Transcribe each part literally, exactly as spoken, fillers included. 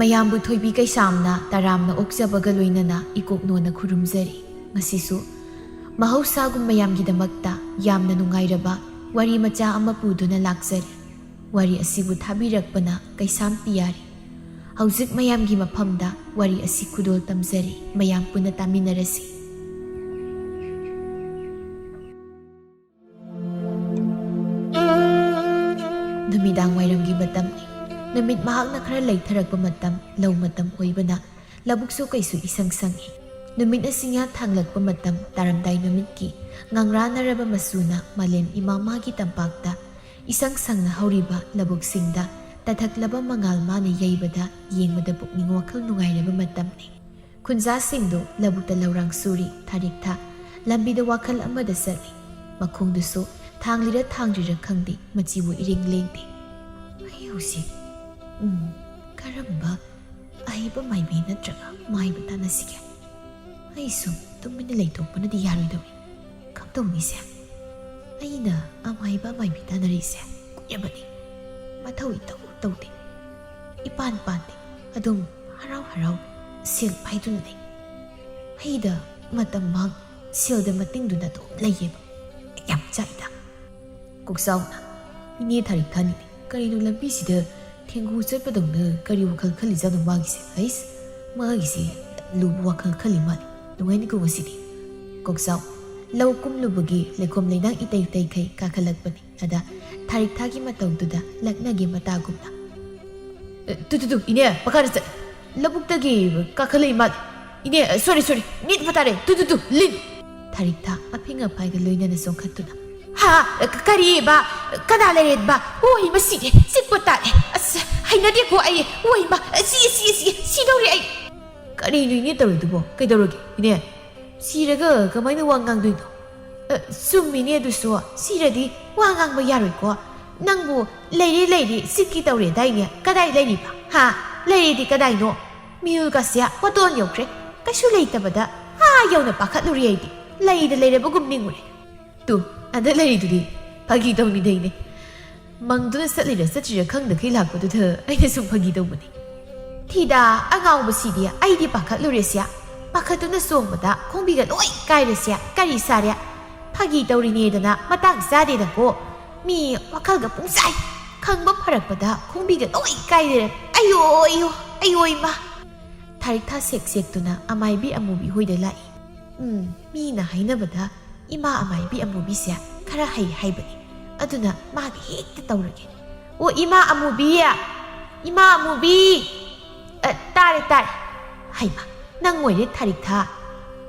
ꯃꯌꯥꯝꯕꯨ ꯊꯣꯏꯕꯤ ꯀꯩꯁꯥꯝꯅ ꯇꯔꯥꯝꯅ ꯑꯣꯛꯆꯕꯒ ꯂꯣꯏꯅꯅ ꯏꯀꯣꯛꯅꯣꯅ ꯈꯨꯔꯨꯝꯖꯔꯤ꯫ ꯉꯁꯤꯁꯨ ꯃꯍꯧꯁꯥꯒꯨꯝ ꯃꯌꯥꯝꯒꯤꯗꯃꯛꯇ ꯌꯥꯝꯅ ꯅꯨꯡꯉꯥꯏꯔꯕ ꯋꯥꯔꯤ ꯃꯆꯥ ꯑꯃ ꯄꯨꯗꯨꯅ ꯂꯥꯛꯆꯔꯤ꯫ ꯋꯥꯔꯤ ꯑꯁꯤꯕꯨ ꯊꯥꯕꯤꯔꯛꯄꯅ ꯀꯩꯁꯥꯝ ꯄꯤꯌꯥꯔꯤ꯫ ꯍꯧꯖꯤꯛ ꯃꯌꯥꯝꯒꯤ ꯃꯐꯝꯗ ꯋꯥꯔꯤ ꯑꯁꯤ ꯈꯨꯗꯣꯜ ꯇꯝꯖꯔꯤ꯫ ꯃꯌꯥꯝ ꯄꯨꯟꯅ ꯇꯥꯃꯤꯟꯅꯔꯁꯤ꯫ ꯅꯨꯃꯤꯗꯥꯡ ꯋꯥꯏꯔꯝꯒꯤ ꯃꯇꯝꯅꯤ꯫ ꯅꯨꯃꯤꯠ ꯃꯍꯥꯛꯅ ꯈꯔ ꯂꯩꯊꯔꯛꯄ ꯃꯇꯝ, ꯂꯧ ꯃꯇꯝ ꯑꯣꯏꯕꯅ ꯂꯧꯕꯨꯛꯁꯨ ꯀꯩꯁꯨ ꯏꯁꯪ ꯁꯪꯏ꯫ ꯅꯨꯃꯤꯠ ꯑꯁꯤꯅ ꯊꯥꯡꯂꯛꯄ ꯃꯇꯝ, ꯇꯥꯔꯝꯗꯥꯏ ꯅꯨꯃꯤꯠꯀꯤ ꯉꯥꯡꯔꯥꯟꯅꯔꯕ ꯃꯆꯨꯅ ꯃꯥꯂꯦꯝ ꯏꯃꯥ ꯃꯥꯒꯤ ꯇꯝꯄꯥꯛꯇ ꯏꯁꯪ ꯁꯪꯅ ꯍꯧꯔꯤꯕ ꯂꯧꯕꯨꯛꯁꯤꯡꯗ ꯇꯥꯊꯛꯂꯕ ꯃꯉꯥꯜ ꯃꯥꯅ ꯌꯩꯕꯗ ꯌꯦꯡꯕꯗ ꯄꯨꯛꯅꯤꯡ ꯋꯥꯈꯜ ꯅꯨꯡꯉꯥꯏꯔꯕ ꯃꯇꯝꯅꯤ꯫ ꯈꯨꯟꯖꯥꯁꯤꯡꯗꯨ ꯂꯧꯕꯨꯛꯇ ꯂꯧꯔꯥꯡ ꯁꯨꯔꯤ, ꯊꯥꯔꯤꯛ ꯊꯥ꯫ ꯂꯝꯕꯤꯗ ꯋꯥꯈꯜ ꯑꯃꯗ ꯆꯠꯂꯤ꯫ ꯃꯈꯣꯡꯗꯨꯁꯨ ꯊꯥꯡꯂꯤꯔ ꯊꯥꯡꯗ꯭ꯔꯤꯔ ꯈꯪꯗꯦ, ꯃꯆꯤꯕꯨ ꯏꯔꯦꯡ ꯂꯦꯡꯗꯦ꯫ ꯑꯩ ꯍꯧꯖꯤꯛ, ꯎꯝ, ꯀꯔꯝꯕ ꯑꯍꯩꯕ ꯃꯥꯏꯕꯤ ꯅꯠꯇ꯭ꯔꯒ ꯃꯥꯏꯕ ꯇꯥꯟꯅꯁꯤꯒꯦ? ꯑꯩ ꯁꯨꯝ ꯇꯨꯃꯤꯟꯅ ꯂꯩꯊꯣꯛꯄꯅꯗꯤ ꯌꯥꯔꯣꯏꯗꯧꯔꯤ꯫ ꯀꯝꯗꯧꯅꯤꯁꯦ? ꯑꯩꯅ ꯑꯃꯥꯏꯕ ꯑꯃꯥꯏꯕꯤ ꯇꯥꯟꯅꯔꯤꯁꯦ ꯀꯨꯏꯔꯕꯅꯤ꯫ ꯃꯊꯧ ꯏꯇꯧ ꯇꯧꯗꯦ꯫ ꯏꯄꯥꯟ ꯄꯥꯟꯗꯦ꯫ ꯑꯗꯨꯝ ꯍꯔꯥꯎ ꯍꯔꯥꯎ ꯁꯦꯜ ꯄꯥꯏꯗꯨꯅ ꯂꯩ꯫ ꯑꯩꯗ ꯃꯇꯝ ꯃꯥꯡ ꯁꯦꯜꯗ ꯃꯇꯤꯡꯗꯨꯅ ꯑꯗꯨꯝ ꯂꯩꯌꯦꯕ꯫ ꯌꯥꯝ ꯆꯥꯛꯏꯗ꯫ ꯀꯣꯛꯆꯥꯎꯅ, "ꯏꯅꯦ ꯊꯥꯔꯤꯛ ꯊꯥꯅꯤꯅꯦ, ꯀꯔꯤꯅꯣ ꯂꯝꯕꯤꯁꯤꯗ ꯊꯦꯡꯒꯨ ꯆꯠꯄꯗꯧꯅ ꯀꯔꯤ ꯋꯥꯈꯜ ꯈꯜꯂꯤꯖꯥꯠꯅꯣ ꯃꯥꯒꯤꯁꯦ? ꯍꯩꯁ, ꯃꯥꯒꯤꯁꯦ ꯌꯥꯝ ꯂꯨꯕ ꯋꯥꯈꯜ ꯈꯜꯂꯤ ꯃꯥꯜꯂꯤ꯫ ꯅꯨꯡꯉꯥꯏꯅꯤꯀꯣ ꯉꯁꯤꯗꯤ"꯫ ꯀꯣꯛꯆꯥꯎ, ꯂꯧ ꯀꯨꯝꯂꯨꯕꯒꯤ ꯂꯩꯈꯣꯝ ꯂꯩꯅꯥꯡ ꯏꯇꯩ ꯇꯩꯈꯩ ꯀꯥꯈꯠꯂꯛꯄꯅꯤ꯫ ꯑꯗ ꯊꯥꯔꯤꯛ ꯊꯥꯒꯤ ꯃꯇꯧꯗꯨꯗ ꯂꯛꯅꯒꯦ ꯃꯇꯥꯒꯨꯝꯅ, "ꯑꯦ, ꯇꯨ, ꯇꯨ, ꯇꯨ, ꯏꯅꯦ, ꯃꯈꯥꯗ ꯆꯠ-, ꯂꯧꯕꯨꯛꯇꯒꯤ ꯀꯥꯈꯠꯂꯛꯏ ꯃꯥꯜꯂꯤ꯫ ꯏꯅꯦ, ꯑ, ꯁꯣꯔꯤ, ꯁꯣꯔꯤ, ꯅꯤꯠ ꯐꯇꯥꯔꯦ, ꯇꯨ, ꯇꯨ, ꯇꯨ, ꯂꯤꯟ!" ꯊꯥꯔꯤꯛ ꯊꯥ ꯑꯐꯤꯡ ꯑꯐꯥꯏꯒ ꯂꯣꯏꯅꯅ ꯆꯣꯡꯈꯠꯇꯨꯅ, "ꯍꯥ? ꯀ-, ꯀꯔꯤꯕ? ꯀꯅꯥ ꯂꯩꯔꯦꯕ? ꯑꯣ, ꯏꯃ, ꯁꯤꯔꯦ, ꯆꯤꯛꯄ ꯇꯥꯔꯦ꯫ ꯑꯁ, ꯍꯩꯅꯗꯦꯀꯣ ꯑꯩ꯫ ꯑꯣ, ꯏꯃ, ꯁꯤ, ꯁꯤ, ꯁꯤ, ꯁꯤꯗꯧꯔꯦ ꯑꯩ!" "ꯀꯔꯤꯅꯣ ꯏꯅꯦ ꯇꯧꯔꯤꯗꯨꯕꯣ? ꯀꯩꯗꯧꯔꯒꯦ, ꯏꯅꯦ?" "ꯁꯤꯔꯒ ꯀꯃꯥꯏꯅ ꯋꯥ ꯉꯥꯡꯗꯣꯏꯅꯣ?" "ꯑ, ꯆꯨꯝꯃꯤꯅꯦ ꯑꯗꯨꯁꯨ, ꯁꯤꯔꯗꯤ ꯋꯥ ꯉꯥꯡꯕ ꯌꯥꯔꯣꯏꯀꯣ꯫ ꯅꯪꯕꯨ ꯂꯩꯔꯦ ꯂꯩꯔꯦ ꯆꯤꯛꯀꯤ ꯇꯧꯔꯦꯗꯥꯏꯅꯦ? ꯀꯗꯥꯏ ꯂꯩꯔꯤꯕ? ꯍꯥ? ꯂꯩꯔꯤꯗꯤ ꯀꯗꯥꯏꯅꯣ? ꯃꯤꯍꯨꯜꯒꯁꯦ ꯋꯥꯇꯣꯟ ꯌꯧꯈ꯭ꯔꯦ꯫ ꯀꯩꯁꯨ ꯂꯩꯇꯕꯗ ꯑꯥ ꯌꯧꯅ ꯄꯥꯈꯠꯂꯨꯔꯦ ꯑꯩꯗꯤ꯫ ꯂꯩꯗ ꯂꯩꯔꯕꯒꯨꯝ ꯅꯤꯡꯉꯨꯔꯦ꯫ ꯇꯨ, ꯑꯗ ꯂꯩꯔꯤꯗꯨꯗꯤ ꯐꯥꯒꯤ ꯇꯧꯅꯤꯗꯩꯅꯦ꯫ ꯃꯪꯗꯨꯅ ꯆꯠꯂꯤꯔ ꯆꯠꯇ꯭ꯔꯤꯔ ꯈꯪꯗꯈꯩ ꯂꯥꯛꯄꯗꯨꯗ ꯑꯩꯅ ꯁꯨꯝ ꯐꯥꯒꯤ ꯇꯧꯕꯅꯤ"꯫ ꯊꯤꯗ, ꯑꯉꯥꯎꯕꯁꯤꯗꯤ ꯑꯩꯗꯤ ꯄꯥꯈꯠꯂꯨꯔꯦꯁꯦ꯫ ꯄꯥꯈꯠꯇꯨꯅ ꯆꯣꯡꯕꯗ ꯈꯣꯡꯕꯤꯒ ꯂꯣꯏ ꯀꯥꯏꯔꯦꯁꯦ꯫ ꯀꯔꯤ ꯁꯥꯔꯦ? ꯐꯥꯒꯤ ꯇꯧꯔꯤꯅꯦꯗꯅ ꯃꯇꯥꯡ ꯆꯥꯗꯦꯗꯀꯣ꯫ ꯃꯤ ꯋꯥꯈꯜꯒ ꯄꯨꯡꯆꯥꯏ꯫ ꯈꯪꯕ ꯐꯔꯛꯄꯗ ꯈꯣꯡꯕꯤꯒ ꯂꯣꯏ ꯀꯥꯏꯔꯦ꯫ ꯑꯌꯣ, ꯑꯌꯣ, ꯑꯌꯣ ꯏꯃꯥ꯫ ꯊꯥꯔꯤꯛꯊꯥ ꯁꯦꯛ ꯁꯦꯛꯇꯨꯅ ꯑꯃꯥꯏꯕꯤ ꯑꯃꯨꯕꯤ ꯍꯣꯏꯗ ꯂꯥꯛꯏ꯫ ꯎꯝ, ꯃꯤꯅ ꯍꯥꯏꯅꯕꯗ ꯏꯃꯥ ꯑꯃꯥꯏꯕꯤ ꯑꯃꯨꯕꯤꯁꯦ ꯈꯔ ꯍꯩ ꯍꯥꯏꯕꯅꯤ꯫ ꯑꯗꯨꯅ ꯃꯥꯒ ꯍꯦꯛꯇ ꯇꯧꯔꯒꯦ꯫ "ꯑꯣ, ꯏꯃꯥ ꯑꯃꯨꯕꯤ! ꯏꯃꯥ ꯑꯃꯨꯕꯤ! ꯑ, ꯇꯥꯔꯦ, ꯇꯥꯔꯦ꯫ ꯍꯩꯃꯥ, ꯅꯪ ꯑꯣꯏꯔꯦ ꯊꯥꯔꯤꯛꯊꯥ꯫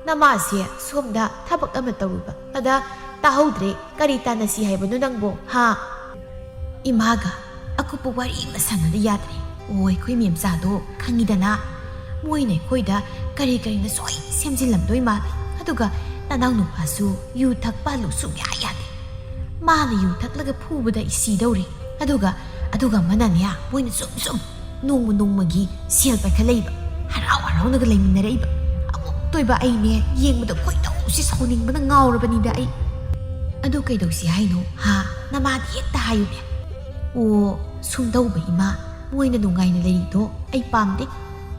ꯅꯃꯥꯁꯦ ꯁꯣꯝꯗ ꯊꯕꯛ ꯑꯃ ꯇꯧꯔꯨꯕ꯫ ꯑꯗ ꯇꯥꯍꯧꯗ꯭ꯔꯦ꯫ ꯀꯔꯤ ꯇꯥꯟꯅꯁꯤ ꯍꯥꯏꯕꯅꯣ ꯅꯪꯕꯣ, ꯍꯥ?" ꯏꯃꯥꯒ ꯑꯀꯨꯞꯄ ꯋꯥꯔꯤ ꯑꯃ ꯁꯥꯟꯅꯗ ꯌꯥꯗ꯭ꯔꯦ꯫ ꯑꯣ, ꯑꯩꯈꯣꯏ ꯃꯦꯝꯆꯥꯗꯣ ꯈꯪꯉꯤꯗꯅ꯫ ꯃꯣꯏꯅ ꯑꯩꯈꯣꯏꯗ ꯀꯔꯤ ꯀꯔꯤꯅ ꯁꯣꯏ ꯁꯦꯝꯖꯤꯜꯂꯝꯗꯣꯏ ꯃꯥꯜꯂꯦ꯫ ꯑꯗꯨꯒ ꯅꯅꯥꯎ ꯅꯨꯄꯥꯁꯨ ꯌꯨ ꯊꯛꯄ ꯍꯜꯂꯨ ꯁꯨꯡꯌꯥ ꯌꯥꯗꯦ꯫ ꯃꯥꯅ ꯌꯨ ꯊꯛꯂꯒ ꯐꯨꯕꯗ ꯑꯩ ꯁꯤꯗꯧꯔꯦ꯫ ꯑꯗꯨꯒ, ꯑꯗꯨꯒ ꯑꯃꯅꯅꯦ, ꯃꯣꯏꯅ ꯁꯨꯝ ꯁꯨꯝ ꯅꯣꯡꯃ ꯅꯣꯡꯃꯒꯤ ꯁꯦꯜ ꯄꯥꯏꯈꯠꯂꯛꯏꯕ꯫ ꯍꯔꯥꯎ ꯍꯔꯥꯎꯅꯒ ꯂꯩꯃꯤꯟꯅꯔꯛꯏꯕ꯫ ꯑꯃꯨꯛꯇꯣꯏꯕ ꯑꯩꯅꯦ, ꯌꯦꯡꯕꯗ ꯈꯣꯏꯗꯧꯁꯤ ꯁꯥꯎꯅꯤꯡꯕꯅ ꯉꯥꯎꯔꯕꯅꯤꯗ ꯑꯩ꯫ "ꯑꯗꯨ ꯀꯩꯗꯧꯁꯤ ꯍꯥꯏꯅꯣ, ꯍꯥ? ꯅꯃꯥꯗ ꯍꯦꯛꯇ ꯍꯥꯏꯌꯨꯅꯦ꯫" "ꯑꯣ, ꯁꯨꯝꯗꯧꯕ ꯏꯃꯥ, ꯃꯣꯏꯅ ꯅꯨꯡꯉꯥꯏꯅ ꯂꯩꯔꯤꯗꯣ ꯑꯩ ꯄꯥꯝꯗꯦ꯫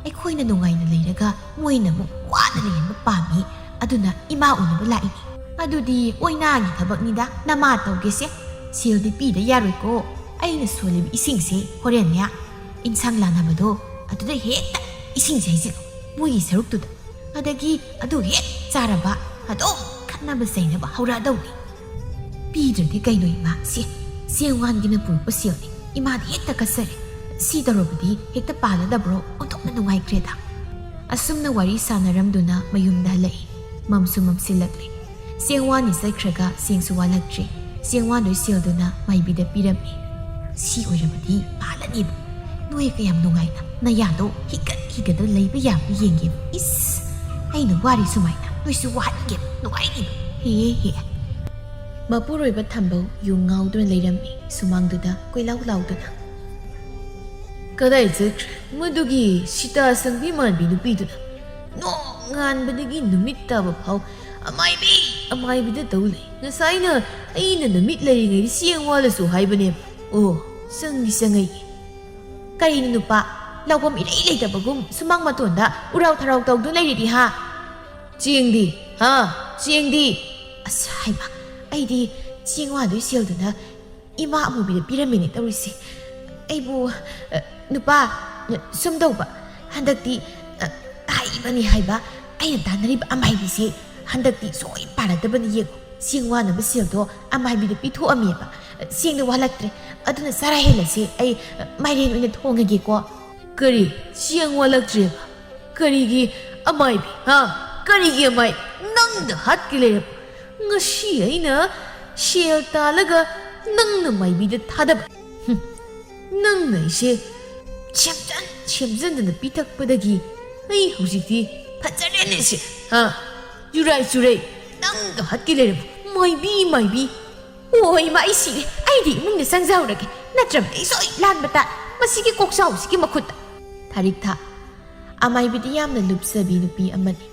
ꯑꯩꯈꯣꯏꯅ ꯅꯨꯡꯉꯥꯏꯅ ꯂꯩꯔꯒ ꯃꯣꯏꯅ ꯑꯃꯨꯛ ꯋꯥꯅ ꯂꯩꯍꯟꯕ ꯄꯥꯝꯃꯤ꯫ ꯑꯗꯨꯅ ꯏꯃꯥ ꯎꯅꯕ ꯂꯥꯛꯏꯅꯤ꯫" "ꯑꯗꯨꯗꯤ ꯑꯣꯏꯅꯥꯒꯤ ꯊꯕꯛꯅꯤꯗ, ꯅꯃꯥ ꯇꯧꯒꯦꯁꯦ꯫ ꯁꯦꯜꯗꯤ ꯄꯤꯗ ꯌꯥꯔꯣꯏꯀꯣ꯫ ꯑꯩꯅ ꯁꯣꯜꯂꯤꯕ ꯏꯁꯤꯡꯁꯦ ꯍꯣꯔꯦꯟꯅꯦ ꯏꯟꯁꯥꯡ ꯂꯥꯟꯅꯕꯗꯣ ꯑꯗꯨꯗ ꯍꯦꯛꯇ ꯏꯁꯤꯡꯁꯦ ꯍꯩꯖꯤꯜꯂꯨ, ꯃꯣꯏꯒꯤ ꯁꯔꯨꯛꯇꯨꯗ꯫ ꯑꯗꯒꯤ ꯑꯗꯨ ꯍꯦꯛ ꯆꯥꯔꯕ ꯑꯗꯨꯝ ꯈꯠꯅꯕ ꯆꯩꯅꯕ ꯍꯧꯔꯛꯑꯗꯧꯅꯤ꯫" "ꯄꯤꯗ꯭ꯔꯗꯤ ꯀꯩꯅꯣ ꯏꯃꯥ? ꯁꯦ, ꯆꯦꯡꯋꯥꯟꯒꯤꯅ ꯄꯨꯔꯛꯄ ꯁꯦꯜꯅꯤ꯫ ꯏꯃꯥꯗꯤ ꯍꯦꯛꯇ ꯀꯠꯆꯔꯦ꯫ ꯁꯤ ꯇꯧꯔꯕꯗꯤ ꯍꯦꯛꯇ ꯄꯥꯜꯂꯗꯕ꯭ꯔꯣ? ꯑꯣꯟꯊꯣꯛꯅ ꯅꯨꯡꯉꯥꯏꯈ꯭ꯔꯦꯗ꯫" ꯑꯁꯨꯝꯅ ꯋꯥꯔꯤ ꯁꯥꯟꯅꯔꯝꯗꯨꯅ ꯃꯌꯨꯝꯗ ꯍꯜꯂꯛꯏ꯫ ꯃꯝꯁꯨ ꯃꯝꯁꯤꯜꯂꯛꯂꯦ꯫ ꯆꯦꯡꯋꯥꯟꯅꯤ ꯆꯠꯈ꯭ꯔꯒ ꯁꯦꯡꯁꯨ ꯋꯥꯠꯂꯛꯇ꯭ꯔꯦ꯫ ꯆꯦꯡꯋꯥꯟꯗꯣꯏ ꯁꯦꯜꯗꯨꯅ ꯃꯥꯏꯕꯤꯗ ꯄꯤꯔꯝꯃꯤ꯫ "ꯁꯤ ꯑꯣꯏꯔꯕꯗꯤ ꯄꯥꯜꯂꯅꯤꯕ꯫ ꯅꯣꯏ ꯀꯌꯥꯝ ꯅꯨꯡꯉꯥꯏꯅ ꯅꯌꯥꯗꯣ ꯍꯤꯒꯠ ꯍꯤꯒꯠꯇ ꯂꯩꯕ ꯌꯥꯕ ꯌꯦꯡꯒꯦꯕ꯫ ꯏꯁ, ꯑꯩꯅ ꯋꯥꯔꯤ ꯁꯨꯃꯥꯏꯅ ꯅꯣꯏꯁꯨ ꯋꯥꯍꯟꯒꯦꯕ, ꯅꯨꯡꯉꯥꯏꯅꯤꯕ꯫ ꯍꯦ ꯍꯦ ꯍꯦ꯫" ꯃꯄꯨꯔꯣꯏꯕ ꯊꯝꯕꯧ ꯌꯨ ꯉꯥꯎꯗꯨꯅ ꯂꯩꯔꯝꯃꯤ ꯁꯨꯃꯥꯡꯗꯨꯗ ꯀꯣꯏꯂꯥꯎ ꯂꯥꯎꯗꯨꯅ꯫ "ꯀꯗꯥꯏ ꯆꯠꯈ꯭ꯔꯦ ꯃꯗꯨꯒꯤ ꯁꯤꯇꯥ ꯁꯪꯕꯤ ꯃꯥꯟꯕꯤ ꯅꯨꯄꯤꯗꯨꯅ? ꯅꯣꯡꯉꯥꯟꯕꯗꯒꯤ ꯅꯨꯃꯤꯠ ꯇꯥꯕ ꯐꯥꯎ ꯑꯃꯥꯏꯕꯤ, ꯑꯃꯥꯏꯕꯤꯗ ꯇꯧ ꯂꯩ꯫ ꯉꯁꯥꯏꯅ ꯑꯩꯅ ꯅꯨꯃꯤꯠ ꯂꯩꯔꯤꯉꯩꯗ ꯆꯦꯡ ꯋꯥꯜꯂꯁꯨ ꯍꯥꯏꯕꯅꯦꯕ꯫ ꯑꯣ, ꯆꯪꯗꯤ ꯆꯪꯉꯛꯏ꯫" "ꯀꯔꯤꯅꯣ ꯅꯨꯄꯥ, ꯂꯧꯐꯝ ꯏꯔꯩ ꯂꯩꯇꯕꯒꯨꯝ ꯁꯨꯃꯥꯡ ꯃꯇꯣꯟꯗ ꯎꯔꯥꯎ ꯊꯔꯥꯎ ꯇꯧꯗꯨꯅ ꯂꯩꯔꯤꯗꯤ ꯍꯥ? ꯆꯦꯡꯗꯤ? ꯍꯥ? ꯆꯦꯡꯗꯤ? ꯑꯁ, ꯍꯥꯏꯃ, ꯑꯩꯗꯤ ꯆꯦꯡ ꯋꯥꯗꯣꯏ ꯁꯦꯜꯗꯨꯅ ꯏꯃꯥ ꯑꯃꯨꯕꯤꯗ ꯄꯤꯔꯝꯃꯤꯅꯦ ꯇꯧꯔꯤꯁꯦ꯫ ꯑꯩꯕꯨ, ꯑ, ꯅꯨꯄꯥ, ꯑ, ꯁꯨꯝ ꯇꯧꯕ, ꯍꯟꯗꯛꯇꯤ, ꯑ, ꯍꯥꯏꯕꯅꯤ ꯍꯥꯏꯕ, ꯑꯩꯅ ꯇꯥꯟꯅꯔꯤꯕ ꯑꯃꯥꯏꯕꯤꯁꯦ ꯍꯟꯗꯛꯇꯤ ꯁꯣꯏ ꯄꯥꯜꯂꯛꯇꯕꯅꯤ ꯌꯦꯡꯉꯣ꯫ ꯆꯦꯡ ꯋꯥꯅꯕ ꯁꯦꯜꯗꯣ ꯑꯃꯥꯏꯕꯤꯗ ꯄꯤꯊꯣꯛꯑꯝꯃꯦꯕ꯫ ꯆꯦꯡꯗꯣ ꯋꯥꯠꯂꯛꯇ꯭ꯔꯦ, ꯑꯗꯨꯅ ꯆꯔꯥ ꯍꯦꯜꯂꯁꯦ꯫ ꯑꯩ, ꯑ, ꯃꯥꯏꯔꯦꯟ ꯑꯣꯏꯅ ꯊꯣꯡꯉꯒꯦꯀꯣ꯫ ꯀꯔꯤ? ꯆꯦꯡ ꯋꯥꯠꯂꯛꯇ꯭ꯔꯦꯕ? ꯀꯔꯤꯒꯤ ꯑꯃꯥꯏꯕꯤ, ꯍꯥ? ꯀꯔꯤꯒꯤ ꯑꯃꯥꯏꯕꯤ? ꯅꯪꯗ ꯍꯥꯠꯀꯦ ꯂꯩꯔꯕ? ꯉꯁꯤ ꯑꯩꯅ ꯁꯦꯜ ꯇꯥꯜꯂꯒ ꯅꯪꯅ ꯃꯥꯏꯕꯤꯗ ꯊꯥꯗꯕ꯫ ꯍꯨꯝ, ꯅꯪꯅ ꯑꯩꯁꯦ ꯁꯦꯝꯖꯟ ꯁꯦꯝꯖꯟꯗꯅ ꯄꯤꯊꯛꯄꯗꯒꯤ ꯑꯩ ꯍꯧꯖꯤꯛꯇꯤ ꯐꯖꯔꯦꯅꯦ ꯁꯦ, ꯍꯥ? ꯌꯨꯔꯥꯏ ꯆꯨꯔꯩ, ꯅꯪꯗ ꯍꯥꯠꯀꯦ ꯂꯩꯔꯕ? ꯃꯥꯏꯕꯤ, ꯃꯥꯏꯕꯤ꯫ ꯑꯣ, ꯏꯃꯥ, ꯑꯩ ꯁꯤꯔꯦ꯫ ꯑꯩꯗꯤ ꯏꯃꯨꯡꯗ ꯆꯪꯖꯍꯧꯔꯒꯦ, ꯅꯠꯇ꯭ꯔꯕꯗꯤ ꯑꯩ ꯁꯣꯏ ꯂꯥꯟꯕ ꯇꯥꯏ ꯃꯁꯤꯒꯤ ꯀꯣꯛꯆꯥꯎꯁꯤꯒꯤ ꯃꯈꯨꯠꯇ꯫ ꯊꯥꯔꯤꯛꯊꯥ, ꯑꯃꯥꯏꯕꯤꯗꯤ ꯌꯥꯝꯅ ꯂꯨꯞꯆꯕꯤ ꯅꯨꯄꯤ ꯑꯃꯅꯤ꯫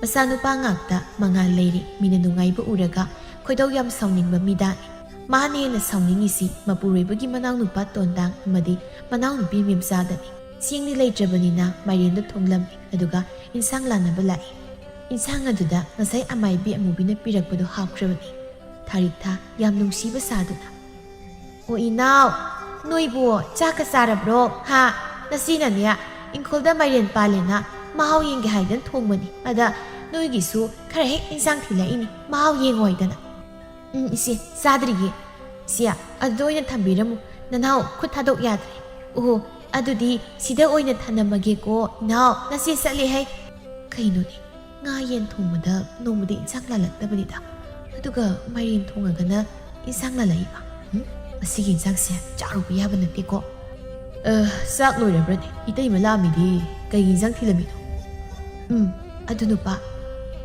ꯃꯆꯥꯅꯨꯄꯥ ꯉꯥꯛꯇ ꯃꯉꯥꯜ ꯂꯩꯔꯤ꯫ ꯃꯤꯅ ꯅꯨꯡꯉꯥꯏꯕ ꯎꯔꯒ ꯈꯣꯏꯗꯧ ꯌꯥꯝ ꯁꯥꯎꯅꯤꯡꯕ ꯃꯤꯗꯥꯅꯤ꯫ ꯃꯥꯅ ꯍꯦꯟꯅ ꯁꯥꯎꯅꯤꯡꯉꯤꯁꯤ ꯃꯄꯨꯔꯣꯏꯕꯒꯤ ꯃꯅꯥꯎꯅꯨꯄꯥ ꯇꯣꯟꯗꯥꯡ ꯑꯃꯗꯤ ꯃꯅꯥꯎꯅꯨꯄꯤ ꯃꯦꯝꯆꯥꯗꯅꯤ꯫ ꯆꯦꯡꯗꯤ ꯂꯩꯇ꯭ꯔꯕꯅꯤꯅ ꯃꯥꯏꯔꯦꯟꯗꯣ ꯊꯣꯡꯂꯝꯃꯤ, ꯑꯗꯨꯒ ꯏꯟꯁꯥꯡ ꯂꯥꯟꯅꯕ ꯂꯥꯛꯏ꯫ ꯏꯟꯁꯥꯡ ꯑꯗꯨꯗ ꯉꯁꯥꯏ ꯑꯃꯥꯏꯕꯤ ꯑꯃꯨꯕꯤꯅ ꯄꯤꯔꯛꯄꯗꯣ ꯍꯥꯞꯈ꯭ꯔꯕꯅꯤ꯫ ꯊꯥꯔꯤꯛꯊꯥ ꯌꯥꯝ ꯅꯨꯡꯁꯤꯕ ꯁꯥꯗꯨꯅ, "ꯑꯣ ꯏꯅꯥꯎ, ꯅꯣꯏꯕꯨ ꯆꯥꯛꯀ ꯆꯥꯔꯕ꯭ꯔꯣ? ꯍꯥ? ꯅꯆꯦꯅꯅꯦ, ꯏꯪꯈꯣꯜꯗ ꯃꯥꯏꯔꯦꯟ ꯄꯥꯜꯂꯦꯅ ꯃꯍꯥꯎ ꯌꯦꯡꯒꯦ ꯍꯥꯏꯗꯅ ꯊꯣꯡꯕꯅꯤ꯫ ꯑꯗ ꯅꯣꯏꯒꯤꯁꯨ ꯈꯔ ꯍꯦꯛ ꯏꯟꯁꯥꯡ ꯊꯤꯜꯂꯛꯏꯅꯤ, ꯃꯍꯥꯎ ꯌꯦꯡꯉꯣꯏꯗꯅ?" "ꯎꯝ, ꯏꯆꯦ, ꯆꯥꯗ꯭ꯔꯤꯌꯦ꯫ ꯏꯆꯦ, ꯑꯗꯨꯗ ꯑꯣꯏꯅ ꯊꯝꯕꯤꯔꯝꯃꯨ꯫ ꯅꯅꯥꯎ ꯈꯨꯠ ꯊꯥꯗꯣꯛ ꯌꯥꯗ꯭ꯔꯦ꯫ ꯑꯣꯍꯣ, ꯑꯗꯨꯗꯤ ꯁꯤꯗ ꯑꯣꯏꯅ ꯊꯝꯂꯝꯃꯒꯦꯀꯣ ꯏꯅꯥꯎ꯫ ꯅꯆꯦ ꯆꯠꯂꯦ ꯍꯥꯏ꯫ ꯀꯩꯅꯣꯅꯦ, ꯉꯥ ꯌꯦꯟ ꯊꯣꯡꯕꯗ ꯅꯣꯡꯃꯗꯤ ꯏꯟꯁꯥꯡ ꯂꯥꯜꯂꯛꯇꯕꯅꯤꯗ꯫ ꯑꯗꯨꯒ ꯃꯥꯏꯔꯦꯟ ꯊꯣꯡꯉꯒꯅ ꯏꯟꯁꯥꯡ ꯂꯥꯜꯂꯛꯏꯕ꯫ ꯎꯝ? ꯃꯁꯤꯒꯤ ꯏꯟꯁꯥꯡꯁꯦ ꯆꯥꯔꯨꯕ ꯌꯥꯕ ꯅꯠꯇꯦꯀꯣ꯫ ꯑ, ꯆꯥꯛ ꯂꯣꯏꯔꯕ꯭ꯔꯅꯦ? ꯏꯇꯩꯃ ꯂꯥꯛꯑꯝꯃꯤꯗꯤ ꯀꯩꯒꯤ ꯏꯟꯁꯥꯡ ꯊꯤꯜꯂꯝꯃꯤꯅꯣ?" "ꯎꯝ, ꯑꯗꯨ ꯅꯨꯄꯥ,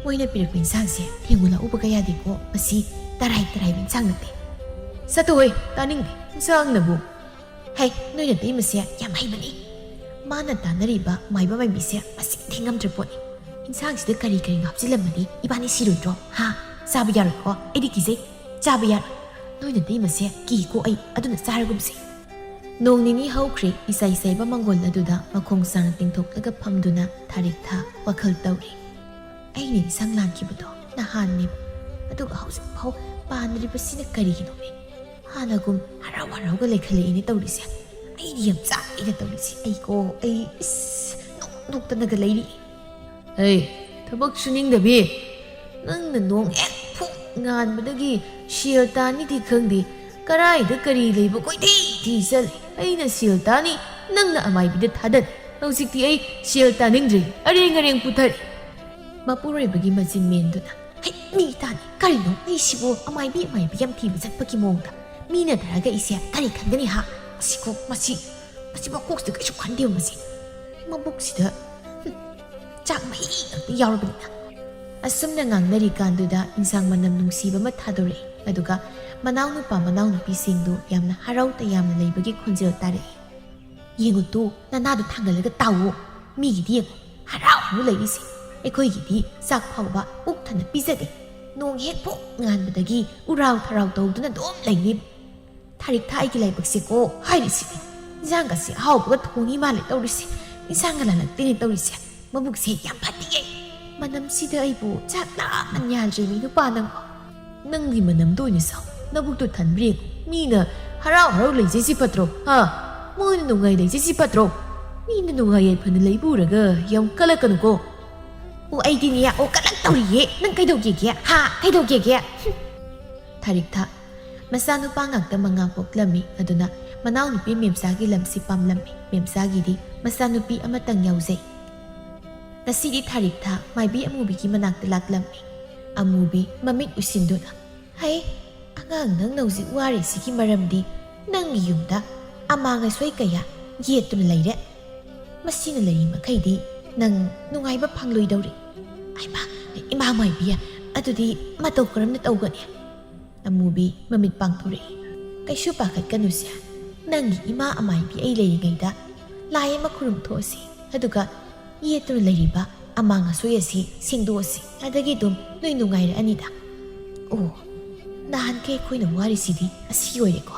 ꯃꯣꯏꯅ ꯄꯤꯔꯛꯄ ꯏꯟꯁꯥꯡꯁꯦ ꯊꯦꯡꯒꯨ ꯂꯥꯛꯎꯕꯒ ꯌꯥꯗꯦꯀꯣ꯫ ꯃꯁꯤ ꯇꯔꯥꯏ ꯇꯔꯥꯏꯕ ꯏꯟꯁꯥꯡ ꯅꯠꯇꯦ꯫ ꯆꯠꯇꯣꯍꯦ, ꯇꯥꯅꯤꯡꯗꯦ꯫ ꯏꯟꯁꯥꯡꯅꯕꯨ꯫ ꯍꯩ, ꯅꯣꯏ ꯅꯇꯩꯃꯁꯦ ꯌꯥꯝ ꯍꯩꯕꯅꯤ꯫ ꯃꯥꯅ ꯇꯥꯟꯅꯔꯤꯕ ꯃꯥꯏꯕ ꯃꯥꯏꯕꯤꯁꯦ ꯃꯁꯤꯡ ꯊꯤꯉꯝꯗ꯭ꯔ ꯄꯣꯠꯅꯤ꯫ ꯏꯟꯁꯥꯡꯁꯤꯗ ꯀꯔꯤ ꯀꯔꯤꯅꯣ ꯍꯥꯞꯆꯤꯜꯂꯝꯃꯗꯤ ꯏꯕꯥꯅꯤ ꯁꯤꯔꯣꯏꯗ꯭ꯔꯣ? ꯍꯥ? ꯆꯥꯕ ꯌꯥꯔꯣꯏꯀꯣ? ꯑꯩꯗꯤ ꯀꯤꯖꯩ꯫ ꯆꯥꯕ ꯌꯥꯔꯣꯏ꯫ ꯅꯣꯏ ꯅꯇꯩꯃꯁꯦ ꯀꯤꯀꯣ ꯑꯩ, ꯑꯗꯨꯅ ꯆꯥꯔꯒꯨꯝꯁꯦ꯫ ꯅꯣꯡ ꯅꯤꯅꯤ ꯍꯧꯈ꯭ꯔꯦ꯫ ꯏꯁꯥꯏ ꯁꯥꯏꯕ ꯃꯪꯒꯣꯜ ꯑꯗꯨꯗ ꯃꯈꯣꯡ ꯁꯥꯡꯅ ꯇꯤꯡꯊꯣꯛꯂꯒ ꯐꯝꯗꯨꯅ ꯊꯥꯔꯤꯛꯊꯥ ꯋꯥꯈꯜ ꯇꯧꯔꯤ꯫ ꯑꯩꯅ ꯏꯟꯁꯥꯡ ꯂꯥꯟꯈꯤꯕꯗꯣ ꯅꯍꯥꯟꯅꯦꯕ, ꯑꯗꯨꯒ ꯍꯧꯖꯤꯛꯐꯥꯎ ꯄꯥꯟꯗ꯭ꯔꯤꯕꯁꯤꯅ ꯀꯔꯤꯒꯤꯅꯣꯅꯦ? ꯍꯥꯟꯅꯒꯨꯝ ꯍꯔꯥꯎ ꯍꯔꯥꯎꯒ ꯂꯩꯈꯠꯂꯛꯏꯅꯦ ꯇꯧꯔꯤꯁꯦ꯫ ꯑꯩꯗꯤ ꯌꯥꯝ ꯆꯥꯛꯏꯅ ꯇꯧꯔꯤꯁꯦ꯫ ꯑꯩꯀꯣ, ꯑꯩ ꯏꯁ ꯅꯣꯛ ꯅꯣꯛꯇꯅꯒ ꯂꯩꯔꯤ꯫ ꯍꯩ, ꯊꯕꯛ ꯁꯨꯅꯤꯡꯗꯕꯤ, ꯅꯪꯅ ꯅꯣꯡ ꯍꯦꯛ ꯐꯨꯛ ꯉꯥꯟꯕꯗꯒꯤ ꯁꯦꯜ ꯇꯥꯅꯤꯗꯤ ꯈꯪꯗꯦ, ꯀꯔꯥꯏꯗ ꯀꯔꯤ ꯂꯩꯕ ꯀꯣꯏꯊꯤ ꯊꯤ ꯆꯠꯂꯤ꯫ ꯑꯩꯅ ꯁꯦꯜ ꯇꯥꯅꯤ, ꯅꯪꯅ ꯑꯃꯥꯏꯕꯤꯗ ꯊꯥꯗꯅꯤ꯫ ꯍꯧꯖꯤꯛꯇꯤ ꯑꯩ ꯁꯦꯜ ꯇꯥꯅꯤꯡꯗ꯭ꯔꯦ, ꯑꯔꯦꯡ ꯑꯔꯦꯡ ꯄꯨꯊꯔꯦ꯫ ꯃꯄꯨꯔꯣꯏꯕꯒꯤ ꯃꯆꯤꯟ ꯃꯦꯟꯗꯨꯅ, "ꯍꯩ, ꯃꯤ ꯇꯥꯅꯤ, ꯀꯔꯤꯅꯣ ꯑꯩꯁꯤꯕꯨ ꯑꯃꯥꯏꯕꯤ ꯑꯃꯥꯏꯕꯤ ꯌꯥꯝ ꯊꯤꯕ ꯆꯠꯄꯒꯤ ꯃꯑꯣꯡꯗ? ꯃꯤꯅ ꯇꯥꯔꯒ ꯑꯩꯁꯦ ꯀꯔꯤ ꯈꯟꯒꯅꯤ ꯍꯥ? ꯃꯁꯤꯀꯣ, ꯃꯁꯤ, ꯃꯁꯤ ꯃꯀꯣꯛꯁꯤꯗ ꯀꯩꯁꯨ ꯈꯟꯗꯦꯕ ꯃꯁꯤ꯫ ꯃꯕꯨꯛꯁꯤꯗ, ꯍꯨꯝ, ꯆꯥꯛ ꯃꯍꯤ ꯉꯥꯛꯇ ꯌꯥꯎꯔꯕꯅꯤꯅ"꯫ ꯑꯁꯨꯝꯅ ꯉꯥꯡꯅꯔꯤꯀꯥꯟꯗꯨꯗ ꯏꯟꯁꯥꯡ ꯃꯅꯝ ꯅꯨꯡꯁꯤꯕ ꯑꯃ ꯊꯥꯗꯣꯔꯛꯏ꯫ ꯑꯗꯨꯒ ꯃꯅꯥꯎꯅꯨꯄꯥ ꯃꯅꯥꯎꯅꯨꯄꯤꯁꯤꯡꯗꯨ ꯌꯥꯝꯅ ꯍꯔꯥꯎ ꯇꯌꯥꯝꯅ ꯂꯩꯕꯒꯤ ꯈꯣꯟꯖꯦꯜ ꯇꯥꯔꯛꯏ꯫ "ꯌꯦꯡꯉꯨ ꯇꯨ, ꯅꯅꯥꯗꯨ ꯊꯥꯡꯒꯠꯂꯒ ꯇꯥꯎꯋꯣ꯫ ꯃꯤꯒꯤꯗꯤ ꯌꯦꯡꯉꯨ, ꯍꯔꯥꯎ ꯍꯔꯥꯎ ꯂꯩꯔꯤꯁꯦ꯫ ꯑꯩꯈꯣꯏꯒꯤꯗꯤ ꯆꯥꯛ ꯐꯥꯎꯕ ꯄꯨꯛ ꯊꯟꯅ ꯄꯤꯖꯗꯦ꯫ ꯅꯣꯡ ꯍꯦꯛ ꯐꯨꯛ ꯉꯥꯟꯕꯗꯒꯤ ꯎꯔꯥꯎ ꯊꯔꯥꯎ ꯇꯧꯗꯨꯅ ꯑꯗꯨꯝ ꯂꯩꯅꯤ꯫ ꯊꯥꯔꯤꯛꯊꯥ ꯑꯩꯒꯤ ꯂꯥꯏꯕꯛꯁꯦꯀꯣ ꯍꯥꯏꯔꯤꯁꯤꯅꯤ꯫ ꯏꯟꯁꯥꯡꯒꯁꯦ ꯑꯍꯥꯎꯕꯒ ꯊꯣꯡꯉꯤ ꯃꯥꯜꯂꯦ ꯇꯧꯔꯤꯁꯦ꯫ ꯏꯟꯁꯥꯡꯒ ꯂꯥꯜꯂꯛꯇꯦꯅꯦ ꯇꯧꯔꯤꯁꯦ꯫ ꯃꯕꯨꯛꯁꯦ ꯌꯥꯝ ꯐꯠꯇꯤꯌꯦ꯫ ꯃꯅꯝꯁꯤꯗ ꯑꯩꯕꯨ ꯆꯥꯛ ꯂꯥꯝꯃꯟ ꯌꯥꯗ꯭ꯔꯦ ꯃꯤ ꯅꯨꯄꯥ ꯅꯪꯕꯣ꯫ ꯅꯪꯒꯤ ꯃꯅꯝꯗꯣ ꯑꯣꯏꯅ ꯁꯥꯎ꯫ ꯅꯕꯨꯛꯇꯣ ꯊꯟꯕ꯭ꯔ ꯌꯦꯡꯉꯨ꯫ ꯃꯤꯅ ꯍꯔꯥꯎ ꯍꯔꯥꯎ ꯂꯩꯖꯩꯁꯤ ꯐꯠꯇ꯭ꯔꯣ? ꯍꯥ? ꯃꯣꯏꯅ ꯅꯨꯡꯉꯥꯏ ꯂꯩꯖꯩꯁꯤ ꯐꯠꯇ꯭ꯔꯣ? ꯃꯤꯅ ꯅꯨꯡꯉꯥꯏ ꯌꯥꯏꯐꯅ ꯂꯩꯕ ꯎꯔꯒ ꯌꯥꯝ ꯀꯜꯂꯛꯀꯅꯨꯀꯣ꯫ ꯑꯣ, ꯑꯩꯗꯤꯅꯦ, ꯑꯣ, ꯀꯜꯂꯛꯇꯧꯔꯤꯌꯦ꯫ ꯅꯪ ꯀꯩꯗꯧꯒꯦꯒꯦ? ꯍꯥ? ꯀꯩꯗꯧꯒꯦꯒꯦ? ꯍꯨꯝ꯫ ꯊꯥꯔꯤꯛꯊꯥ꯫ ꯃꯆꯥꯅꯨꯄꯥ ꯉꯥꯛꯇ ꯃꯉꯥ ꯄꯣꯛꯂꯝꯃꯤ꯫ ꯑꯗꯨꯅ ꯃꯅꯥꯎꯅꯨꯄꯤ ꯃꯦꯝꯆꯥꯒꯤ ꯂꯝꯁꯤ ꯄꯥꯝꯂꯝꯃꯤ꯫ ꯃꯦꯝꯆꯥꯒꯤꯗꯤ ꯃꯆꯥꯅꯨꯄꯤ ꯑꯃꯇꯪ ꯌꯥꯎꯖꯩ꯫ ꯉꯁꯤꯗꯤ ꯊꯥꯔꯤꯛꯊꯥ ꯃꯥꯏꯕꯤ ꯑꯃꯨꯕꯤꯒꯤ ꯃꯅꯥꯛꯇ ꯂꯥꯛꯂꯝꯃꯤ꯫ ꯑꯃꯨꯕꯤ ꯃꯃꯤꯠ ꯎꯏꯁꯤꯟꯗꯨꯅ, "ꯍꯩ, ꯑꯉꯥꯡ, ꯅꯪꯅ ꯍꯧꯖꯤꯛ ꯋꯥꯔꯤꯁꯤꯒꯤ ꯃꯔꯝꯗꯤ ꯅꯪꯒꯤ ꯌꯨꯝꯗ ꯑꯃꯥꯡ ꯑꯁꯣꯏ ꯀꯌꯥ ꯌꯦꯠꯇꯨꯅ ꯂꯩꯔꯦ꯫ ꯃꯁꯤꯅ ꯂꯩꯔꯤ ꯃꯈꯩꯗꯤ ꯅꯪ ꯅꯨꯡꯉꯥꯏꯕ ꯐꯪꯂꯣꯏꯗꯧꯔꯤ꯫ ꯍꯩꯃꯥ, ꯏꯃꯥ ꯃꯥꯏꯕꯤ, ꯑꯗꯨꯗꯤ ꯃꯇꯧ ꯀꯔꯝꯅ ꯇꯧꯒꯅꯤ?" ꯑꯃꯨꯕꯤ ꯃꯃꯤꯠ ꯄꯥꯡꯊꯣꯔꯛꯏ꯫ "ꯀꯩꯁꯨ ꯄꯥꯈꯠꯀꯅꯨꯁꯦ꯫ ꯅꯪꯒꯤ ꯏꯃꯥ ꯑꯃꯥꯏꯕꯤ ꯑꯩ ꯂꯩꯔꯤꯉꯩꯗ ꯂꯥꯏ ꯑꯃ ꯈꯨꯔꯨꯝ ꯊꯣꯛꯑꯁꯤ꯫ ꯑꯗꯨꯒ ꯌꯦꯠꯇꯨꯅ ꯂꯩꯔꯤꯕ ꯑꯃꯥꯡ ꯑꯁꯣꯏ ꯑꯁꯤ ꯁꯦꯡꯗꯣꯛꯑꯁꯤ꯫ ꯑꯗꯒꯤ ꯑꯗꯨꯝ ꯅꯣꯏ ꯅꯨꯡꯉꯥꯏꯔꯛꯑꯅꯤꯗ꯫ ꯑꯣ, ꯅꯍꯥꯟꯈꯩ ꯑꯩꯈꯣꯏꯅ ꯋꯥꯔꯤꯁꯤꯗꯤ ꯑꯁꯤ ꯑꯣꯏꯔꯦꯀꯣ꯫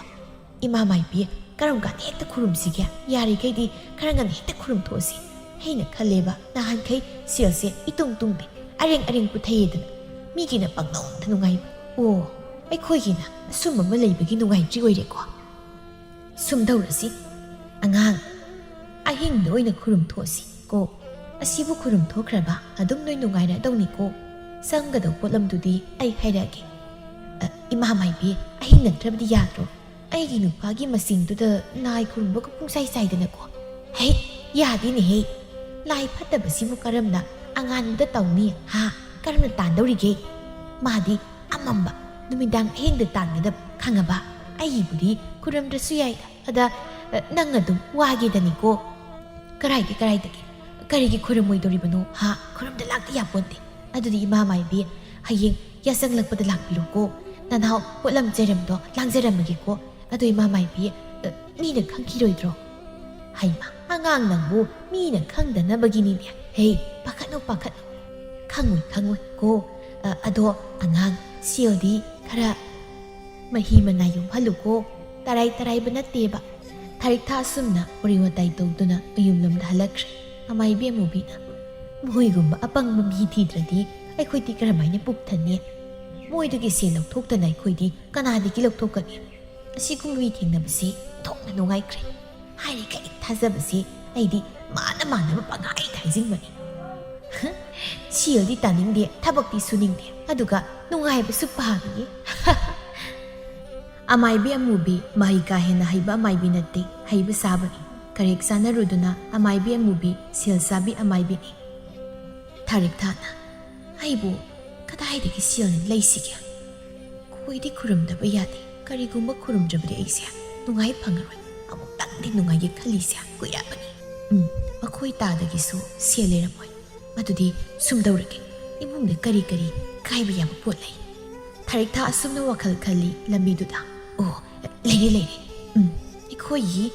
ꯏꯃꯥ ꯃꯥꯏꯕꯤ, ꯀꯔꯝ ꯀꯥꯟꯗ ꯍꯦꯛꯇ ꯈꯨꯔꯨꯝꯁꯤꯒꯦ? ꯌꯥꯔꯤꯈꯩꯗꯤ ꯈꯔ ꯉꯟꯅ ꯍꯦꯛꯇ ꯈꯨꯔꯨꯝꯊꯣꯛꯑꯁꯤ꯫ ꯑꯩꯅ ꯈꯜꯂꯦꯕ, ꯅꯍꯥꯟꯈꯩ ꯁꯦꯜꯁꯦ ꯏꯇꯨꯡ ꯇꯨꯡꯗꯦ, ꯑꯔꯦꯡ ꯑꯔꯦꯡ ꯄꯨꯊꯩꯌꯦꯗꯅ꯫ ꯃꯤꯒꯤꯅ ꯄꯪꯅꯨꯡꯗ ꯅꯨꯡꯉꯥꯏꯕ꯫ ꯑꯣ, ꯑꯩꯈꯣꯏꯒꯤꯅ ꯑꯁꯨꯝꯕ ꯑꯃ ꯂꯩꯕꯒꯤ ꯅꯨꯡꯉꯥꯏꯇ꯭ꯔꯤ ꯑꯣꯏꯔꯦꯀꯣ꯫ ꯁꯨꯝ ꯇꯧꯔꯁꯤ, ꯑꯉꯥꯡ, ꯑꯍꯤꯡꯗ ꯑꯣꯏꯅ ꯈꯨꯔꯨꯝ ꯊꯣꯛꯑꯁꯤ ꯀꯣ꯫ ꯑꯁꯤꯕꯨ ꯈꯨꯔꯨꯝ ꯊꯣꯛꯈ꯭ꯔꯕ ꯑꯗꯨꯝ ꯅꯣꯏ ꯅꯨꯡꯉꯥꯏꯔꯗꯧꯅꯤꯀꯣ꯫ ꯆꯪꯒꯗꯧ ꯄꯣꯠꯂꯝꯗꯨꯗꯤ ꯑꯩ ꯍꯥꯏꯔꯛꯑꯒꯦ꯫ ꯑ, ꯏꯃꯥ ꯃꯥꯏꯕꯤ, ꯑꯍꯤꯡ ꯅꯠꯇ꯭ꯔꯕꯗꯤ ꯌꯥꯗ꯭ꯔꯣ? ꯑꯩꯒꯤ ꯅꯨꯄꯥꯒꯤ ꯃꯁꯤꯡꯗꯨꯗ ꯂꯥꯏ ꯈꯨꯔꯨꯝꯕꯒ ꯄꯨꯡꯆꯥꯏ ꯆꯥꯏꯗꯅꯀꯣ꯫ ꯍꯦ, ꯌꯥꯗꯦꯅꯦꯍꯦ꯫ ꯂꯥꯏ ꯐꯠꯇꯕꯁꯤꯕꯨ ꯀꯔꯝꯅ ꯑꯉꯥꯟꯕꯗ ꯇꯧꯅꯤ, ꯍꯥ? ꯀꯔꯝꯅ ꯇꯥꯟꯗꯧꯔꯤꯒꯦ? ꯃꯥꯗꯤ ꯑꯃꯝꯕ ꯅꯨꯃꯤꯗꯥꯡ ꯑꯍꯤꯡꯗ ꯇꯥꯟꯒꯗꯕ, ꯈꯪꯉꯕ? ꯑꯩꯒꯤꯕꯨꯗꯤ ꯈꯨꯔꯨꯝꯗ꯭ꯔꯁꯨ ꯌꯥꯏꯗ꯫ ꯑꯗ, ꯑ, ꯅꯪ ꯑꯗꯨꯝ ꯋꯥꯒꯦꯗꯅꯤꯀꯣ꯫ ꯀꯔꯥꯏꯗ, ꯀꯔꯥꯏꯗꯒꯤ? ꯀꯔꯤꯒꯤ ꯈꯨꯔꯨꯝꯃꯣꯏꯗꯣꯔꯤꯕꯅꯣ, ꯍꯥ? ꯈꯨꯔꯨꯝꯗ ꯂꯥꯛꯇ ꯌꯥꯄꯣꯟꯇꯦ꯫ ꯑꯗꯨꯗꯤ ꯏꯃꯥ ꯃꯥꯏꯕꯤ, ꯍꯌꯦꯡ ꯌꯥꯆꯪꯂꯛꯄꯗ ꯂꯥꯛꯄꯤꯔꯣꯀꯣ꯫ ꯅꯅꯥꯎ ꯄꯣꯠꯂꯝ ꯆꯩꯔꯝꯗꯣ ꯂꯥꯡꯖꯔꯝꯃꯒꯦꯀꯣ꯫ ꯑꯗꯣ ꯏꯃꯥ ꯃꯥꯏꯕꯤ, ꯑ, ꯃꯤꯅ ꯈꯪꯈꯤꯔꯣꯏꯗ꯭ꯔꯣ? ꯍꯩꯃꯥ, ꯑꯉꯥꯡ ꯅꯪꯕꯨ ꯃꯤꯅ ꯈꯪꯗꯅꯕꯒꯤꯅꯤꯅꯦ꯫ ꯍꯦ, ꯄꯥꯈꯠꯅꯨ, ꯄꯥꯈꯠꯅꯨ꯫ ꯈꯪꯉꯣꯏ, ꯈꯪꯉꯣꯏ ꯀꯣ꯫ ꯑ, ꯑꯗꯣ ꯑꯉꯥꯡ, ꯁꯦꯜꯗꯤ ꯈꯔ ꯃꯍꯤ ꯃꯅꯥꯏ ꯌꯣꯝꯍꯜꯂꯨꯀꯣ꯫ ꯇꯔꯥꯏ ꯇꯔꯥꯏꯕ ꯅꯠꯇꯦꯕ꯫ ꯊꯥꯔꯤꯛꯊꯥ ꯑꯁꯨꯝꯅ ꯋꯥꯔꯤ ꯋꯥꯇꯥꯏ ꯇꯧꯗꯨꯅ ꯃꯌꯨꯝꯂꯣꯝꯗ ꯍꯜꯂꯛꯈ꯭ꯔꯦ꯫ ꯑꯃꯥꯏꯕꯤ ꯑꯃꯨꯕꯤꯅ, "ꯃꯈꯣꯏꯒꯨꯝꯕ ꯑꯄꯪꯕ ꯃꯤ ꯊꯤꯗ꯭ꯔꯗꯤ ꯑꯩꯈꯣꯏꯗꯤ ꯀꯔꯝꯍꯥꯏꯅ ꯄꯨꯛ ꯊꯟꯅꯤ? ꯃꯣꯏꯗꯒꯤ ꯁꯦꯜ ꯂꯧꯊꯣꯛꯇꯅ ꯑꯩꯈꯣꯏꯗꯤ ꯀꯅꯥꯗꯒꯤ ꯂꯧꯊꯣꯛꯀꯅꯤ? ꯑꯁꯤꯒꯨꯝꯕ ꯃꯤ ꯊꯦꯡꯅꯕꯁꯤ ꯊꯣꯛꯅ ꯅꯨꯡꯉꯥꯏꯈ꯭ꯔꯦ꯫ ꯍꯥꯏꯔꯤꯈꯩ ꯊꯥꯖꯕꯁꯤ ꯑꯩꯗꯤ ꯃꯥꯅ ꯃꯥꯟꯅꯕ ꯄꯪꯍꯥꯏꯗ ꯍꯥꯏꯖꯤꯟꯕꯅꯤ꯫ ꯁꯦꯜꯗꯤ ꯇꯥꯅꯤꯡꯗꯦ, ꯊꯕꯛꯇꯤ ꯁꯨꯅꯤꯡꯗꯦ, ꯑꯗꯨꯒ ꯅꯨꯡꯉꯥꯏꯕꯁꯨ ꯄꯥꯝꯃꯤ꯫" ꯑꯃꯥꯏꯕꯤ ꯑꯃꯨꯕꯤ ꯃꯍꯩ ꯀꯥ ꯍꯦꯟꯅ ꯍꯩꯕ ꯑꯃꯥꯏꯕꯤ ꯅꯠꯇꯦ, ꯍꯩꯕ ꯁꯥꯕꯅꯤ꯫ ꯀꯔꯦꯛ ꯆꯥꯅꯔꯨꯗꯨꯅ ꯑꯃꯥꯏꯕꯤ ꯑꯃꯨꯕꯤ ꯁꯦꯜ ꯆꯥꯕꯤ ꯑꯃꯥꯏꯕꯤꯅꯤ꯫ ꯊꯥꯔꯤꯛ ꯊꯥꯅ, "ꯑꯩꯕꯨ ꯀꯗꯥꯏꯗꯒꯤ ꯁꯦꯜꯅ ꯂꯩꯁꯤꯒꯦ? ꯈꯣꯏꯗꯤ ꯈꯨꯔꯨꯝꯗꯕ ꯌꯥꯗꯦ꯫ ꯀꯔꯤꯒꯨꯝꯕ ꯈꯨꯔꯨꯝꯗ꯭ꯔꯕꯗꯤ ꯑꯩꯁꯦ ꯅꯨꯡꯉꯥꯏ ꯐꯪꯉꯔꯣꯏ꯫ ꯑꯃꯨꯛꯇꯪꯗꯤ ꯅꯨꯡꯉꯥꯏꯒꯦ ꯈꯜꯂꯤꯁꯦ ꯀꯨꯏꯔꯕꯅꯤ꯫ ꯎꯝ, ꯃꯈꯣꯏ ꯇꯥꯗꯒꯤꯁꯨ ꯁꯦꯜ ꯂꯩꯔꯝꯃꯣꯏ꯫ ꯑꯗꯨꯗꯤ ꯁꯨꯝ ꯇꯧꯔꯒꯦ꯫ ꯏꯃꯨꯡꯗ ꯀꯔꯤ ꯀꯔꯤ ꯀꯥꯏꯕ ꯌꯥꯕ ꯄꯣꯠ ꯂꯩ?" ꯊꯥꯔꯤꯛ ꯊꯥ ꯑꯁꯨꯝꯅ ꯋꯥꯈꯜ ꯈꯜꯂꯤ ꯂꯝꯕꯤꯗꯨꯗ꯫ "ꯑꯣ, ꯂꯩꯔꯦ, ꯂꯩꯔꯦ꯫ ꯎꯝ, ꯑꯩꯈꯣꯏꯒꯤ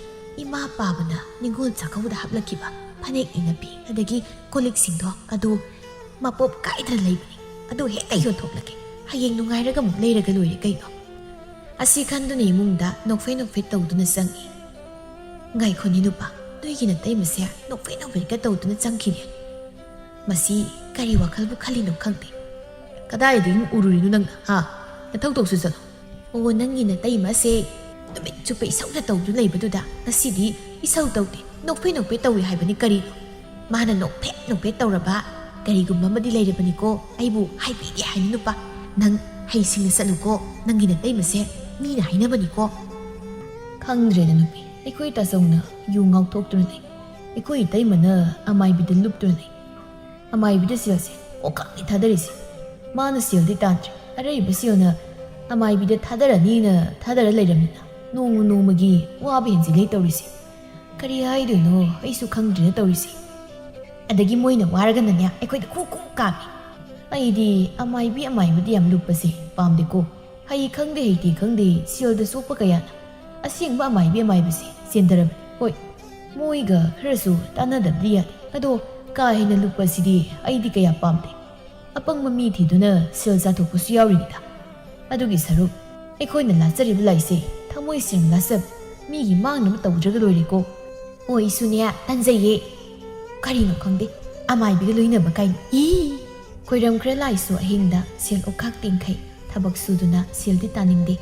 ꯏꯃꯥ ꯄꯥꯕꯅ ꯅꯤꯉꯣꯜ ꯆꯥꯛꯀꯧꯕꯗ ꯍꯥꯞꯂꯛꯈꯤꯕ ꯐꯅꯦꯛ ꯏꯅꯐꯤ, ꯑꯗꯒꯤ ꯀꯣꯜ ꯂꯤꯛꯁꯤꯡꯗꯣ ꯑꯗꯨ ꯃꯄꯣꯞ ꯀꯥꯏꯗꯅ ꯂꯩꯕꯅꯤ꯫ ꯑꯗꯨ ꯍꯦꯛꯇ ꯌꯣꯟꯊꯣꯛꯂꯒꯦ꯫ ꯍꯌꯦꯡ ꯅꯨꯡꯉꯥꯏꯔꯒ ꯑꯃꯨꯛ ꯂꯩꯔꯒ ꯂꯣꯏꯔꯦ ꯀꯩꯅꯣ?" ꯑꯁꯤ ꯈꯟꯗꯨꯅ ꯏꯃꯨꯡꯗ ꯅꯣꯛꯐꯦ ꯅꯣꯛꯐꯦ ꯇꯧꯗꯨꯅ ꯆꯪꯏ꯫ ꯉꯥꯏꯈꯣꯅꯦ ꯅꯨꯄꯥ, ꯅꯣꯏꯒꯤ ꯅꯇꯩꯃꯁꯦ ꯅꯣꯛꯐꯦꯠ ꯅꯣꯛꯐꯦꯠꯀ ꯇꯧꯗꯨꯅ ꯆꯪꯈꯤꯅꯦ꯫ ꯃꯁꯤ ꯀꯔꯤ ꯋꯥꯈꯜꯕꯨ ꯈꯜꯂꯤꯅꯣ ꯈꯪꯗꯦ꯫ ꯀꯗꯥꯏꯗꯒꯤ ꯎꯔꯨꯔꯤꯅꯣ ꯅꯪꯅ, ꯍꯥ? ꯅꯊꯧ ꯇꯧꯁꯨ ꯆꯠꯂꯣ꯫ ꯑꯣ, ꯅꯪꯒꯤ ꯅꯇꯩꯃꯁꯦ ꯅꯨꯃꯤꯠ ꯆꯨꯞꯄ ꯏꯁꯧꯗ ꯇꯧꯗꯨꯅ ꯂꯩꯕꯗꯨꯗ ꯉꯁꯤꯗꯤ ꯏꯁꯧ ꯇꯧꯗꯦ, ꯅꯣꯛꯐꯦꯠ ꯅꯣꯛꯐꯦꯠ ꯇꯧꯏ ꯍꯥꯏꯕꯅꯤ ꯀꯔꯤꯅꯣ? ꯃꯥꯅ ꯅꯣꯛꯐꯦꯠ ꯅꯣꯛꯐꯦꯠ ꯇꯧꯔꯕ ꯀꯔꯤꯒꯨꯝꯕ ꯑꯃꯗꯤ ꯂꯩꯔꯕꯅꯤꯀꯣ꯫ ꯑꯩꯕꯨ ꯍꯥꯏꯕꯤꯗꯦ ꯍꯥꯏꯅꯤ ꯅꯨꯄꯥ꯫ ꯅꯪ ꯍꯩꯁꯤꯡꯅ ꯆꯠꯂꯨꯀꯣ, ꯅꯪꯒꯤ ꯅꯇꯩꯃꯁꯦ ꯃꯤꯅ ꯍꯥꯏꯅꯕꯅꯤꯀꯣ꯫ ꯈꯪꯗ꯭ꯔꯦꯗ ꯅꯨꯄꯤ, ꯑꯩꯈꯣꯏ ꯇꯥꯆꯧꯅ ꯌꯨ ꯉꯥꯎꯊꯣꯛꯇꯨꯅ ꯂꯩ꯫ ꯑꯩꯈꯣꯏ ꯏꯇꯩꯃꯅ ꯑꯃꯥꯏꯕꯤꯗ ꯂꯨꯞꯇꯨꯅ ꯂꯩ꯫ ꯑꯃꯥꯏꯕꯤꯗ ꯁꯦꯜꯁꯦ ꯑꯣꯀꯥꯛꯅꯤ ꯊꯥꯗꯔꯤꯁꯦ꯫ ꯃꯥꯅ ꯁꯦꯜꯗꯤ ꯇꯥꯟꯗ꯭ꯔꯦ, ꯑꯔꯩꯕ ꯁꯦꯜꯅ ꯑꯃꯥꯏꯕꯤꯗ ꯊꯥꯗꯔꯅꯤꯅ ꯊꯥꯗꯔ ꯂꯩꯔꯝꯅꯤꯅ ꯅꯣꯡꯃ ꯅꯣꯡꯃꯒꯤ ꯋꯥꯕ ꯍꯦꯟꯖꯤꯜꯂꯦ ꯇꯧꯔꯤꯁꯦ꯫ ꯀꯔꯤ ꯍꯥꯏꯗꯣꯏꯅꯣ ꯑꯩꯁꯨ ꯈꯪꯗ꯭ꯔꯦꯅ ꯇꯧꯔꯤꯁꯦ꯫ ꯑꯗꯒꯤ ꯃꯣꯏꯅ ꯋꯥꯔꯒꯅꯅꯦ ꯑꯩꯈꯣꯏꯗ ꯈꯨ ꯈꯨ ꯀꯥꯝꯃꯤ꯫ ꯑꯩꯗꯤ ꯑꯃꯥꯏꯕꯤ ꯑꯃꯥꯏꯕꯗ ꯌꯥꯝ ꯂꯨꯞꯄꯁꯦ ꯄꯥꯝꯗꯦꯀꯣ꯫ ꯍꯩ ꯈꯪꯗꯦ ꯍꯩꯇꯦ ꯈꯪꯗꯦ ꯁꯦꯜꯗ ꯆꯣꯞꯄ ꯀꯌꯥꯅ ꯑꯁꯦꯡꯕ ꯑꯃꯥꯏꯕꯤ ꯑꯃꯥꯏꯕꯁꯦ ꯆꯦꯟꯊꯔꯕꯅꯤ꯫ ꯍꯣꯏ, ꯃꯣꯏꯒ ꯈꯔꯁꯨ ꯇꯥꯟꯅꯗꯕꯗꯤ ꯌꯥꯗꯦ, ꯑꯗꯣ ꯀꯥ ꯍꯦꯟꯅ ꯂꯨꯞꯄꯁꯤꯗꯤ ꯑꯩꯗꯤ ꯀꯌꯥ ꯄꯥꯝꯗꯦ꯫ ꯑꯄꯪꯕ ꯃꯤ ꯊꯤꯗꯨꯅ ꯁꯦꯜ ꯆꯥꯊꯣꯛꯄꯁꯨ ꯌꯥꯎꯔꯤꯅꯤꯗ꯫ ꯑꯗꯨꯒꯤ ꯁꯔꯨꯛ ꯑꯩꯈꯣꯏꯅ ꯂꯥꯠꯆꯔꯤꯕ ꯂꯥꯏꯁꯦ ꯊꯃꯣꯏ ꯁꯦꯡꯅ ꯂꯥꯠꯆꯕ, ꯃꯤꯒꯤ ꯃꯥꯡꯅꯕ ꯇꯧꯗ꯭ꯔꯒ ꯂꯣꯏꯔꯦꯀꯣ꯫ ꯑꯣ, ꯑꯩꯁꯨꯅꯦ ꯇꯟꯖꯩꯌꯦ꯫ ꯀꯔꯤꯅꯣ ꯈꯪꯗꯦ, ꯑꯃꯥꯏꯕꯤꯒ ꯂꯣꯏꯅꯕ ꯀꯥꯏꯅ꯫ ꯏ! ꯈꯣꯏꯔꯝꯈ꯭ꯔꯦ ꯂꯥꯏꯁꯨ ꯑꯍꯤꯡꯗ ꯁꯦꯜ ꯑꯣꯛꯈꯥꯛ ꯇꯦꯡꯈꯩ꯫ ꯊꯕꯛ ꯁꯨꯗꯨꯅ ꯁꯦꯜꯗꯤ ꯇꯥꯅꯤꯡꯗꯦ꯫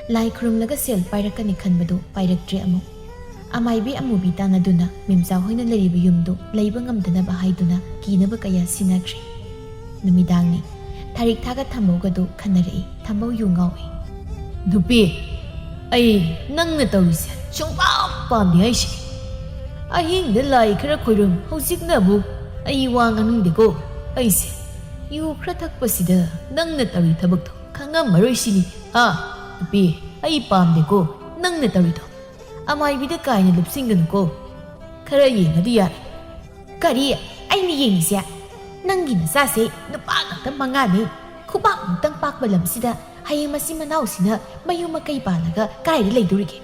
ꯂꯥꯏ ꯈꯨꯔꯨꯝꯂꯒ ꯁꯦꯜ ꯄꯥꯏꯔꯛꯀꯅꯤ ꯈꯟꯕꯗꯨ ꯄꯥꯏꯔꯛꯇ꯭ꯔꯦ ꯑꯃꯨꯛ꯫ ꯑꯃꯥꯏꯕꯤ ꯑꯃꯨꯕꯤ ꯇꯥꯟꯅꯗꯨꯅ ꯃꯦꯝꯆꯥ ꯍꯣꯏꯅ ꯂꯩꯔꯤꯕ ꯌꯨꯝꯗꯨ ꯂꯩꯕ ꯉꯝꯗꯅꯕ ꯍꯥꯏꯗꯨꯅ ꯀꯤꯅꯕ ꯀꯌꯥ ꯁꯤꯟꯅꯈ꯭ꯔꯦ꯫ ꯅꯨꯃꯤꯗꯥꯡꯅꯤ꯫ ꯊꯥꯔꯤꯛ ꯊꯥꯒ ꯊꯝꯕꯧꯒꯗꯨ ꯈꯟꯅꯔꯛꯏ꯫ ꯊꯝꯕꯧ ꯌꯨ ꯉꯥꯎꯏ꯫ ꯅꯨꯄꯤ, ꯑꯩ ꯅꯪꯅ ꯇꯧꯔꯤꯁꯦ ꯁꯨꯡꯄꯥꯝ ꯄꯥꯝꯗꯦ ꯍꯥꯏꯁꯦ꯫ ꯑꯍꯤꯡꯗ ꯂꯥꯏ ꯈꯔ ꯈꯣꯏꯔꯨꯝ, ꯍꯧꯖꯤꯛꯅ ꯑꯃꯨꯛ ꯑꯩ ꯋꯥ ꯉꯥꯡꯅꯤꯡꯗꯦꯀꯣ꯫ ꯑꯩꯁꯦ ꯌꯨ ꯈꯔ ꯊꯛꯄꯁꯤꯗ ꯅꯪꯅ ꯇꯧꯔꯤ ꯊꯕꯛꯇꯣ ꯈꯪꯉꯝꯃꯔꯣꯏ ꯁꯤꯅꯤ꯫ ꯍꯥ? ꯅꯨꯄꯤ, ꯑꯩ ꯄꯥꯝꯗꯦꯀꯣ ꯅꯪꯅ ꯇꯧꯔꯤꯗꯣ꯫ ꯑꯃꯥꯏꯕꯤꯗ ꯀꯥꯏꯅ ꯂꯨꯞꯁꯤꯟꯒꯅꯨꯀꯣ꯫ ꯈꯔ ꯌꯦꯡꯉꯗꯤ ꯌꯥꯔꯦ꯫ ꯀꯔꯤ? ꯑꯩꯅ ꯌꯦꯡꯉꯤꯁꯦ? ꯅꯪꯒꯤ ꯅꯆꯥꯁꯦ ꯅꯨꯄꯥ ꯉꯥꯛꯇ ꯃꯉꯥꯅꯤ꯫ ꯈꯨꯕꯥꯛꯃꯨꯛꯇꯪ ꯄꯥꯛꯄ ꯂꯝꯁꯤꯗ ꯍꯌꯦꯡ ꯃꯆꯤꯟ ꯃꯅꯥꯎꯁꯤꯅ ꯃꯌꯨꯝ ꯃꯀꯩ ꯄꯥꯜꯂꯒ ꯀꯥꯏꯗ ꯂꯩꯗꯣꯔꯤꯒꯦ?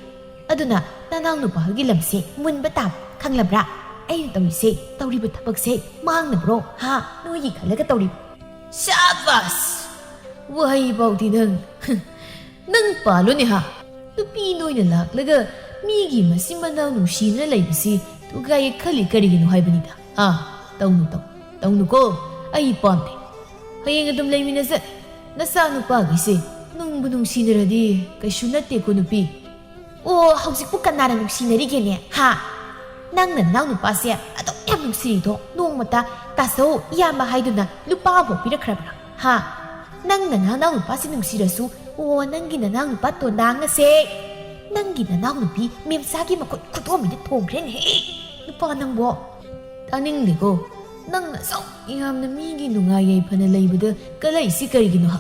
ꯑꯗꯨꯅ ꯅꯅꯥꯎ ꯅꯨꯄꯥ ꯍꯣꯏꯒꯤ ꯂꯝꯁꯦ ꯃꯨꯟꯕ ꯇꯥꯕ, ꯈꯪꯂꯕ꯭ꯔꯥ? ꯑꯩꯅ ꯇꯧꯔꯤꯁꯦ, ꯇꯧꯔꯤꯕ ꯊꯕꯛꯁꯦ ꯃꯥꯡꯅꯕ꯭ꯔꯣ? ꯍꯥ? ꯅꯣꯏꯒꯤ ꯈꯜꯂꯒ ꯇꯧꯔꯤꯕ? ꯁꯥꯕꯥꯁ! ꯋꯥꯍꯩ ꯐꯥꯎꯗꯤ ꯅꯪ, ꯅꯪ ꯄꯥꯜꯂꯨꯅꯦ ꯍꯥ? ꯅꯨꯄꯤ ꯅꯣꯏꯅ ꯂꯥꯛꯂꯒ ꯃꯤꯒꯤ ꯃꯆꯤꯟ ꯃꯅꯥꯎ ꯅꯨꯡꯁꯤꯅ ꯂꯩꯕꯁꯤ ꯇꯨꯒꯥꯏꯌꯦ ꯈꯜꯂꯤ ꯀꯔꯤꯒꯤꯅꯣ ꯍꯥꯏꯕꯅꯤꯗ꯫ ꯑꯥ, ꯇꯧꯅꯨ, ꯇꯧ, ꯇꯧꯅꯨꯀꯣ꯫ ꯑꯩ ꯄꯥꯝꯗꯦ꯫ ꯍꯌꯦꯡ ꯑꯗꯨꯝ ꯂꯩꯃꯤꯟꯅꯖꯅꯤ꯫ ꯅꯆꯥ ꯅꯨꯄꯥꯒꯤꯁꯦ ꯅꯨꯡꯕꯨ ꯅꯨꯡꯁꯤꯅꯔꯗꯤ ꯀꯩꯁꯨ ꯅꯠꯇꯦꯀꯣ ꯅꯨꯄꯤ꯫ ꯑꯣ, ꯍꯧꯖꯤꯛꯄꯨ ꯀꯅꯥꯅ ꯅꯨꯡꯁꯤꯅꯔꯤꯒꯦꯅꯦ? ꯍꯥ? ꯅꯪꯅ ꯅꯅꯥꯎ ꯅꯨꯄꯥꯁꯦ ꯑꯗꯨꯛ ꯌꯥꯝ ꯅꯨꯡꯁꯤꯔꯤꯗꯣ ꯅꯣꯡꯃꯇ ꯇꯥꯆꯧ, ꯏꯌꯥꯝꯕ ꯍꯥꯏꯗꯨꯅ ꯂꯨꯄꯥ ꯑꯃꯐꯥꯎ ꯄꯤꯔꯛꯈ꯭ꯔꯕ꯭ꯔꯥ? ꯍꯥ? ꯅꯪꯅ ꯅꯅꯥꯎ ꯅꯨꯄꯥꯁꯦ ꯅꯨꯡꯁꯤꯔꯁꯨ, ꯑꯣ, ꯅꯪꯒꯤ ꯅꯅꯥꯎ ꯅꯨꯄꯥ ꯇꯣꯟꯗꯥꯡ ꯑꯁꯦ, ꯅꯪꯒꯤ ꯅꯅꯥꯎ ꯅꯨꯄꯤ ꯃꯦꯝꯆꯥꯒꯤ ꯃꯈꯨꯠ ꯈꯨꯗꯣꯝꯕꯤꯗ ꯊꯣꯡꯈ꯭ꯔꯦꯅꯦꯍꯦ꯫ ꯅꯨꯄꯥ ꯅꯪꯕꯣ꯫ ꯇꯥꯅꯤꯡꯗꯦꯀꯣ꯫ ꯅꯪꯅ ꯑꯁꯨꯛ ꯌꯥꯝꯅ ꯃꯤꯒꯤ ꯅꯨꯡꯉꯥꯏ ꯌꯥꯏꯐꯅ ꯂꯩꯕꯗ ꯀꯂꯛꯏꯁꯤ ꯀꯔꯤꯒꯤꯅꯣ ꯍꯥ?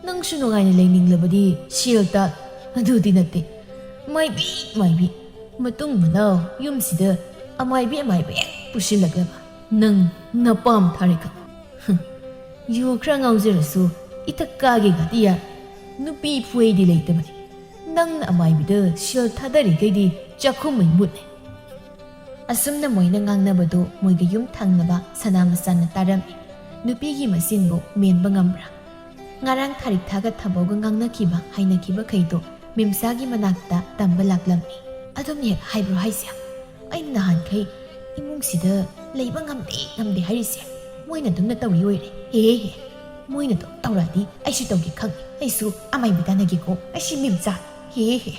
ꯅꯪꯁꯨ ꯅꯨꯡꯉꯥꯏꯅ ꯂꯩꯅꯤꯡꯂꯕꯗꯤ ꯁꯦꯜ ꯇꯥꯜ꯫ ꯑꯗꯨꯗꯤ ꯅꯠꯇꯦ꯫ ꯃꯥꯏꯕꯤ, ꯃꯥꯏꯕꯤ꯫ ꯃꯇꯨꯡ ꯃꯅꯥꯎ ꯌꯨꯝꯁꯤꯗ ꯑꯃꯥꯏꯕꯤ ꯑꯃꯥꯏꯕ ꯍꯦꯛ ꯄꯨꯁꯤꯜꯂꯛꯂꯕ꯫ ꯅꯪ ꯅꯄꯥꯝ ꯊꯥꯔꯦꯀ꯫ ꯍꯨꯝ꯫ ꯌꯨ ꯈꯔ ꯉꯥꯎꯖꯔꯁꯨ ꯏꯊꯛ ꯀꯥꯒꯦ ꯒꯥꯗꯤ ꯌꯥꯏ꯫ ꯅꯨꯄꯤ ꯐꯨꯏꯗꯤ ꯂꯩꯇꯕꯅꯤ꯫ ꯅꯪꯅ ꯑꯃꯥꯏꯕꯤꯗ ꯁꯦꯜ ꯊꯥꯗꯔꯤꯈꯩꯗꯤ ꯆꯥꯛꯈꯨꯝ ꯃꯩ ꯃꯨꯠꯂꯦ꯫ ꯑꯁꯨꯝꯅ ꯃꯣꯏꯅ ꯉꯥꯡꯅꯕꯗꯨ ꯃꯣꯏꯒ ꯌꯨꯝ ꯊꯪꯅꯕ ꯁꯅꯥ ꯃꯆꯥꯅ ꯇꯥꯔꯝꯃꯤ꯫ ꯅꯨꯄꯤꯒꯤ ꯃꯆꯤꯟꯕꯨ ꯃꯦꯟꯕ ꯉꯝꯕ꯭ꯔꯥ? ꯉꯔꯥꯡ ꯊꯥꯔꯤꯛꯊꯥꯒ ꯊꯕꯧꯒ ꯉꯥꯡꯅꯈꯤꯕ ꯍꯥꯏꯅꯈꯤꯕꯈꯩꯗꯣ ꯃꯦꯝꯆꯥꯒꯤ ꯃꯅꯥꯛꯇ ꯇꯝꯕ ꯂꯥꯛꯂꯝꯃꯤ꯫ ꯑꯗꯨꯝ ꯍꯦꯛ ꯍꯥꯏꯕ꯭ꯔꯣ ꯍꯥꯏꯁꯦ? ꯑꯩꯅ ꯅꯍꯥꯟꯈꯩ ꯏꯃꯨꯡꯁꯤꯗ ꯂꯩꯕ ꯉꯝꯗꯦ ꯉꯝꯗꯦ ꯍꯥꯏꯔꯤꯁꯦ ꯃꯣꯏꯅ ꯑꯗꯨꯝꯅ ꯇꯧꯔꯤ ꯑꯣꯏꯔꯦ꯫ ꯍꯦ ꯍꯦ꯫ ꯃꯣꯏꯅ ꯑꯗꯨꯝ ꯇꯧꯔꯛꯑꯗꯤ ꯑꯩꯁꯨ ꯇꯧꯒꯦ ꯈꯪꯉꯦ꯫ ꯑꯩꯁꯨ ꯑꯃꯥꯏꯕꯤ ꯇꯥꯟꯅꯒꯦꯀꯣ꯫ ꯑꯩꯁꯤ ꯃꯦꯝꯆꯥ꯫ ꯍꯦ ꯍꯦ꯫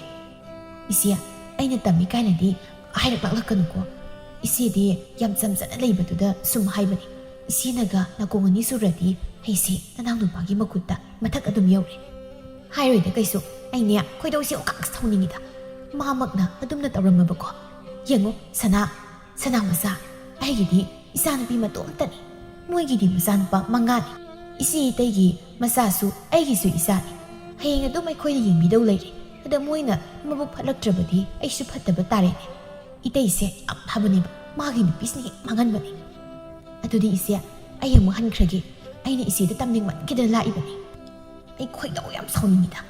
ꯏꯆꯦ, ꯑꯩꯅ ꯇꯝꯃꯤ ꯀꯥꯏꯅꯗꯤ ꯍꯥꯏꯔꯛꯂꯛꯂꯛꯀꯅꯨꯀꯣ꯫ ꯏꯆꯦꯗꯤ ꯌꯥꯝ ꯆꯝꯖꯅ ꯂꯩꯕꯗꯨꯗ ꯁꯨꯝ ꯍꯥꯏꯕꯅꯤ꯫ ꯏꯆꯦꯅꯒ ꯅꯥꯀꯣꯡ ꯑꯅꯤ ꯆꯨꯔꯗꯤ ꯑꯩꯁꯦ ꯅꯅꯥꯎ ꯅꯨꯄꯥꯒꯤ ꯃꯈꯨꯠꯇ ꯃꯊꯛ ꯑꯗꯨꯝ ꯌꯧꯔꯦ꯫ ꯍꯥꯏꯔꯣꯏꯗ ꯀꯩꯁꯨ꯫ ꯑꯩꯅꯦ ꯈꯣꯏꯗꯧꯁꯦ ꯑꯣꯀꯥꯛ ꯁꯥꯎꯅꯤꯡꯉꯤꯗ꯫ ꯃꯥꯃꯛꯅ ꯑꯗꯨꯝꯅ ꯇꯧꯔꯝꯃꯕꯀꯣ꯫ ꯌꯦꯡꯉꯣ ꯁꯅꯥ, ꯁꯅꯥ ꯃꯆꯥ, ꯑꯩꯒꯤꯗꯤ ꯏꯆꯥꯅꯨꯄꯤ ꯃꯇꯣꯝꯇꯅꯤ꯫ ꯃꯣꯏꯒꯤꯗꯤ ꯃꯆꯥꯅꯨꯄꯥ ꯃꯉꯥꯅꯤ꯫ ꯏꯆꯦ ꯏꯇꯩꯒꯤ ꯃꯆꯥꯁꯨ ꯑꯩꯒꯤꯁꯨ ꯏꯆꯥꯅꯤ꯫ ꯍꯌꯦꯡ ꯑꯗꯨꯝ ꯑꯩꯈꯣꯏꯅ ꯌꯦꯡꯕꯤꯗꯧ ꯂꯩꯔꯦ꯫ ꯑꯗ ꯃꯣꯏꯅ ꯃꯕꯨꯛ ꯐꯠꯂꯛꯇ꯭ꯔꯕꯗꯤ ꯑꯩꯁꯨ ꯐꯠꯇꯕ ꯇꯥꯔꯦꯅꯦ꯫ ꯏꯇꯩꯁꯦ ꯌꯥꯝ ꯐꯕꯅꯦꯕ꯫ ꯃꯥꯒꯤ ꯅꯨꯄꯤꯁꯤꯅ ꯍꯦꯛ ꯃꯥꯡꯍꯟꯕꯅꯦ꯫ ꯑꯗꯨꯗꯤ ꯏꯆꯦ, ꯑꯩ ꯑꯃꯨꯛ ꯍꯟꯈ꯭ꯔꯒꯦ꯫ ꯑꯩꯅ ꯏꯆꯦꯗ ꯇꯝꯅꯤꯡꯃꯟꯈꯤꯗꯅ ꯂꯥꯛꯏꯕꯅꯤ꯫ ꯑꯩ ꯈꯣꯏꯗꯧ ꯌꯥꯝ ꯁꯥꯎꯅꯤꯡꯉꯤꯗ꯫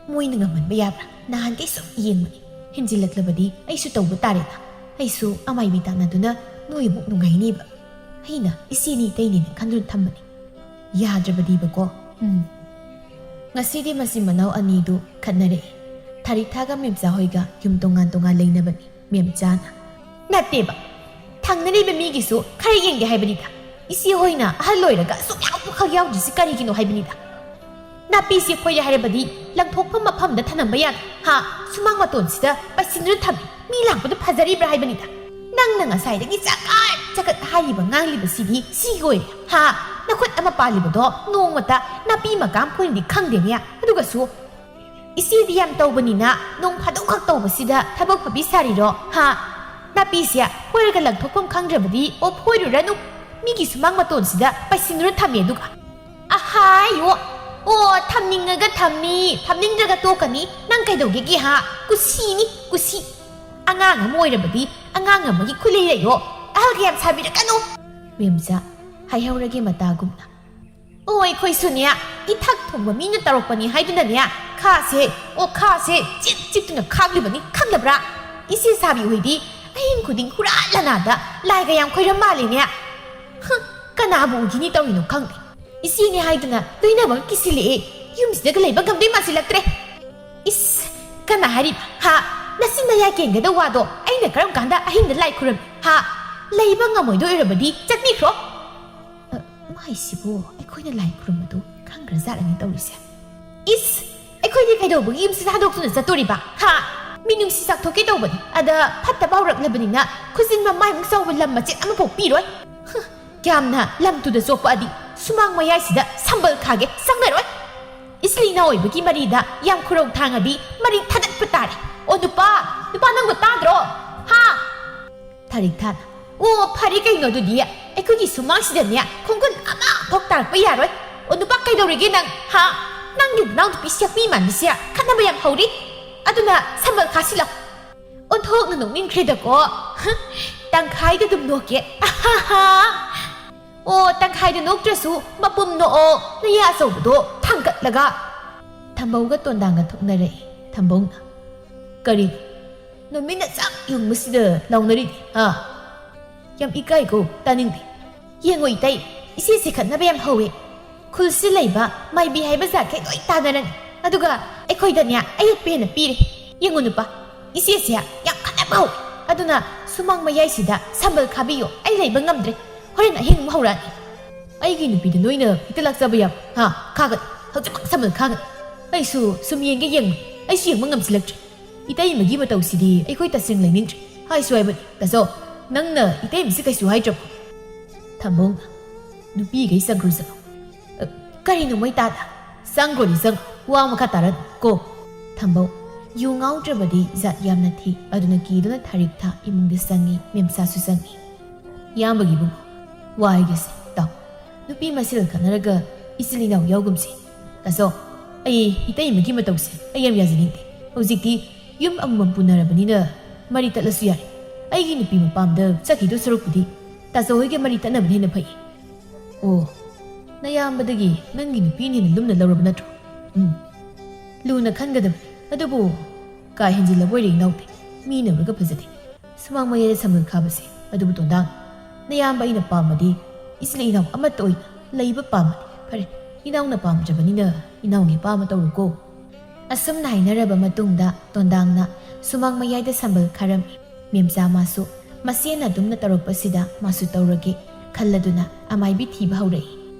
ꯃꯣꯏꯅ ꯉꯝꯍꯟꯕ ꯌꯥꯕ꯭ꯔꯥ? ꯅꯍꯥꯟꯈꯩ ꯁꯨꯝ ꯌꯦꯡꯕꯅꯤ꯫ ꯍꯦꯟꯖꯤꯜꯂꯛꯂꯕꯗꯤ ꯑꯩꯁꯨ ꯇꯧꯕ ꯇꯥꯔꯦꯅ꯫ ꯑꯩꯁꯨ ꯑꯃꯥꯏꯕꯤ ꯇꯥꯟꯅꯗꯨꯅ ꯅꯣꯏ ꯑꯃꯨꯛ ꯅꯨꯡꯉꯥꯏꯅꯦꯕ꯫ ꯑꯩꯅ ꯏꯆꯦꯅꯤ ꯏꯇꯩꯅꯦꯅ ꯈꯟꯗꯨꯅ ꯊꯝꯕꯅꯤ꯫ ꯌꯥꯗ꯭ꯔꯕꯗꯤꯕꯀꯣ꯫ ꯎꯝ꯫ ꯉꯁꯤꯗꯤ ꯃꯆꯤꯟ ꯃꯅꯥꯎ ꯑꯅꯤꯗꯨ ꯈꯠꯅꯔꯛꯏ꯫ ꯊꯥꯔꯤꯛꯊꯥꯒ ꯃꯦꯝꯆꯥ ꯍꯣꯏꯒ ꯌꯨꯝ ꯇꯣꯉꯥꯟ ꯇꯣꯉꯥꯟ ꯂꯩꯅꯕꯅꯤ꯫ ꯃꯦꯝꯆꯥꯅ, "ꯅꯠꯇꯦꯕ, ꯊꯪꯅꯔꯤꯕ ꯃꯤꯒꯤꯁꯨ ꯈꯔ ꯌꯦꯡꯒꯦ ꯍꯥꯏꯕꯅꯤꯗ꯫ ꯏꯆꯦ ꯍꯣꯏꯅ ꯑꯍꯜ ꯑꯣꯏꯔꯒ ꯑꯁꯨꯛ ꯌꯥꯎꯕꯈꯛ ꯌꯥꯎꯗ꯭ꯔꯤꯁꯤ ꯀꯔꯤꯒꯤꯅꯣ ꯍꯥꯏꯕꯅꯤꯗ꯫ ꯅꯥꯄꯤꯁꯤ ꯐꯣꯏꯔꯦ ꯍꯥꯏꯔꯕꯗꯤ ꯂꯪꯊꯣꯛꯐꯝ ꯃꯐꯝꯗ ꯊꯅꯝꯕ ꯌꯥꯗꯦ꯫ ꯍꯥ, ꯁꯨꯃꯥꯡ ꯃꯇꯣꯟꯁꯤꯗ ꯄꯩꯁꯤꯟꯗꯨꯅ ꯊꯝꯃꯤ꯫ ꯃꯤ ꯂꯥꯛꯄꯗ ꯐꯖꯔꯤꯕ꯭ꯔꯥ ꯍꯥꯏꯕꯅꯤꯗ꯫ ꯅꯪꯅ ꯉꯁꯥꯏꯗꯒꯤ ꯆꯀꯠ ꯆꯀꯠ ꯍꯥꯏꯔꯤꯕ ꯉꯥꯡꯂꯤꯕꯁꯤꯗꯤ ꯁꯤꯒꯤ ꯑꯣꯏꯔꯦ꯫ ꯍꯥ, ꯅꯈꯨꯠ ꯑꯃ ꯄꯥꯜꯂꯤꯕꯗꯣ ꯅꯣꯡꯃꯇ ꯅꯥꯄꯤ ꯃꯀꯥꯝ ꯐꯣꯏꯅꯗꯤ ꯈꯪꯗꯦꯅꯦ꯫ ꯑꯗꯨꯒꯁꯨ ꯏꯆꯦꯗꯤ ꯌꯥꯝ ꯇꯧꯕꯅꯤꯅ ꯅꯣꯡ ꯐꯥꯗꯣꯛ ꯈꯛ ꯇꯧꯕꯁꯤꯗ ꯊꯕꯛ ꯐꯕꯤ ꯁꯥꯔꯤꯔꯣ? ꯍꯥ? ꯅꯥꯄꯤꯁꯦ ꯐꯣꯏꯔꯒ ꯂꯪꯊꯣꯛꯐꯝ ꯈꯪꯗ꯭ꯔꯕꯗꯤ ꯑꯣ ꯐꯣꯏꯔꯨꯔꯅꯨ꯫ ꯃꯤꯒꯤ ꯁꯨꯃꯥꯡ ꯃꯇꯣꯟꯁꯤꯗ ꯄꯩꯁꯤꯟꯗꯨꯅ ꯊꯝꯃꯦ ꯑꯗꯨꯒ꯫ ꯑꯍꯥꯏꯌꯣ! ꯑꯣ, ꯊꯝꯅꯤꯡꯉꯒ ꯊꯝꯃꯤ, ꯊꯝꯅꯤꯡꯗ꯭ꯔꯒ ꯇꯣꯛꯀꯅꯤ꯫ ꯅꯪ ꯀꯩꯗꯧꯒꯦꯒꯦ ꯍꯥ? ꯀꯨꯁꯤꯅꯤ, ꯀꯨꯁꯤ꯫ ꯑꯉꯥꯡ ꯑꯃ ꯑꯣꯏꯔꯕꯗꯤ ꯑꯉꯥꯡ ꯑꯃꯒꯤ ꯈꯨꯂꯩ ꯂꯩꯌꯣ꯫ ꯑꯍꯜꯒ ꯌꯥꯝ ꯁꯥꯕꯤꯔꯛꯀꯅꯨ꯫ ꯃꯦꯝꯆꯥ, ꯍꯥꯏꯍꯧꯔꯒꯦ ꯃꯇꯥꯒꯨꯝꯅ꯫ ꯑꯣ, ꯑꯩꯈꯣꯏꯁꯨꯅꯦ, ꯏꯊꯛ ꯊꯣꯡꯕ ꯃꯤꯅ ꯇꯧꯔꯛꯄꯅꯤ ꯍꯥꯏꯗꯨꯅꯅꯦ, ꯈꯥꯁꯦ, ꯑꯣ, ꯈꯥꯁꯦ ꯆꯤꯛ ꯆꯤꯛꯇꯨꯅ ꯈꯥꯛꯂꯤꯕꯅꯤ, ꯈꯪꯗꯕ꯭ꯔꯥ? ꯏꯆꯦ ꯁꯥꯕꯤ ꯍꯣꯏꯗꯤ ꯑꯍꯤꯡ ꯈꯨꯗꯤꯡ ꯍꯨꯔꯥꯟ ꯂꯅꯥꯗ ꯂꯥꯏꯒ ꯌꯥꯝ ꯈꯣꯏꯔꯝ ꯃꯥꯜꯂꯤꯅꯦ꯫ ꯍꯨꯝ, ꯀꯅꯥꯕꯨ ꯎꯈꯤꯅꯤ ꯇꯧꯔꯤꯅꯣ ꯈꯪꯗꯦ꯫ ꯏꯆꯦꯅꯤ ꯍꯥꯏꯗꯨꯅ ꯂꯣꯏꯅꯕ ꯀꯤꯁꯤꯜꯂꯛꯑꯦ꯫ ꯌꯨꯝꯁꯤꯗꯒ ꯂꯩꯕ ꯉꯝꯗꯣꯏ ꯃꯥꯟꯁꯤꯜꯂꯛꯇ꯭ꯔꯦ꯫ ꯏꯁ, ꯀꯅꯥ ꯍꯥꯏꯔꯤꯕ? ꯍꯥ? ꯅꯆꯤꯟ ꯅꯌꯥ ꯀꯦꯟꯒꯗꯧ ꯋꯥꯗꯣ ꯑꯩꯅ ꯀꯔꯝ ꯀꯥꯟꯗ ꯑꯍꯤꯡꯗ ꯂꯥꯏ ꯈꯨꯔꯝꯃꯤ? ꯍꯥ? ꯂꯩꯕ ꯉꯝꯃꯣꯏꯗꯣꯏ ꯑꯣꯏꯔꯕꯗꯤ ꯆꯠꯄꯤꯈ꯭ꯔꯣ꯫ ꯑ, ꯃꯥꯏꯁꯤꯕꯨ ꯑꯩꯈꯣꯏꯅ ꯂꯥꯏ ꯈꯨꯔꯨꯝꯕꯗꯨ ꯈꯪꯈ꯭ꯔꯖꯥꯠꯂꯅꯦ ꯇꯧꯔꯤꯁꯦ? ꯏꯁ! ꯑꯩꯈꯣꯏꯗꯤ ꯀꯩꯗꯧꯕꯒꯤ ꯌꯨꯝꯁꯤꯗ ꯍꯟꯗꯣꯛꯇꯨꯅ ꯆꯠꯇꯣꯔꯤꯕ? ꯍꯥ? ꯃꯤꯅꯨꯡꯁꯤ ꯆꯥꯛꯊꯣꯛꯀꯦ ꯇꯧꯕꯅꯤ꯫ ꯑꯗ ꯐꯠꯇꯕ ꯍꯧꯔꯛꯂꯕꯅꯤꯅ ꯈꯨꯖꯤꯟ ꯃꯃꯥꯏꯃꯨꯛ ꯆꯥꯎꯕ ꯂꯝ ꯃꯆꯦꯠ ꯑꯃꯐꯥꯎ ꯄꯤꯔꯣꯏ꯫ ꯍ, ꯌꯥꯝꯅ ꯂꯝ ꯇꯨꯗ ꯆꯣꯞꯄꯛꯑꯗꯤ ꯁꯨꯃꯥꯡ ꯃꯌꯥꯏꯁꯤꯗ ꯁꯝꯕꯜ ꯈꯥꯒꯦ ꯆꯪꯅꯔꯣꯏ꯫ ꯏꯆꯤꯜ ꯏꯅꯥꯎ ꯑꯣꯏꯕꯒꯤ ꯃꯔꯤꯗ ꯌꯥꯝ ꯈꯨꯔꯧ ꯊꯥꯡꯉꯗꯤ ꯃꯔꯤ ꯊꯗꯠꯄ ꯇꯥꯔꯦ꯫ ꯑꯣ ꯅꯨꯄꯥ! ꯅꯨꯄꯥ ꯅꯪꯕꯨ ꯇꯥꯗ꯭ꯔꯣ? ꯍꯥ? ꯊꯥꯔꯤꯛ ꯊꯥꯅ, "ꯑꯣ, ꯐꯔꯦ ꯀꯩꯅꯣ ꯑꯗꯨꯗꯤ꯫ ꯑꯩꯈꯣꯏꯒꯤ ꯁꯨꯃꯥꯡꯁꯤꯗꯅꯦ ꯈꯣꯡꯒꯨꯟ ꯑꯃꯐꯥꯎ ꯇꯥꯔꯛꯄ ꯌꯥꯔꯣꯏ꯫ ꯑꯣ, ꯅꯨꯄꯥ ꯀꯩꯗꯧꯔꯤꯒꯦ ꯅꯪ? ꯍꯥ? ꯅꯪꯒꯤ ꯅꯅꯥꯎꯅꯨꯄꯤ ꯁꯦꯛꯄꯤ ꯃꯥꯟꯕꯤꯁꯦ ꯈꯠꯅꯕ ꯌꯥꯝ ꯍꯧꯔꯤ꯫ ꯑꯗꯨꯅ ꯁꯝꯕꯜ ꯈꯥꯁꯤꯜꯂꯣ꯫" ꯑꯣꯟꯊꯣꯛꯅ ꯅꯣꯛꯅꯤꯡꯈ꯭ꯔꯦꯗꯀꯣ꯫ ꯍ, ꯇꯪꯈꯥꯏꯗ ꯑꯗꯨꯝ ꯅꯣꯛꯀꯦ꯫ ꯑꯍꯥꯍꯥ꯫ ꯑꯣ, ꯇꯪꯈꯥꯏꯗ ꯅꯣꯛꯇ꯭ꯔꯁꯨ ꯃꯄꯨꯝ ꯅꯣꯛꯑꯣ, ꯅꯌꯥ ꯑꯆꯧꯕꯗꯣ ꯊꯥꯡꯒꯠꯂꯒ꯫ ꯊꯝꯕꯧꯒ ꯇꯣꯟꯗꯥꯡꯒ ꯊꯣꯛꯅꯔꯛꯏ꯫ ꯊꯝꯕꯧꯅ, "ꯀꯔꯤꯅꯣ? ꯅꯨꯃꯤꯠꯅ ꯆꯥꯛ ꯌꯨꯡꯕꯁꯤꯗ ꯂꯥꯎꯅꯔꯤꯗꯤ, ꯍꯥ? ꯌꯥꯝ ꯏꯀꯥꯏꯀꯣ, ꯇꯥꯅꯤꯡꯗꯦ꯫ ꯌꯦꯡꯉꯣ ꯏꯇꯩ, ꯏꯆꯦꯁꯦ ꯈꯠꯅꯕ ꯌꯥꯝ ꯍꯧꯋꯦ꯫ ꯈꯨꯜꯁꯤ ꯂꯩꯕ ꯃꯥꯏꯕꯤ ꯍꯥꯏꯕ ꯖꯥꯠꯈꯩ ꯂꯣꯏ ꯇꯥꯟꯅꯔꯅꯤ꯫ ꯑꯗꯨꯒ ꯑꯩꯈꯣꯏꯗꯅꯦ ꯑꯌꯦꯠꯄ ꯍꯦꯟꯅ ꯄꯤꯔꯦ꯫ ꯌꯦꯡꯉꯨ ꯅꯨꯄꯥ, ꯏꯆꯦꯁꯦ ꯌꯥꯝ ꯈꯠꯅꯕ ꯍꯧꯔꯦ꯫ ꯑꯗꯨꯅ ꯁꯨꯃꯥꯡ ꯃꯌꯥꯏꯁꯤꯗ ꯁꯝꯕꯜ ꯈꯥꯕꯤꯌꯣ, ꯑꯩ ꯂꯩꯕ ꯉꯝꯗ꯭ꯔꯦ꯫ ꯍꯣꯔꯦꯟ ꯑꯍꯤꯡ ꯑꯃꯨꯛ ꯍꯧꯔꯛꯑꯅꯤ꯫ ꯑꯩꯒꯤ ꯅꯨꯄꯤꯗ ꯅꯣꯏꯅ ꯍꯦꯛꯇ ꯂꯥꯛꯆꯕ ꯌꯥꯕ? ꯍꯥ? ꯈꯥꯒꯅꯤ, ꯍꯧꯖꯤꯛꯃꯛ ꯁꯝꯕꯜ ꯈꯥꯒꯅꯤ꯫ ꯑꯩꯁꯨ ꯁꯨꯝ ꯌꯦꯡꯒꯦ ꯌꯦꯡꯉꯨ, ꯑꯩꯁꯨ ꯌꯦꯡꯕ ꯉꯝꯁꯤꯜꯂꯛꯇ꯭ꯔꯦ꯫ ꯏꯇꯩꯃꯒꯤ ꯃꯇꯧꯁꯤꯗꯤ ꯑꯩꯈꯣꯏ ꯇꯁꯦꯡ ꯂꯩꯅꯤꯡꯗ꯭ꯔꯦ꯫ ꯍꯥꯏꯁꯨ ꯍꯥꯏꯕꯅꯤ, ꯇꯥꯆꯧ, ꯅꯪꯅ ꯏꯇꯩꯃꯁꯤ ꯀꯩꯁꯨ ꯍꯥꯏꯗ꯭ꯔꯕꯣ? ꯊꯝꯕꯧꯅ, ꯅꯨꯄꯤꯈꯩ ꯆꯪꯈ꯭ꯔꯨ ꯆꯪꯉꯨ꯫ "ꯑ, ꯀꯔꯤꯅꯣ ꯃꯣꯏ ꯇꯥꯗ? ꯆꯪꯈ꯭ꯔꯣꯅꯤ ꯆꯪꯉꯨ, ꯋꯥ ꯃꯈꯥ ꯇꯥꯔꯅꯨ ꯀꯣ꯫" ꯊꯝꯕꯧ, ꯌꯨ ꯉꯥꯎꯗ꯭ꯔꯕꯗꯤ ꯖꯥꯠ ꯌꯥꯝꯅ ꯊꯤ꯫ ꯑꯗꯨꯅ ꯀꯤꯗꯨꯅ ꯊꯥꯔꯤꯛ ꯊꯥ ꯏꯃꯨꯡꯗ ꯆꯪꯉꯤ, ꯃꯦꯝꯆꯥꯁꯨ ꯆꯪꯉꯤ꯫ "ꯏꯌꯥꯝꯕꯒꯤ ꯏꯕꯨꯡꯉꯣ, ꯋꯥ ꯍꯥꯏꯒꯦꯁꯦ ꯇꯥꯎ꯫ ꯅꯨꯄꯤ ꯃꯁꯦꯜ ꯈꯠꯅꯔꯒ ꯏꯆꯤꯜ ꯏꯅꯥꯎ ꯌꯥꯎꯒꯨꯝꯁꯦ꯫ ꯇꯥꯆꯧ, ꯑꯩ ꯏꯇꯩꯃꯒꯤ ꯃꯇꯧꯁꯦ ꯑꯩ ꯌꯥꯝ ꯌꯥꯖꯅꯤꯡꯗꯦ꯫ ꯍꯧꯖꯤꯛꯇꯤ ꯌꯨꯝ ꯑꯃꯃꯝ ꯄꯨꯅꯔꯕꯅꯤꯅ ꯃꯔꯤ ꯇꯠꯂꯁꯨ ꯌꯥꯔꯦ꯫ ꯑꯩꯒꯤ ꯅꯨꯄꯤ ꯃꯄꯥꯝꯗ ꯆꯠꯈꯤꯗꯧ ꯁꯔꯨꯛꯄꯨꯗꯤ ꯇꯥꯆꯧ ꯍꯣꯏꯒ ꯃꯔꯤ ꯇꯠꯅꯕꯅ ꯍꯦꯟꯅ ꯐꯩ꯫" "ꯑꯣ, ꯅꯌꯥꯝꯕꯗꯒꯤ ꯅꯪꯒꯤ ꯅꯨꯄꯤꯅ ꯍꯦꯟꯅ ꯂꯨꯝꯅ ꯂꯧꯔꯕ ꯅꯠꯇ꯭ꯔꯣ?" "ꯎꯝ, ꯂꯨꯅ ꯈꯟꯒꯗꯕꯅꯤ꯫ ꯑꯗꯨꯕꯨ ꯀꯥ ꯍꯦꯟꯖꯤꯜꯂꯕ ꯑꯣꯏꯔꯦ ꯏꯅꯥꯎꯗꯤ꯫ ꯃꯤꯅ ꯎꯔꯒ ꯐꯖꯗꯦ꯫ ꯁꯨꯃꯥꯡ ꯃꯌꯥꯏꯗ ꯁꯝꯕꯜ ꯈꯥꯕꯁꯦ ꯑꯗꯨꯕꯨ ꯇꯣꯟꯗꯥꯡ, ꯅꯌꯥꯝꯕ ꯑꯩꯅ ꯄꯥꯝꯃꯗꯤ ꯏꯆꯤꯜ ꯏꯅꯥꯎ ꯑꯃꯠꯇ ꯑꯣꯏꯅ ꯂꯩꯕ ꯄꯥꯝꯕꯅꯤ꯫ ꯐꯔꯦ, ꯏꯅꯥꯎꯅ ꯄꯥꯝꯗ꯭ꯔꯕꯅꯤꯅ ꯏꯅꯥꯎꯒꯤ ꯑꯄꯥꯝꯕ ꯇꯧꯔꯣꯀꯣ꯫" ꯑꯁꯨꯝꯅ ꯍꯥꯏꯅꯔꯕ ꯃꯇꯨꯡꯗ ꯇꯣꯟꯗꯥꯡꯅ ꯁꯨꯃꯥꯡ ꯃꯌꯥꯏꯗ ꯁꯝꯕꯜ ꯈꯥꯔꯝꯃꯤ꯫ ꯃꯦꯝꯆꯥ ꯃꯥꯁꯨ ꯃꯁꯦꯟ ꯑꯗꯨꯝꯅ ꯇꯧꯔꯛꯄꯁꯤꯗ ꯃꯥꯁꯨ ꯇꯧꯔꯒꯦ ꯈꯜꯂꯗꯨꯅ ꯑꯃꯥꯏꯕꯤ ꯊꯤꯕ ꯍꯧꯔꯛꯏ꯫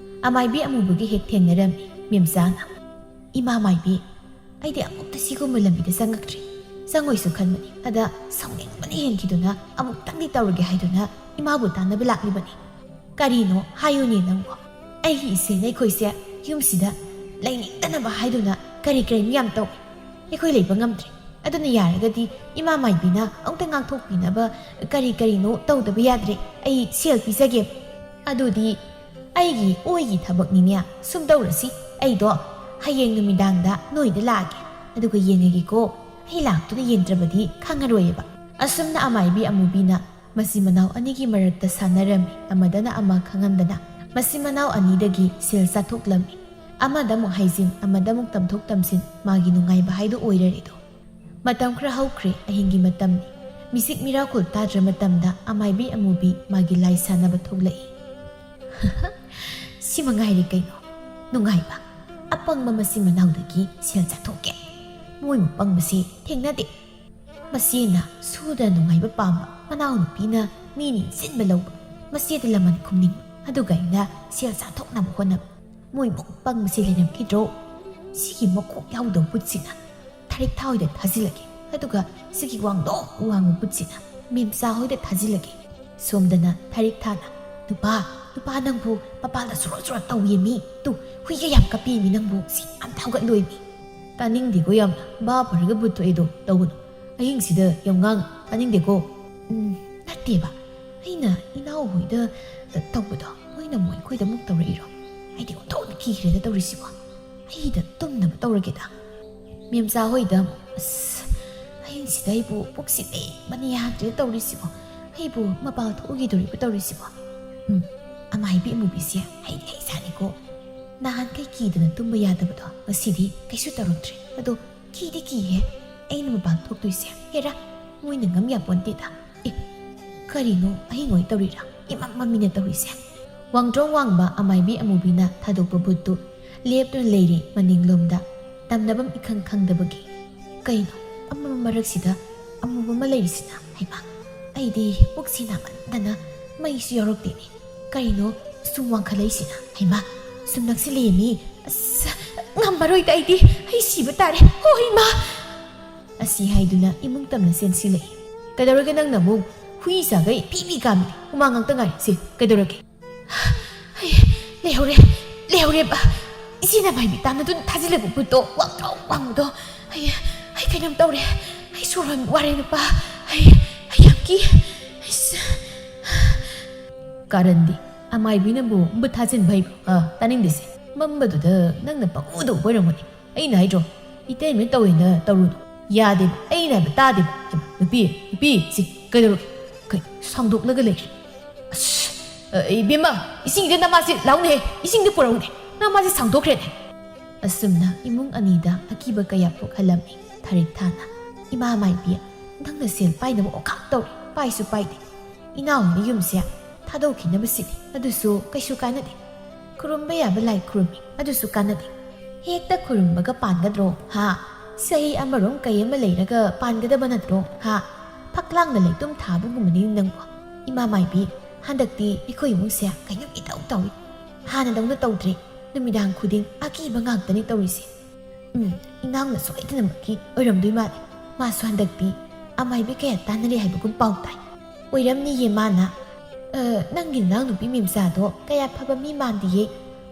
ꯑꯃꯥꯏꯕꯤ ꯑꯃꯨꯕꯒ ꯍꯦꯛ ꯊꯦꯡꯅꯔꯝꯃꯤ꯫ ꯃꯦꯝꯆꯥꯅ, "ꯏꯃꯥ ꯃꯥꯏꯕꯤ, ꯑꯩꯗꯤ ꯑꯃꯨꯛꯇ ꯁꯤꯒꯨꯝꯕ ꯂꯝꯕꯤꯗ ꯆꯪꯉꯛꯇ꯭ꯔꯤ꯫ ꯆꯪꯉꯣꯏꯁꯨ ꯈꯟꯕꯅꯤ꯫ ꯑꯗ ꯁꯥꯎꯅꯤꯡꯕꯅ ꯍꯦꯟꯈꯤꯗꯨꯅ ꯑꯃꯨꯛꯇꯪꯗꯤ ꯇꯧꯔꯒꯦ ꯍꯥꯏꯗꯨꯅ ꯏꯃꯥꯕꯨ ꯇꯥꯟꯅꯕ ꯂꯥꯛꯂꯤꯕꯅꯤ꯫ ꯀꯔꯤꯅꯣ ꯍꯥꯏꯌꯨꯅꯦ ꯅꯪꯕꯣ? ꯑꯩꯒꯤ ꯏꯆꯦ ꯅꯈꯣꯏꯁꯦ ꯌꯨꯝꯁꯤꯗ ꯂꯩꯅꯤꯡꯗꯅꯕ ꯍꯥꯏꯗꯨꯅ ꯀꯔꯤ ꯀꯔꯤꯅꯣ ꯌꯥꯝ ꯇꯧꯏ꯫ ꯑꯩꯈꯣꯏ ꯂꯩꯕ ꯉꯝꯗ꯭ꯔꯦ꯫ ꯑꯗꯨꯅ ꯌꯥꯔꯒꯗꯤ ꯏꯃꯥ ꯃꯥꯏꯕꯤꯅ ꯑꯃꯨꯛꯇ ꯉꯥꯛꯊꯣꯛꯄꯤꯅꯕ ꯀꯔꯤ ꯀꯔꯤꯅꯣ ꯇꯧꯗꯕ ꯌꯥꯗ꯭ꯔꯦ꯫ ꯑꯩ ꯁꯦꯜ ꯄꯤꯖꯒꯦ꯫" "ꯑꯗꯨꯗꯤ ꯑꯩꯒꯤ ꯑꯣꯏꯒꯤ ꯊꯕꯛꯅꯤꯅꯦ꯫ ꯁꯨꯝ ꯇꯧꯔꯁꯤ, ꯑꯩꯗꯣ ꯍꯌꯦꯡ ꯅꯨꯃꯤꯗꯥꯡꯗ ꯅꯣꯏꯗ ꯂꯥꯛꯑꯒꯦ꯫ ꯑꯗꯨꯒ ꯌꯦꯡꯉꯒꯦꯀꯣ꯫ ꯑꯩ ꯂꯥꯛꯇꯨꯅ ꯌꯦꯡꯗ꯭ꯔꯕꯗꯤ ꯈꯪꯉꯔꯣꯏꯑꯕ꯫" ꯑꯁꯨꯝꯅ ꯑꯃꯥꯏꯕꯤ ꯑꯃꯨꯕꯤꯅ ꯃꯆꯤꯟ ꯃꯅꯥꯎ ꯑꯅꯤꯒꯤ ꯃꯔꯛꯇ ꯁꯥꯟꯅꯔꯝꯃꯤ꯫ ꯑꯃꯗꯅ ꯑꯃ ꯈꯪꯍꯟꯗꯅ ꯃꯆꯤꯟ ꯃꯅꯥꯎ ꯑꯅꯤꯗꯒꯤ ꯁꯦꯜ ꯆꯥꯊꯣꯛꯂꯝꯃꯤ꯫ ꯑꯃꯗ ꯑꯃꯨꯛ ꯍꯥꯏꯖꯤꯟ, ꯑꯃꯗ ꯑꯃꯨꯛ ꯇꯝꯊꯣꯛ ꯇꯝꯁꯤꯟ, ꯃꯥꯒꯤ ꯅꯨꯡꯉꯥꯏꯕ ꯍꯥꯏꯗꯣ ꯑꯣꯏꯔꯔꯦꯗꯣ꯫ ꯃꯇꯝ ꯈꯔ ꯍꯧꯈ꯭ꯔꯦ꯫ ꯑꯍꯤꯡꯒꯤ ꯃꯇꯝꯅꯤ꯫ ꯃꯤꯁꯤꯛ ꯃꯤꯔꯥꯈꯣꯜ ꯇꯥꯗ꯭ꯔ ꯃꯇꯝꯗ ꯑꯃꯥꯏꯕꯤ ꯑꯃꯨꯕꯤ ꯃꯥꯒꯤ ꯂꯥꯏ ꯁꯥꯟꯅꯕ ꯊꯣꯛꯂꯛꯏ꯫ "ꯁꯤ ꯃꯉꯥꯏꯔꯦ ꯀꯩꯅꯣ ꯅꯨꯡꯉꯥꯏꯕ꯫ ꯑꯄꯪꯕ ꯃꯆꯤꯟ ꯃꯅꯥꯎꯗꯒꯤ ꯁꯦꯜ ꯆꯥꯊꯣꯛꯀꯦ꯫ ꯃꯣꯏꯃꯨꯛ ꯄꯪꯕꯁꯤ ꯊꯦꯡꯅꯗꯦ꯫ ꯃꯆꯦꯅ ꯁꯨꯗ ꯅꯨꯡꯉꯥꯏꯕ ꯄꯥꯝꯕ, ꯃꯅꯥꯎꯅꯨꯄꯤꯅ ꯃꯤ ꯅꯤꯡꯁꯤꯟꯕ ꯂꯧꯕ, ꯃꯆꯦꯗ ꯂꯃꯟ ꯈꯨꯝꯅꯤꯡꯕ, ꯑꯗꯨꯒ ꯑꯩꯅ ꯁꯦꯜ ꯆꯥꯊꯣꯛꯅꯕ ꯍꯣꯠꯅꯕ꯫ ꯃꯣꯏꯃꯨꯛ ꯄꯪꯕꯁꯤ ꯂꯩꯔꯝꯈꯤꯗ꯭ꯔꯣ? ꯁꯤꯒꯤ ꯃꯀꯣꯛ ꯌꯥꯎꯗꯕ ꯕꯨꯠꯁꯤꯅ ꯊꯥꯔꯤꯛꯊꯥ ꯍꯣꯏꯗ ꯊꯥꯖꯤꯜꯂꯒꯦ, ꯑꯗꯨꯒ ꯁꯤꯒꯤ ꯋꯥꯡꯗꯣꯛ ꯋꯥꯡꯕ ꯕꯨꯠꯁꯤꯅ ꯃꯦꯝꯆꯥ ꯍꯣꯏꯗ ꯊꯥꯖꯤꯜꯂꯒꯦ꯫ ꯁꯣꯝꯗꯅ ꯊꯥꯔꯤꯛꯊꯥꯅ, "ꯅꯨꯄꯥ, ꯅꯨꯄꯥ ꯅꯪꯕꯨ ꯃꯄꯥꯜꯗ ꯁꯣꯔꯣ ꯁꯣꯔꯣ ꯇꯧꯋꯦꯃꯤ, ꯇꯨ ꯍꯨꯏꯒ ꯌꯥꯝ ꯀꯞꯄꯦꯃꯤ ꯅꯪꯕꯨ, ꯁꯤ ꯑꯝꯇ ꯍꯧꯒꯠꯂꯣꯏꯃꯤ"꯫ ꯇꯥꯅꯤꯡꯗꯦꯀꯣ ꯌꯥꯝꯅ, ꯚꯥꯞ ꯑꯣꯏꯔꯒ ꯕꯨꯠ ꯊꯣꯛꯑꯦꯗꯣ ꯇꯧꯒꯅꯨ꯫ ꯑꯍꯤꯡꯁꯤꯗ ꯌꯥꯝ ꯉꯥꯡ ꯇꯥꯅꯤꯡꯗꯦꯀꯣ꯫ ꯎꯝ, ꯅꯠꯇꯦꯕ, ꯑꯩꯅ ꯏꯅꯥꯎ ꯍꯣꯏꯗ ꯇꯧꯕꯗꯣ ꯃꯣꯏꯅ ꯑꯃꯨꯛ ꯑꯩꯈꯣꯏꯗ ꯑꯃꯨꯛ ꯇꯧꯔꯛꯏꯔꯣ? ꯑꯩꯗꯤ ꯑꯣꯟꯊꯣꯛꯅ ꯀꯤꯈ꯭ꯔꯦꯗ ꯇꯧꯔꯤꯁꯤꯕꯣ꯫ ꯑꯩꯗ ꯇꯨꯝꯅꯕ ꯇꯧꯔꯒꯦꯗ꯫ ꯃꯦꯝꯆꯥ ꯍꯣꯏꯗ, ꯑꯁ, ꯑꯍꯤꯡꯁꯤꯗ ꯑꯩꯕꯨ ꯄꯨꯛꯁꯤ ꯂꯦꯡꯕꯅ ꯌꯥꯗ꯭ꯔꯦ ꯇꯧꯔꯤꯁꯤꯕꯣ꯫ ꯑꯩꯕꯨ ꯃꯄꯥꯜ ꯊꯣꯛꯎꯈꯤꯗꯣꯔꯤꯕ ꯇꯧꯔꯤꯁꯤꯕꯣ꯫ ꯎꯝ, ꯑꯃꯥꯏꯕꯤ ꯑꯃꯨꯕꯤꯁꯦ ꯍꯩꯗꯤ ꯍꯩꯖꯥꯠꯅꯤꯀꯣ꯫ ꯅꯍꯥꯟꯈꯩ ꯀꯤꯗꯅ ꯇꯨꯝꯕ ꯌꯥꯗꯕꯗꯣ ꯉꯁꯤꯗꯤ ꯀꯩꯁꯨ ꯇꯧꯔꯛꯇ꯭ꯔꯦ꯫ ꯑꯗꯣ ꯀꯤꯗꯤ ꯀꯤꯍꯦ, ꯑꯩꯅ ꯃꯄꯥꯟ ꯊꯣꯛꯇꯣꯏꯁꯦ꯫ ꯍꯦꯔꯥ, ꯃꯣꯏꯅ ꯉꯝ ꯌꯥꯄꯣꯟꯇꯦꯗ꯫ ꯑꯦ, ꯀꯔꯤꯅꯣ ꯑꯍꯤꯡ ꯑꯣꯏ ꯇꯧꯔꯤꯔꯥ? ꯏꯃꯝ ꯃꯝꯃꯤꯅ ꯇꯧꯔꯤꯁꯦ꯫ ꯋꯥꯡꯗ꯭ꯔꯣꯡ ꯋꯥꯡꯕ ꯑꯃꯥꯏꯕꯤ ꯑꯃꯨꯕꯤꯅ ꯊꯥꯗꯣꯛꯄ ꯕꯨꯠꯇꯨ ꯂꯦꯞꯇꯨꯅ ꯂꯩꯔꯤ ꯃꯅꯤꯡꯂꯣꯝꯗ, ꯇꯝꯅꯕꯝ ꯏꯈꯪ ꯈꯪꯗꯕꯒꯤ꯫ ꯀꯩꯅꯣ, ꯑꯃꯝꯕ ꯃꯔꯛꯁꯤꯗ ꯑꯃꯨꯕ ꯑꯃ ꯂꯩꯔꯤꯁꯤꯅ? ꯍꯩꯃꯥ, ꯑꯩꯗꯤ ꯄꯨꯛꯁꯤ ꯅꯥꯃꯟꯗꯅ ꯃꯩꯁꯨ ꯌꯥꯎꯔꯛꯇꯦꯅꯦ꯫ ꯀꯔꯤꯅꯣ ꯁꯨꯝ ꯋꯥꯡꯈꯠꯂꯛꯏꯁꯤꯅ? ꯍꯩꯃꯥ, ꯁꯨꯝ ꯅꯛꯁꯤꯜꯂꯛꯑꯦꯃꯤ꯫ ꯑꯁ, ꯉꯝꯃꯔꯣꯏꯗ ꯑꯩꯗꯤ, ꯑꯩ ꯁꯤꯕ ꯇꯥꯔꯦ꯫ ꯍꯣ, ꯏꯃꯥ! ꯑꯁꯤ ꯍꯥꯏꯗꯨꯅ ꯏꯃꯨꯡ ꯇꯝꯅ ꯆꯦꯟꯁꯤꯜꯂꯛꯏ꯫ "ꯀꯩꯗꯧꯔꯒꯦ ꯅꯪꯅ ꯑꯃꯨꯛ? ꯍꯨꯏ ꯆꯥꯈꯩ ꯄꯤ ꯄꯤ ꯀꯥꯝꯃꯤ, ꯍꯨꯃꯥꯡ ꯉꯥꯛꯇ ꯉꯥꯏꯔꯤ꯫ ꯁꯤ ꯀꯩꯗꯧꯔꯒꯦ?" ꯑꯩ ꯂꯩꯍꯧꯔꯦ, ꯂꯩꯍꯧꯔꯦꯕ꯫ ꯏꯆꯦꯅ ꯃꯥꯏ ꯃꯤꯠ ꯇꯥꯅꯗꯨꯅ ꯊꯥꯖꯤꯜꯂꯛꯄ ꯕꯨꯠꯇꯣ, ꯋꯥꯡꯗ꯭ꯔꯣꯡ ꯋꯥꯡꯕꯗꯣ꯫ ꯑꯩ, ꯑꯩ ꯀꯩꯅꯣꯝ ꯇꯧꯔꯦ꯫ ꯑꯩ ꯁꯣꯔ ꯍꯣꯟꯕ ꯋꯥꯔꯦ ꯅꯨꯄꯥ꯫ ꯑꯩ, ꯑꯩ ꯌꯥꯝ ꯀꯤ꯫ ꯑꯩꯁ꯫ ꯀꯥꯔꯟꯗꯤ, ꯑꯃꯥꯏꯕꯤꯅꯕꯨ ꯕꯨꯠ ꯊꯥꯖꯤꯟꯕ ꯍꯩꯕ꯭ꯔꯣ? ꯑꯥ, ꯇꯥꯅꯤꯡꯗꯦꯁꯦ꯫ ꯃꯝꯕꯗꯨꯗ ꯅꯪꯅ ꯄꯪꯎꯗ ꯎꯕ ꯑꯣꯏꯔꯝꯒꯅꯤ꯫ ꯑꯩꯅ ꯍꯥꯏꯗ꯭ꯔꯣ, ꯏꯇꯩꯃ ꯇꯧꯋꯦꯅ ꯇꯧꯔꯨꯅꯨ꯫ ꯌꯥꯗꯦꯕ, ꯑꯩꯅ ꯍꯥꯏꯕ ꯇꯥꯗꯦꯕ꯫ ꯍꯩꯃꯥ, ꯅꯨꯄꯤ, ꯅꯨꯄꯤ, ꯁꯤ ꯀꯩꯗꯧꯔꯒꯦ? ꯀꯩ ꯁꯥꯡꯗꯣꯛꯂꯒ ꯂꯩꯔꯦ? ꯑꯁ, ꯑ, ꯏꯕꯦꯝꯃ, ꯏꯁꯤꯡꯗ ꯅꯃꯥꯁꯤ ꯂꯥꯎꯅꯦ, ꯏꯁꯤꯡꯗ ꯄꯨꯔꯛꯎꯅꯦ, ꯅꯃꯥꯁꯤ ꯁꯥꯡꯗꯣꯛꯈ꯭ꯔꯦꯅꯦ꯫ ꯑꯁꯨꯝꯅ ꯏꯃꯨꯡ ꯑꯅꯤꯗ ꯑꯀꯤꯕ ꯀꯌꯥ ꯄꯣꯛꯍꯜꯂꯝꯃꯤ ꯊꯥꯔꯤꯛ ꯊꯥꯅ꯫ "ꯏꯃꯥ ꯃꯥꯏꯕꯤ, ꯅꯪꯅ ꯁꯦꯜ ꯄꯥꯏꯅꯕ ꯑꯣꯈꯥꯛ ꯇꯧꯔꯤ, ꯄꯥꯏꯁꯨ ꯄꯥꯏꯗꯦ꯫ ꯏꯅꯥꯎꯒꯤ ꯌꯨꯝꯁꯦ ꯊꯥꯗꯣꯛꯈꯤꯅꯕ ꯁꯤꯜꯂꯤ, ꯑꯗꯨꯁꯨ ꯀꯩꯁꯨ ꯀꯥꯟꯅꯗꯦ꯫ ꯈꯨꯔꯨꯝꯕ ꯌꯥꯕ ꯂꯥꯏ ꯈꯨꯔꯨꯝꯃꯤ, ꯑꯗꯨꯁꯨ ꯀꯥꯟꯅꯗꯦ꯫ ꯍꯦꯛꯇ ꯈꯨꯔꯨꯝꯕꯒ ꯄꯥꯟꯒꯗ꯭ꯔꯣ, ꯍꯥ? ꯆꯍꯤ ꯑꯃꯔꯣꯝ ꯀꯩ ꯑꯃ ꯂꯩꯔꯒ ꯄꯥꯟꯒꯗꯕ ꯅꯠꯇ꯭ꯔꯣ, ꯍꯥ? ꯐꯛꯂꯥꯡꯗ ꯂꯩꯇꯨꯝ ꯊꯥꯕꯒꯨꯝꯕꯅꯤ ꯅꯪꯕꯨ꯫ ꯏꯃꯥ ꯃꯥꯏꯕꯤ, ꯍꯟꯗꯛꯇꯤ ꯑꯩꯈꯣꯏ ꯏꯃꯨꯡꯁꯦ ꯀꯩꯅꯣꯝ ꯏꯇꯧ ꯇꯧꯏ꯫ ꯍꯥꯟꯅꯗꯧꯅ ꯇꯧꯗ꯭ꯔꯦ꯫ ꯅꯨꯃꯤꯗꯥꯡ ꯈꯨꯗꯤꯡ ꯑꯀꯤꯕ ꯉꯥꯛꯇꯅꯤ ꯇꯧꯔꯤꯁꯦ꯫ ꯎꯝ, ꯏꯅꯥꯎꯅ ꯁꯣꯏꯗꯅꯃꯛꯀꯤ ꯑꯣꯏꯔꯝꯗꯣꯏ ꯃꯥꯜꯂꯦ꯫ ꯃꯥꯁꯨ ꯍꯟꯗꯛꯇꯤ ꯑꯃꯥꯏꯕꯤ ꯀꯌꯥ ꯇꯥꯟꯅꯔꯦ ꯍꯥꯏꯕꯒꯨꯝ ꯄꯥꯎ ꯇꯥꯏ꯫ ꯑꯣꯏꯔꯝꯅꯤꯌꯦ ꯃꯥꯅ꯫ ꯑ, ꯅꯪꯒꯤ ꯅꯅꯥꯎ ꯅꯨꯄꯤ ꯃꯦꯝꯆꯥꯗꯣ ꯀꯌꯥ ꯐꯕ ꯃꯤ ꯃꯥꯟꯗꯤꯌꯦ꯫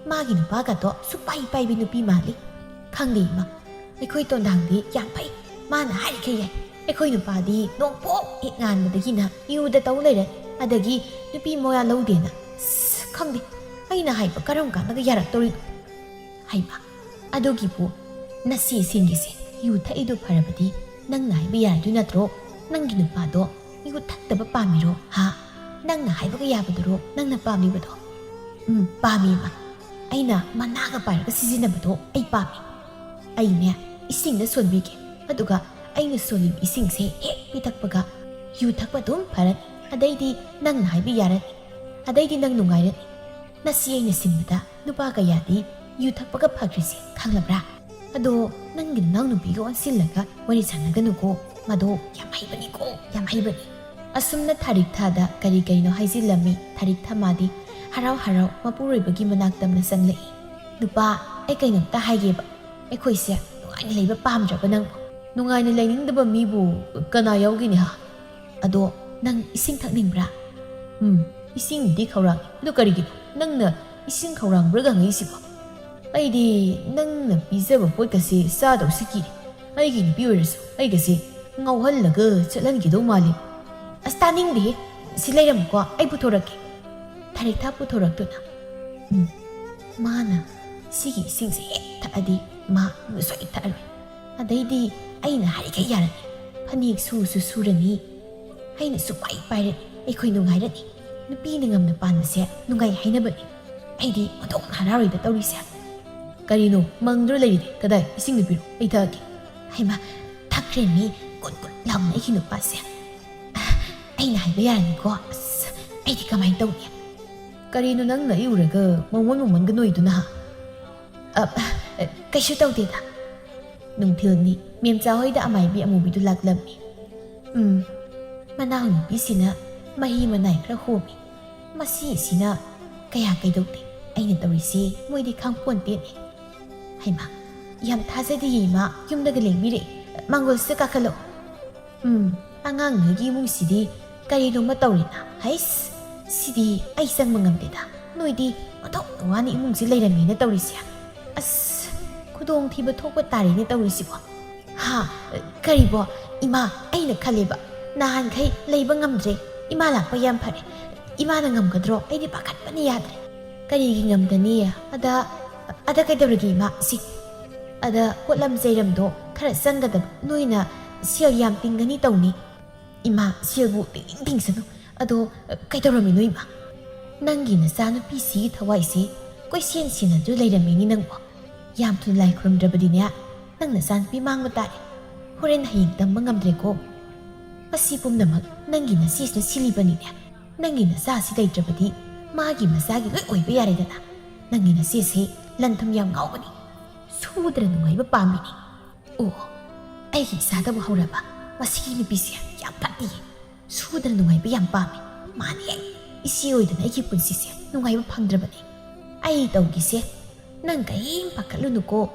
ꯃꯥꯒꯤ ꯅꯨꯄꯥꯒꯗꯣ ꯁꯨꯄꯥꯏ ꯄꯥꯏꯕꯤ ꯅꯨꯄꯤ ꯃꯥꯜꯂꯤ꯫ ꯈꯪꯗꯦ ꯏꯃꯥ, ꯑꯩꯈꯣꯏ ꯇꯣꯟꯗꯥꯡꯗꯤ ꯌꯥꯝ ꯐꯩ꯫ ꯃꯥꯅ ꯍꯥꯏꯔꯤꯈꯩ ꯌꯥꯏ꯫ ꯑꯩꯈꯣꯏ ꯅꯨꯄꯥꯗꯤ ꯅꯣꯡꯄꯣꯛ ꯍꯦꯛ ꯉꯥꯟꯕꯗꯒꯤꯅ ꯌꯨꯗ ꯇꯧ ꯂꯩꯔꯦ꯫ ꯑꯗꯒꯤ ꯅꯨꯄꯤ ꯃꯋꯥ ꯂꯧꯗꯦꯅ꯫ ꯑꯁ, ꯈꯪꯗꯦ, ꯑꯩꯅ ꯍꯥꯏꯕ ꯀꯔꯝ ꯀꯥꯟꯗꯒ ꯌꯥꯔꯛꯇꯧꯔꯤꯅꯣ? ꯍꯩꯃꯥ, ꯑꯗꯨꯒꯤꯕꯨ ꯅꯆꯦꯁꯤꯡꯒꯤꯁꯦ ꯌꯨ ꯊꯛꯏꯗꯨ ꯐꯔꯕꯗꯤ ꯅꯪꯅ ꯍꯥꯏꯕ ꯌꯥꯔꯗꯣꯏ ꯅꯠꯇ꯭ꯔꯣ? ꯅꯪꯒꯤ ꯅꯨꯄꯥꯗꯣ ꯌꯨ ꯊꯛꯇꯕ ꯄꯥꯝꯃꯤꯔꯣ, ꯍꯥ? ꯅꯪꯅ ꯍꯥꯏꯕꯒ ꯌꯥꯕꯗꯨꯔꯣ ꯅꯪꯅ ꯄꯥꯝꯃꯤꯕꯗꯣ? ꯎꯝ, ꯄꯥꯝꯃꯤ ꯏꯃꯥ꯫ ꯑꯩꯅ ꯃꯅꯥꯒ ꯄꯥꯏꯔꯒ ꯁꯤꯖꯤꯟꯅꯕꯗꯣ ꯑꯩ ꯄꯥꯝꯃꯤ꯫ ꯑꯩꯅꯦ, ꯏꯁꯤꯡꯗ ꯁꯣꯟꯕꯤꯒꯦ, ꯑꯗꯨꯒ ꯑꯩꯅ ꯁꯣꯜꯂꯤꯕ ꯏꯁꯤꯡꯁꯦ ꯍꯦꯛ ꯄꯤꯊꯛꯄꯒ ꯌꯨ ꯊꯛꯄ ꯑꯗꯨꯝ ꯐꯔꯅꯤ꯫ ꯑꯗꯩꯗꯤ ꯅꯪꯅ ꯍꯥꯏꯕ ꯌꯥꯔꯅꯤ꯫ ꯑꯗꯩꯗꯤ ꯅꯪ ꯅꯨꯡꯉꯥꯏꯔꯅꯤ꯫ ꯅꯆꯦ ꯑꯩꯅ ꯁꯤꯟꯕꯗ ꯅꯨꯄꯥ ꯀꯌꯥꯗꯤ ꯌꯨ ꯊꯛꯄꯒ ꯐꯈ꯭ꯔꯤꯁꯦ ꯈꯪꯂꯕ꯭ꯔꯥ? ꯑꯗꯣ ꯅꯪꯒꯤ ꯅꯅꯥꯎꯅꯨꯄꯤꯒ ꯑꯣꯟꯁꯤꯜꯂꯒ ꯋꯥꯔꯤ ꯁꯥꯟꯅꯒꯅꯨꯀꯣ, ꯃꯗꯣ ꯌꯥꯝ ꯍꯩꯕꯅꯤꯀꯣ, ꯌꯥꯝ ꯍꯩꯕꯅꯤ꯫ ꯑꯁꯨꯝꯅ ꯊꯥꯔꯤꯛ ꯊꯥꯗ ꯀꯔꯤ ꯀꯔꯤꯅꯣ ꯍꯥꯏꯖꯤꯜꯂꯝꯃꯤ꯫ ꯊꯥꯔꯤꯛ ꯊꯥ ꯃꯥꯗꯤ ꯍꯔꯥꯎ ꯍꯔꯥꯎ ꯃꯄꯨꯔꯣꯏꯕꯒꯤ ꯃꯅꯥꯛ ꯇꯝꯅ ꯆꯪꯂꯛꯏ꯫ ꯅꯨꯄꯥ, ꯑꯩ ꯀꯩꯅꯣꯝꯇ ꯍꯥꯏꯒꯦꯕ꯫ ꯑꯩꯈꯣꯏꯁꯦ ꯅꯨꯡꯉꯥꯏꯅ ꯂꯩꯕ ꯄꯥꯝꯗ꯭ꯔꯕ ꯅꯪꯕꯨ? ꯅꯨꯡꯉꯥꯏꯅ ꯂꯩꯅꯤꯡꯗꯕ ꯃꯤꯕꯨ ꯀꯅꯥ ꯌꯥꯎꯒꯦꯅꯦ, ꯍꯥ? ꯑꯗꯣ ꯅꯪ ꯏꯁꯤꯡ ꯊꯛꯅꯤꯡꯕ꯭ꯔꯥ? ꯎꯝ, ꯏꯁꯤꯡꯗꯤ ꯈꯧꯔꯥꯡꯉꯤ꯫ ꯑꯗꯨ ꯀꯔꯤꯒꯤꯅꯣ ꯅꯪꯅ ꯏꯁꯤꯡ ꯈꯧꯔꯥꯡꯕ꯭ꯔꯥꯒ ꯍꯪꯉꯛꯏꯁꯤꯕꯣ? ꯑꯩꯗꯤ ꯅꯪꯅ ꯄꯤꯖꯕ ꯄꯣꯠꯀꯁꯦ ꯆꯥꯗꯧꯁꯤ ꯀꯤꯔꯦ꯫ ꯑꯩꯒꯤ ꯅꯨꯄꯤ ꯑꯣꯏꯔꯁꯨ ꯑꯩꯒꯁꯦ ꯉꯥꯎꯍꯜꯂꯒ ꯆꯠꯍꯟꯈꯤꯗꯧ ꯃꯥꯜꯂꯤ꯫ ꯑꯁ, ꯇꯥꯅꯤꯡꯗꯦꯍꯦ꯫ ꯁꯤ ꯂꯩꯔꯝꯃꯨꯀꯣ, ꯑꯩ ꯄꯨꯊꯣꯔꯛꯀꯦ꯫ ꯊꯥꯔꯤꯛꯊꯥ ꯄꯨꯊꯣꯔꯛꯇꯨꯅ, ꯎꯝ, ꯃꯥꯅ ꯁꯤꯒꯤ ꯏꯁꯤꯡꯁꯦ ꯍꯦꯛ ꯊꯛꯑꯗꯤ ꯃꯥ ꯁꯨꯡꯊꯛ ꯊꯛꯑꯔꯣꯏ꯫ ꯑꯗꯩꯗꯤ ꯑꯩꯅ ꯍꯥꯏꯔꯤꯈꯩ ꯌꯥꯔꯅꯤ꯫ ꯐꯅꯦꯛ ꯁꯨꯁꯨ ꯁꯨꯔꯅꯤ, ꯑꯩꯅ ꯁꯨꯄꯥꯏ ꯄꯥꯏꯔꯅꯤ꯫ ꯑꯩꯈꯣꯏ ꯅꯨꯡꯉꯥꯏꯔꯅꯤ꯫ ꯅꯨꯄꯤꯅ ꯉꯝꯅ ꯄꯥꯟꯕꯁꯦ ꯅꯨꯡꯉꯥꯏ ꯍꯥꯏꯅꯕꯅꯤ꯫ ꯑꯩꯗꯤ ꯑꯣꯟꯊꯣꯛꯅ ꯍꯔꯥꯎꯔꯤꯗ ꯇꯧꯔꯤꯁꯦ꯫ ꯀꯔꯤꯅꯣ ꯃꯪꯗ꯭ꯔꯣ ꯂꯩꯔꯤꯗꯤ? ꯀꯗꯥꯏ? ꯏꯁꯤꯡꯗꯨ ꯄꯤꯔꯛꯑꯣ, ꯑꯩ ꯊꯛꯑꯒꯦ꯫ ꯍꯩꯃꯥ, ꯊꯛꯈ꯭ꯔꯦꯃꯤ꯫ ꯀꯨꯠ ꯀꯨꯠ ꯂꯥꯎꯅ ꯑꯩꯒꯤ ꯅꯨꯄꯥꯁꯦ꯫ ꯑꯩꯅ ꯍꯥꯏꯕ ꯌꯥꯔꯅꯤꯀꯣ? ꯑꯁ, ꯑꯩꯗꯤ ꯀꯃꯥꯏꯅ ꯇꯧꯅꯤ? ꯀꯔꯤꯅꯣ ꯅꯪꯅ ꯑꯩ ꯎꯔꯒ ꯃꯃꯣꯟ ꯃꯃꯣꯟꯒ ꯅꯣꯏꯗꯨꯅ, ꯍꯥ? ꯑ, "ꯑ, ꯀꯩꯁꯨ ꯇꯧꯗꯦꯗ꯫ ꯅꯨꯡꯊꯤꯜꯅꯤ, ꯃꯦꯝꯆꯥ ꯍꯣꯏꯗ ꯑꯃꯥꯏꯕꯤ ꯑꯃꯨꯕꯤꯗꯨ ꯂꯥꯛꯂꯝꯃꯤ꯫ ꯎꯝ, ꯃꯅꯥꯎꯅꯨꯄꯤꯁꯤꯅ ꯃꯍꯤ ꯃꯅꯥꯏ ꯈꯔ ꯍꯣꯝꯃꯤ꯫ ꯃꯁꯤꯁꯤꯅ ꯀꯌꯥ ꯀꯩꯗꯧꯗꯦ꯫ ꯑꯩꯅ ꯇꯧꯔꯤꯁꯤ ꯃꯣꯏꯗꯤ ꯈꯪꯄꯣꯟꯇꯦꯅꯦ꯫ ꯍꯩꯃꯥ, ꯌꯥꯝ ꯊꯥꯖꯗꯤꯌꯦ ꯏꯃꯥ, ꯌꯨꯝꯗꯒ ꯂꯦꯡꯕꯤꯔꯛꯏ꯫ ꯃꯥꯡꯒꯣꯜꯁꯤꯗ ꯀꯥꯈꯠꯂꯛꯑꯣ꯫ ꯎꯝ, ꯑꯉꯥꯡ ꯅꯣꯏꯒꯤ ꯏꯃꯨꯡꯁꯤꯗꯤ ꯀꯔꯤꯅꯣꯃ ꯇꯧꯔꯦꯅ꯫ ꯍꯩꯁ, ꯁꯤꯗꯤ ꯑꯩ ꯆꯪꯕ ꯉꯝꯗꯦꯗ꯫ ꯅꯣꯏꯗꯤ ꯑꯣꯟꯊꯣꯛꯅ ꯋꯥꯅ ꯏꯃꯨꯡꯁꯤ ꯂꯩꯔꯝꯃꯦꯅ ꯇꯧꯔꯤꯁꯦ꯫ ꯑꯁ, ꯈꯨꯗꯣꯡꯊꯤꯕ ꯊꯣꯛꯄ ꯇꯥꯔꯦꯅꯦ ꯇꯧꯔꯤꯁꯤꯕꯣ꯫ ꯍꯥ? ꯀꯔꯤꯕꯣ? ꯏꯃꯥ, ꯑꯩꯅ ꯈꯜꯂꯦꯕ, ꯅꯍꯥꯟꯈꯩ ꯂꯩꯕ ꯉꯝꯗ꯭ꯔꯦ, ꯏꯃꯥ ꯂꯥꯛꯄ ꯌꯥꯝ ꯐꯔꯦ꯫ ꯏꯃꯥꯅ ꯉꯝꯒꯗ꯭ꯔꯣ? ꯑꯩꯗꯤ ꯄꯥꯈꯠꯄꯅ ꯌꯥꯗ꯭ꯔꯦ꯫ ꯀꯔꯤꯒꯤ ꯉꯝꯗꯅꯤ? ꯑꯗ, ꯑꯗ ꯀꯩꯗꯧꯔꯒꯦ ꯏꯃꯥ? ꯁꯤ, ꯑꯗ ꯄꯣꯠꯂꯝ ꯆꯩꯔꯝꯗꯣ ꯈꯔ ꯆꯪꯒꯗꯕ, ꯅꯣꯏꯅ ꯁꯦꯜ ꯌꯥꯝ ꯇꯤꯡꯒꯅꯤ ꯇꯧꯅꯤ꯫ ꯏꯃꯥ, ꯁꯦꯜꯕꯨ ꯇꯤꯡꯅꯤꯡ ꯇꯤꯡꯁꯅꯨ꯫ ꯑꯗꯣ, ꯀꯩꯗꯧꯔꯝꯃꯤꯅꯣ ꯏꯃꯥ? ꯅꯪꯒꯤ ꯅꯆꯥꯅꯨꯄꯤꯁꯤ ꯊꯋꯥꯏꯁꯦ ꯀꯣꯏꯁꯦꯟ ꯁꯦꯟꯅꯗꯨ ꯂꯩꯔꯝꯃꯤꯅꯤ ꯅꯪꯕꯣ꯫ ꯌꯥꯝ ꯊꯨꯅ ꯂꯥꯏ ꯈꯨꯔꯨꯝꯗ꯭ꯔꯕꯗꯤꯅꯦ, ꯅꯪ ꯅꯆꯥꯅꯨꯄꯤ ꯃꯥꯡꯕ ꯇꯥꯔꯦ꯫ ꯍꯣꯔꯦꯟ ꯍꯌꯦꯡ ꯇꯝꯕ ꯉꯝꯗ꯭ꯔꯦꯀꯣ꯫ ꯃꯁꯤ ꯄꯨꯝꯅꯃꯛ ꯅꯪꯒꯤ ꯅꯆꯦꯁꯤꯅ ꯁꯤꯜꯂꯤꯕꯅꯤꯅꯦ꯫ ꯅꯪꯒꯤ ꯅꯆꯥꯁꯤ ꯂꯩꯇ꯭ꯔꯕꯗꯤ ꯃꯥꯒꯤ ꯃꯆꯥꯒꯤ ꯂꯣꯏ ꯑꯣꯏꯕ ꯌꯥꯔꯦꯗꯅ꯫ ꯅꯪꯒꯤ ꯅꯆꯦꯁꯦ ꯂꯟ ꯊꯨꯝ ꯌꯥꯝ ꯉꯥꯎꯕꯅꯤ꯫ ꯁꯨꯗꯅ ꯅꯨꯡꯉꯥꯏꯕ ꯄꯥꯝꯃꯤꯅꯤ꯫ ꯑꯣ, ꯑꯩꯒꯤ ꯏꯆꯥꯗꯕꯨ ꯍꯧꯔꯕ ꯃꯁꯤꯒꯤ ꯅꯨꯄꯤꯁꯦ? ꯌꯥꯝ ꯐꯠꯇꯤꯌꯦ꯫ ꯁꯨꯗꯅ ꯅꯨꯡꯉꯥꯏꯕ ꯌꯥꯝ ꯄꯥꯝꯃꯤ꯫ ꯃꯥꯅ ꯍꯦꯛ ꯏꯆꯦ ꯑꯣꯏꯗꯅ ꯑꯩꯒꯤ ꯄꯨꯟꯁꯤꯁꯦ ꯅꯨꯡꯉꯥꯏꯕ ꯐꯪꯗ꯭ꯔꯕꯅꯤ꯫ ꯑꯩ ꯇꯧꯒꯦꯁꯦ꯫ ꯅꯪ ꯀꯔꯤꯝ ꯄꯥꯈꯠꯂꯨꯅꯨꯀꯣ꯫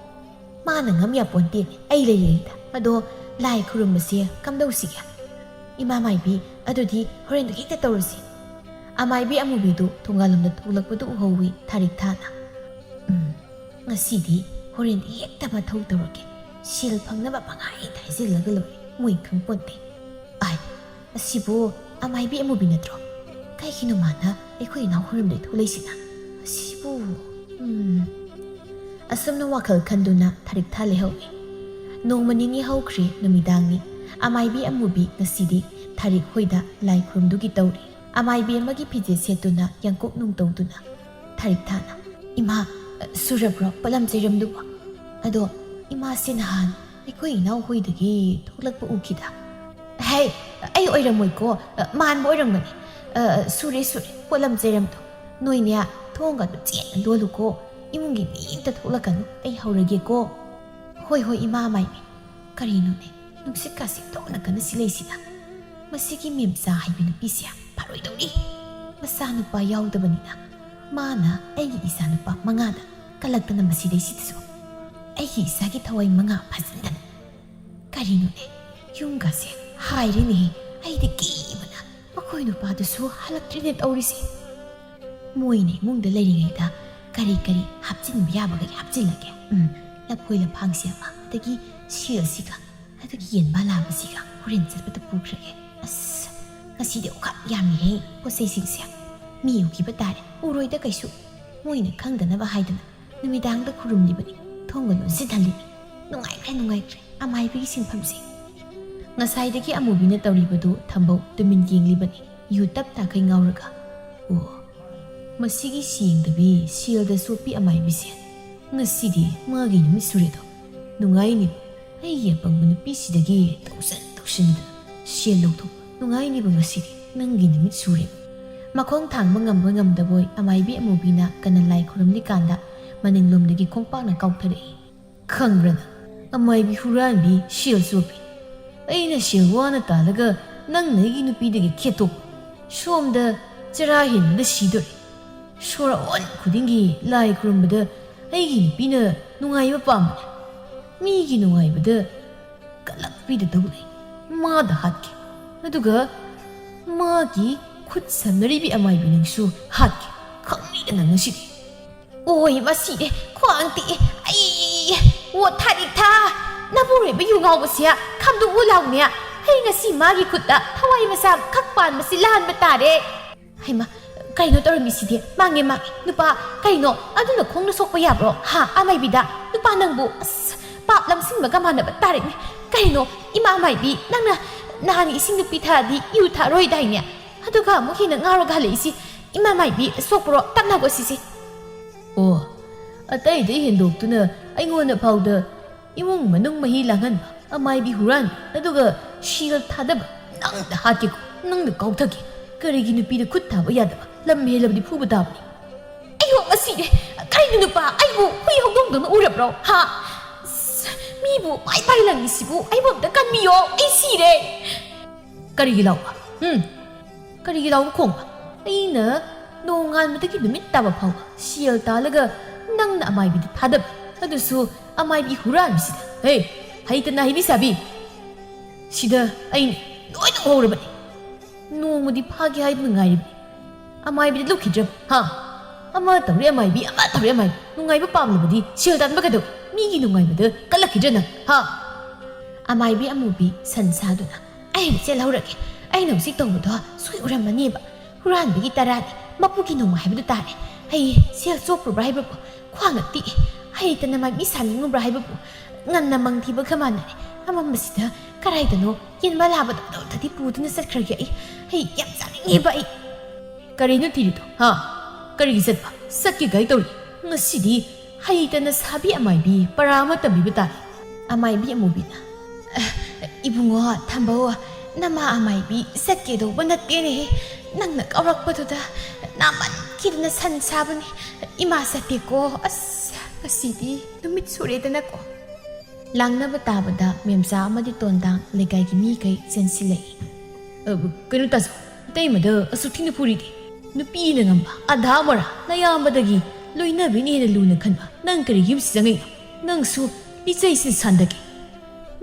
ꯃꯥꯅ ꯉꯝ ꯌꯥꯄꯣꯟꯇꯦ, ꯑꯩ ꯂꯩꯔꯤꯉꯩꯗ꯫ ꯑꯗꯣ ꯂꯥꯏ ꯈꯨꯔꯨꯝꯕꯁꯦ ꯀꯝꯗꯧꯁꯤꯒꯦ? ꯏꯃꯥ ꯃꯥꯏꯕꯤ, ꯑꯗꯨꯗꯤ ꯍꯣꯔꯦꯟꯗꯣ ꯍꯦꯛꯇ ꯇꯧꯔꯁꯤ꯫ ꯑꯃꯥꯏꯕꯤ ꯑꯃꯨꯕꯤꯗꯨ ꯊꯣꯡꯒꯥꯜꯂꯣꯝꯗ ꯊꯣꯛꯂꯛꯄꯗꯨ ꯎꯍꯧꯏ ꯊꯥꯔꯤꯛ ꯊꯥꯅ꯫ ꯎꯝ, ꯉꯁꯤꯗꯤ ꯍꯣꯔꯦꯟꯗꯤ ꯍꯦꯛꯇ ꯃꯊꯧ ꯇꯧꯔꯒꯦ꯫ ꯁꯦꯜ ꯐꯪꯅꯕ ꯄꯪꯍꯥꯏꯗ ꯍꯥꯏꯖꯤꯜꯂꯒ ꯂꯣꯏꯔꯦ, ꯃꯣꯏ ꯈꯪꯄꯣꯟꯇꯦ꯫ ꯑꯥꯏ, ꯑꯁꯤꯕꯨ ꯑꯃꯥꯏꯕꯤ ꯑꯃꯨꯕꯤ ꯅꯠꯇ꯭ꯔꯣ? ꯀꯩꯒꯤꯅꯣ ꯃꯥꯅ ꯑꯩꯈꯣꯏ ꯏꯅꯥꯎ ꯈꯨꯔꯨꯝꯗꯩ ꯊꯣꯛꯂꯛꯏꯁꯤꯅ? ꯑꯁꯤꯕꯨ, ꯎꯝ꯫ ꯑꯁꯨꯝꯅ ꯋꯥꯈꯜ ꯈꯟꯗꯨꯅ ꯊꯥꯔꯤꯛ ꯊꯥ ꯂꯩꯍꯧꯏ꯫ ꯅꯣꯡꯃ ꯅꯤꯅꯤ ꯍꯧꯈ꯭ꯔꯦ, ꯅꯨꯃꯤꯗꯥꯡꯅꯤ꯫ ꯑꯃꯥꯏꯕꯤ ꯑꯃꯨꯕꯤ ꯉꯁꯤꯗꯤ ꯊꯥꯔꯤꯛ ꯍꯣꯏꯗ ꯂꯥꯏ ꯈꯨꯔꯨꯝꯗꯨꯒꯤ ꯇꯧꯔꯤ꯫ ꯑꯃꯥꯏꯕꯤ ꯑꯃꯒꯤ ꯐꯤꯖꯦꯠ ꯁꯦꯠꯇꯨꯅ, ꯌꯥꯡꯀꯣꯛ ꯅꯨꯡ ꯇꯧꯗꯨꯅ꯫ ꯊꯥꯔꯤꯛ ꯊꯥꯅ, "ꯏꯃꯥ, ꯁꯨꯔꯕ꯭ꯔꯣ ꯄꯣꯠꯂꯝ ꯆꯩꯔꯝꯗꯨꯕꯣ? ꯑꯗꯣ ꯏꯃꯥꯁꯦ ꯅꯍꯥꯟ ꯑꯩꯈꯣꯏ ꯏꯅꯥꯎ ꯍꯣꯏꯗꯒꯤ ꯊꯣꯛꯂꯛꯄ ꯎꯈꯤꯗ꯫ ꯍꯦ, ꯑꯩ ꯑꯣꯏꯔꯝꯃꯣꯏꯀꯣ, ꯃꯥꯟꯕ ꯑꯣꯏꯔꯝꯒꯅꯤ꯫ ꯑ, ꯁꯨꯔꯦ, ꯁꯨꯔꯦ, ꯄꯣꯠꯂꯝ ꯆꯩꯔꯝꯗꯣ꯫ ꯅꯣꯏꯅꯦ, ꯊꯣꯡꯒꯗꯣ ꯆꯦꯠꯅ ꯂꯣꯜꯂꯨꯀꯣ꯫ ꯏꯃꯨꯡꯒꯤ ꯃꯤ ꯑꯝꯇ ꯊꯣꯛꯂꯛꯀꯅꯨ, ꯑꯩ ꯍꯧꯔꯒꯦꯀꯣ꯫ "ꯍꯣꯏ, ꯍꯣꯏ, ꯏꯃꯥ ꯑꯃꯥꯏꯕꯤ꯫ ꯀꯔꯤꯅꯣꯅꯦ, ꯅꯨꯡꯁꯤꯠꯀꯥꯁꯦ ꯇꯣꯛꯅ ꯀꯟꯅ ꯁꯤꯠꯂꯛꯏꯁꯤꯅ? ꯃꯁꯤꯒꯤ ꯃꯦꯝꯆꯥ ꯍꯥꯏꯕꯤ ꯅꯨꯄꯤꯁꯦ ꯐꯔꯣꯏꯗꯧꯔꯤ꯫ ꯃꯆꯥꯅꯨꯄꯥ ꯌꯥꯎꯗꯕꯅꯤꯅ ꯃꯥꯅ ꯑꯩꯒꯤ ꯏꯆꯥꯅꯨꯄꯥ ꯃꯉꯥꯗ ꯀꯜꯂꯛꯇꯅ ꯃꯁꯤꯗꯩꯁꯤꯗꯁꯨ ꯑꯩꯒꯤ ꯏꯆꯥꯒꯤ ꯊꯋꯥꯏ ꯃꯉꯥ ꯐꯥꯖꯤꯟꯗꯅ꯫ ꯀꯔꯤꯅꯣꯅꯦ, ꯌꯨꯝꯒꯁꯦ ꯍꯥꯏꯔꯦꯅꯦꯍꯦ꯫ ꯑꯩꯗꯤ ꯀꯤꯕꯅ ꯃꯈꯣꯏ ꯅꯨꯄꯥꯗꯨꯁꯨ ꯍꯜꯂꯛꯇ꯭ꯔꯤꯅꯦ ꯇꯧꯔꯤꯁꯦ꯫ ꯃꯣꯏꯅ ꯏꯃꯨꯡꯗ ꯂꯩꯔꯤꯉꯩꯗ ꯀꯔꯤ ꯀꯔꯤ ꯍꯥꯞꯆꯤꯟꯕ ꯌꯥꯕꯈꯩ ꯍꯥꯞꯆꯤꯜꯂꯒꯦ꯫ ꯎꯝ, ꯂꯐꯣꯏ ꯂꯐꯥꯡꯁꯦ ꯑꯃ, ꯑꯗꯒꯤ ꯁꯦꯜꯁꯤꯒ, ꯑꯗꯒꯤ ꯌꯦꯟ ꯃꯥꯂꯥꯕꯁꯤꯒ ꯍꯣꯔꯦꯟ ꯆꯠꯄꯗ ꯄꯨꯈ꯭ꯔꯒꯦ꯫ ꯑꯁ, ꯉꯁꯤꯗꯤ ꯑꯣꯈꯥꯛ ꯌꯥꯝꯃꯤꯍꯦ ꯄꯣꯠ ꯆꯩꯁꯤꯡꯁꯦ꯫ ꯃꯤ ꯎꯈꯤꯕ ꯇꯥꯔꯦ, ꯎꯔꯣꯏꯗ ꯀꯩꯁꯨ꯫ ꯃꯣꯏꯅ ꯈꯪꯗꯅꯕ ꯍꯥꯏꯗꯅ ꯅꯨꯃꯤꯗꯥꯡꯗ ꯈꯨꯔꯨꯝꯂꯤꯕꯅꯤ, ꯊꯣꯡꯒ ꯂꯣꯟꯁꯤꯟꯍꯜꯂꯤꯅꯤ꯫ ꯅꯨꯡꯉꯥꯏꯈ꯭ꯔꯦ, ꯅꯨꯡꯉꯥꯏꯈ꯭ꯔꯦ ꯑꯃꯥꯏꯕꯤꯒꯤ ꯁꯤꯟꯐꯝꯁꯦ꯫ ꯉꯁꯥꯏꯗꯒꯤ ꯑꯃꯨꯕꯤꯅ ꯇꯧꯔꯤꯕꯗꯨ ꯊꯝꯕꯧ ꯇꯨꯃꯤꯟ ꯌꯦꯡꯂꯤꯕꯅꯤ, ꯌꯨ ꯇꯞ ꯇꯥꯈꯩ ꯉꯥꯎꯔꯒ꯫ "ꯑꯣ, ꯃꯁꯤꯒꯤ ꯁꯦꯡꯗꯕꯤ ꯁꯦꯜꯗ ꯆꯣꯞꯄꯤ ꯑꯃꯥꯏꯕꯤꯁꯦ꯫ ꯉꯁꯤꯗꯤ ꯃꯥꯒꯤ ꯅꯨꯃꯤꯠ ꯁꯨꯔꯦꯗꯣ꯫ ꯅꯨꯡꯉꯥꯏꯅꯤ꯫ ꯑꯩꯒꯤ ꯑꯄꯪꯕ ꯅꯨꯄꯤꯁꯤꯗꯒꯤ ꯇꯧꯁꯟ ꯇꯧꯁꯤꯟꯗꯅ ꯁꯦꯜ ꯂꯧꯊꯣꯛꯄ ꯅꯨꯡꯉꯥꯏꯅꯤꯕ ꯉꯁꯤꯗꯤ ꯅꯪꯒꯤ ꯅꯨꯃꯤꯠ ꯁꯨꯔꯦ꯫" ꯃꯈꯣꯡ ꯊꯥꯡꯕ ꯉꯝꯕ ꯉꯝꯗꯕꯣꯏ ꯑꯃꯥꯏꯕꯤ ꯑꯃꯨꯕꯤꯅ ꯀꯟꯅ ꯂꯥꯏ ꯈꯨꯔꯨꯝꯂꯤꯀꯥꯟꯗ ꯃꯅꯤꯡꯂꯣꯝꯗꯒꯤ ꯈꯣꯡꯄꯥꯛꯅ ꯀꯥꯎꯊꯔꯛꯏ꯫ "ꯈꯪꯕ꯭ꯔꯥ ꯅꯪ? ꯑꯃꯥꯏꯕꯤ ꯍꯨꯔꯥꯟꯕꯤ ꯁꯦꯜ ꯆꯣꯞꯄꯤ꯫ ꯑꯩꯅ ꯁꯦꯜ ꯋꯥꯅ ꯇꯥꯜꯂꯒ ꯅꯪꯅ ꯑꯩꯒꯤ ꯅꯨꯄꯤꯗꯒꯤ ꯈꯦꯠꯇꯣꯛꯄ꯫ ꯁꯣꯝꯗ ꯆꯔꯥ ꯍꯦꯟꯕꯗ ꯁꯤꯗꯣꯔꯦ꯫ ꯁꯣꯔ ꯑꯣꯟ ꯈꯨꯗꯤꯡꯒꯤ ꯂꯥꯏ ꯈꯨꯔꯨꯝꯕꯗ ꯑꯩꯒꯤ ꯅꯨꯄꯤꯅ ꯅꯨꯡꯉꯥꯏꯕ ꯄꯥꯝꯕꯅꯦ꯫ ꯃꯤꯒꯤ ꯅꯨꯡꯉꯥꯏꯕꯗ ꯀꯂꯛꯄꯤꯗ ꯇꯧ ꯂꯩ꯫ ꯃꯥꯗ ꯍꯥꯠꯀꯦ꯫ ꯑꯗꯨꯒ ꯃꯥꯒꯤ ꯈꯨꯠ ꯁꯝꯅꯔꯤꯕꯤ ꯑꯃꯥꯏꯕꯤ ꯅꯪꯁꯨ ꯍꯥꯠꯀꯦ꯫ ꯈꯪꯅꯤꯗ ꯅꯪ ꯉꯁꯤꯗꯤ꯫" "ꯑꯣꯏ, ꯃꯁꯤꯗꯤ ꯈ꯭ꯋꯥꯡ ꯇꯦꯛꯑꯦ꯫ ꯑꯩ, ꯑꯣ, ꯊꯥꯔꯤꯛ ꯊꯥ, ꯅꯄꯨꯔꯣꯏꯕ ꯌꯨ ꯉꯥꯎꯕꯁꯦ ꯈꯥꯝꯗꯣꯛꯎ ꯂꯥꯎꯅꯦ꯫ ꯑꯩ ꯉꯁꯤ ꯃꯥꯒꯤ ꯈꯨꯠꯇ ꯊꯋꯥꯏ ꯃꯆꯥ ꯈꯛ ꯄꯥꯟꯕꯁꯤ ꯂꯥꯟꯕ ꯇꯥꯔꯦ꯫" "ꯍꯩꯃꯥ, ꯀꯩꯅꯣ ꯇꯧꯔꯝꯃꯤꯁꯤꯗꯤ? ꯃꯥꯡꯉꯦ, ꯃꯥꯡꯉꯦ꯫ ꯅꯨꯄꯥ, ꯀꯩꯅꯣ? ꯑꯗꯨꯅ ꯈꯣꯡꯅ ꯁꯣꯛꯄ ꯌꯥꯕ꯭ꯔꯣ? ꯍꯥ, ꯑꯃꯥꯏꯕꯤꯗ? ꯅꯨꯄꯥ ꯅꯪꯕꯨ, ꯑꯁ, ꯄꯥꯞ ꯂꯝꯁꯤꯡꯕꯒ ꯃꯥꯟꯅꯕ ꯇꯥꯔꯦꯅꯦ꯫ ꯀꯩꯅꯣ, ꯏꯃꯥ ꯑꯃꯥꯏꯕꯤ, ꯅꯪꯅ ꯅꯍꯥꯟ ꯏꯁꯤꯡ ꯅꯨꯄꯤ ꯊꯛꯑꯗꯤ ꯌꯨ ꯊꯛꯑꯔꯣꯏꯗꯥꯏꯅꯦ? ꯑꯗꯨꯒ ꯑꯃꯨꯛ ꯍꯦꯟꯅ ꯉꯥꯎꯔꯒ ꯍꯜꯂꯛꯏꯁꯤ꯫ ꯏꯃꯥ ꯃꯥꯏꯕꯤ, ꯁꯣꯛꯄ꯭ꯔꯣ? ꯇꯞꯅꯒꯣ ꯁꯤꯁꯦ꯫" "ꯑꯣ, ꯑꯇꯩꯗꯩ ꯍꯦꯟꯗꯣꯛꯇꯨꯅ ꯑꯩꯉꯣꯟꯗ ꯐꯥꯎꯗ ꯏꯃꯨꯡ ꯃꯅꯨꯡ ꯃꯍꯤ ꯂꯥꯡꯍꯟꯕ ꯑꯃꯥꯏꯕꯤ ꯍꯨꯔꯥꯟꯕꯤ, ꯑꯗꯨꯒ ꯁꯦꯜ ꯊꯥꯗꯕ ꯅꯪꯗ ꯍꯥꯠꯀꯦꯀꯣ, ꯅꯪꯗ ꯀꯥꯎꯊꯒꯦ꯫ ꯀꯔꯤꯒꯤ ꯅꯨꯄꯤꯗ ꯈꯨꯠ ꯊꯥꯕ ꯌꯥꯗꯕ? ꯂꯝ ꯍꯦꯜꯂꯕꯗꯤ ꯐꯨꯕ ꯇꯥꯕꯅꯤ꯫" "ꯑꯩ, ꯇꯣꯛ ꯑꯁꯤꯔꯦ꯫ ꯀꯔꯤꯅꯣ ꯅꯨꯄꯥ, ꯑꯩꯕꯨ ꯍꯨꯏ ꯍꯧꯗꯣꯡꯗꯧꯅ ꯎꯔꯕ꯭ꯔꯣ? ꯍꯥ? ꯑꯁ, ꯃꯤꯕꯨ ꯄꯥꯏ ꯄꯥꯏ ꯂꯪꯉꯤꯁꯤꯕꯨ, ꯑꯩꯕꯨ ꯑꯝꯇ ꯀꯟꯕꯤꯌꯣ, ꯑꯩ ꯁꯤꯔꯦ꯫ ꯀꯔꯤꯒꯤ ꯂꯥꯎꯕ? ꯎꯝ? ꯀꯔꯤꯒꯤ ꯂꯥꯎꯕ ꯈꯣꯡꯕ? ꯑꯩꯅ ꯅꯣꯡꯉꯥꯟꯕꯗꯒꯤ ꯅꯨꯃꯤꯠ ꯇꯥꯕ ꯐꯥꯎꯕ ꯁꯦꯜ ꯇꯥꯜꯂꯒ ꯅꯪꯅ ꯑꯃꯥꯏꯕꯤꯗ ꯊꯥꯗꯕ, ꯑꯗꯨꯁꯨ ꯑꯃꯥꯏꯕꯤ ꯍꯨꯔꯥꯟꯕꯤꯁꯤꯗ꯫ ꯍꯦ, ꯍꯩꯇꯅ ꯍꯩꯕꯤ ꯁꯥꯕꯤ! ꯁꯤꯗ ꯑꯩꯅ ꯂꯣꯏꯅ ꯎꯍꯧꯔꯕꯅꯤ꯫ ꯅꯣꯡꯃꯗꯤ ꯐꯥꯒꯦ ꯍꯥꯏꯗꯨꯅ ꯉꯥꯏꯔꯤꯕꯅꯤ꯫ ꯑꯃꯥꯏꯕꯤꯗ ꯂꯨꯞꯈꯤꯗ꯭ꯔꯕ? ꯍꯥ? ꯑꯃ ꯇꯧꯔꯦ ꯑꯃꯥꯏꯕꯤ, ꯑꯃ ꯇꯧꯔꯦ ꯑꯃꯥꯏꯕꯤ꯫ ꯅꯨꯡꯉꯥꯏꯕ ꯄꯥꯝꯂꯕꯗꯤ ꯁꯦꯜ ꯇꯥꯟꯕ ꯀꯩꯗꯧ? ꯃꯤꯒꯤ ꯅꯨꯡꯉꯥꯏꯕꯗ ꯀꯜꯂꯛꯈꯤꯗ꯭ꯔ ꯅꯪ? ꯍꯥ? ꯑꯃꯥꯏꯕꯤ ꯑꯃꯨꯕꯤ ꯁꯟ ꯁꯥꯗꯨꯅ, "ꯑꯩꯅ ꯆꯦꯜꯍꯧꯔꯒꯦ꯫ ꯑꯩꯅ ꯍꯧꯖꯤꯛ ꯇꯧꯕꯗꯣ ꯁꯣꯏ ꯎꯔꯝꯃꯅꯦꯕ꯫ ꯍꯨꯔꯥꯟꯕꯒꯤ ꯇꯔꯥꯅꯤ, ꯃꯄꯨꯒꯤ ꯅꯣꯡꯃ ꯍꯥꯏꯕꯗꯨ ꯇꯥꯔꯦ꯫ ꯑꯩ ꯁꯦꯜ ꯆꯣꯞꯄ꯭ꯔꯨꯕ꯭ꯔꯥ ꯍꯥꯏꯕꯕꯨ, ꯈ꯭ꯋꯥꯡꯅ ꯇꯦꯛꯑꯦ꯫ ꯍꯩꯇꯅ ꯃꯥꯏ ꯃꯤ ꯁꯥꯅꯤꯡꯉꯨꯕ꯭ꯔꯥ ꯍꯥꯏꯕꯕꯨ, ꯉꯟꯅ ꯃꯪ ꯊꯤꯕꯒ ꯃꯥꯟꯅꯔꯦ꯫ ꯑꯃꯝꯕꯁꯤꯗ ꯀꯔꯥꯏꯗꯅꯣ ꯌꯦꯟ ꯃꯂꯥꯕꯗꯧꯗꯗꯤ ꯄꯨꯗꯨꯅ ꯆꯠꯈ꯭ꯔꯒꯦ ꯑꯩ꯫ ꯑꯩ ꯌꯥꯝ ꯆꯥꯅꯤꯡꯉꯦꯕ ꯑꯩ꯫" "ꯀꯔꯤꯅꯣ ꯊꯤꯔꯤꯗꯣ? ꯍꯥ? ꯀꯔꯤꯒꯤ ꯆꯠꯄ? ꯆꯠꯀꯦ ꯀꯥꯏ ꯇꯧꯔꯤ? ꯉꯁꯤꯗꯤ ꯍꯩꯇꯅ ꯁꯥꯕꯤ ꯑꯃꯥꯏꯕꯤ ꯄꯔꯥ ꯑꯃ ꯇꯝꯕꯤꯕ ꯇꯥꯔꯦ꯫" ꯑꯃꯥꯏꯕꯤ ꯑꯃꯨꯕꯤꯅ, "ꯑ, ꯏꯕꯨꯡꯉꯣ ꯊꯝꯕꯧ, ꯅꯃꯥ ꯑꯃꯥꯏꯕꯤ ꯆꯠꯀꯦꯗꯧꯕ ꯅꯠꯇꯦꯅꯦꯍꯦ꯫ ꯅꯪꯅ ꯀꯧꯔꯛꯄꯗꯨꯗ ꯅꯥꯃꯟꯈꯤꯗꯅ ꯁꯟ ꯁꯥꯕꯅꯤ꯫ ꯏꯃꯥ ꯆꯠꯇꯦꯀꯣ꯫ ꯑꯁ, ꯉꯁꯤꯗꯤ ꯅꯨꯃꯤꯠ ꯁꯨꯔꯦꯗꯅꯀꯣ꯫" ꯂꯥꯡꯅꯕ ꯇꯥꯕꯗ ꯃꯦꯝꯆꯥ ꯑꯃꯗꯤ ꯇꯣꯟꯗꯥꯡ ꯂꯩꯀꯥꯏꯒꯤ ꯃꯤꯈꯩ ꯆꯦꯟꯁꯤꯜꯂꯛꯏ꯫ "ꯑ, ꯀꯩꯅꯣ ꯇꯥꯖꯧ, ꯏꯇꯩꯃꯗ ꯑꯁꯨꯛ ꯊꯤꯅ ꯐꯨꯔꯤꯗꯤ? ꯅꯨꯄꯤꯅ ꯉꯝꯕ ꯑꯙꯥ ꯃꯣꯔꯥ ꯅꯌꯥꯝꯕꯗꯒꯤ ꯂꯣꯏꯅꯕꯤꯅ ꯍꯦꯟꯅ ꯂꯨꯅ ꯈꯟꯕ ꯅꯪ ꯀꯔꯤꯒꯤ ꯌꯨꯝꯁꯤꯗ ꯆꯪꯉꯛꯏꯅꯣ? ꯅꯪꯁꯨ ꯏꯆꯩꯁꯤꯅ ꯁꯥꯟꯗꯒꯦ꯫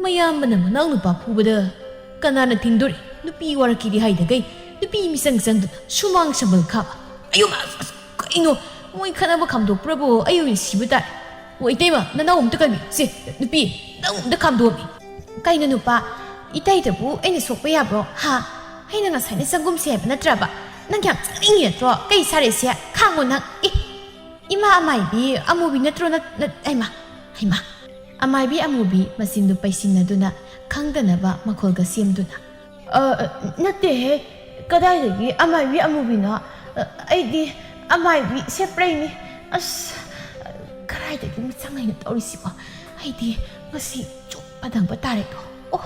ꯃꯌꯥꯝꯕꯅ ꯃꯅꯥꯎ ꯅꯨꯄꯥ ꯐꯨꯕꯗ ꯀꯅꯥꯅ ꯊꯤꯡꯗꯣꯔꯤ? ꯅꯨꯄꯤ ꯋꯥꯔꯛꯀꯤꯗꯤ ꯍꯥꯏꯗꯒꯩ ꯅꯨꯄꯤ ꯃꯤꯆꯪ ꯆꯪꯗꯨꯅ ꯁꯨꯃꯥꯡ ꯁꯝꯕꯜ ꯈꯥꯕ꯫ ꯑꯌꯣ ꯃꯥ, ꯑꯁ, ꯀꯩꯅꯣ? ꯃꯣꯏ ꯈꯠꯅꯕ ꯈꯥꯝꯗꯣꯛꯄ꯭ꯔꯕꯨ ꯑꯩ ꯑꯣꯏꯅ ꯁꯤꯕ ꯇꯥꯔꯦ꯫ ꯑꯣ, ꯏꯇꯩꯃ, ꯅꯅꯥꯎ ꯑꯝꯇ ꯀꯟꯕꯤꯌꯨ꯫ ꯁꯦ, ꯅꯨꯄꯤ, ꯅꯪ ꯑꯝꯇ ꯈꯥꯝꯗꯣꯛꯑꯝꯃꯤ꯫" "ꯀꯩꯅꯣ ꯅꯨꯄꯥ, ꯏꯇꯩꯗꯕꯨ ꯑꯩꯅ ꯁꯣꯛꯄ ꯌꯥꯕ꯭ꯔꯣ? ꯍꯥ? ꯑꯩꯅ ꯉꯁꯥꯏꯅ ꯆꯪꯒꯨꯝꯁꯦ ꯍꯥꯏꯕ ꯅꯠꯇ꯭ꯔꯕ? ꯅꯪ ꯌꯥꯝ ꯆꯪꯅꯤꯡꯉꯤ ꯅꯠꯇ꯭ꯔꯣ? ꯀꯩ ꯁꯥꯔꯦꯁꯦ? ꯈꯥꯡꯉꯣ ꯅꯪ꯫ ꯑꯦ, ꯏꯃꯥ ꯑꯃꯥꯏꯕꯤ ꯑꯃꯨꯕꯤ ꯅꯠꯇ꯭ꯔꯣ? ꯅꯠ-, ꯅꯠ-, ꯍꯩꯃꯥ, ꯍꯩꯃꯥ꯫" ꯑꯃꯥꯏꯕꯤ ꯑꯃꯨꯕꯤ ꯃꯆꯤꯟꯗꯨ ꯄꯩꯁꯤꯟꯅꯗꯨꯅ ꯈꯪꯗꯅꯕ ꯃꯈꯣꯜꯒ ꯁꯦꯝꯗꯨꯅ, "ꯑ, ꯑ, ꯅꯠꯇꯦꯍꯦ, ꯀꯗꯥꯏꯗꯒꯤ ꯑꯃꯥꯏꯕꯤ ꯑꯃꯨꯕꯤꯅꯣ? ꯑ, ꯑꯩꯗꯤ ꯑꯃꯥꯏꯕꯤ ꯁꯦꯄ꯭ꯔꯩꯅꯤ꯫ ꯑꯁ, ꯀꯗꯥꯏꯗꯒꯤ ꯃꯤꯆꯪ ꯑꯩꯅ ꯇꯧꯔꯤꯁꯤꯕꯣ? ꯑꯩꯗꯤ ꯉꯁꯤ ꯆꯨꯞꯄ ꯗꯪꯕ ꯇꯥꯔꯦꯗꯣ꯫ ꯑꯣ,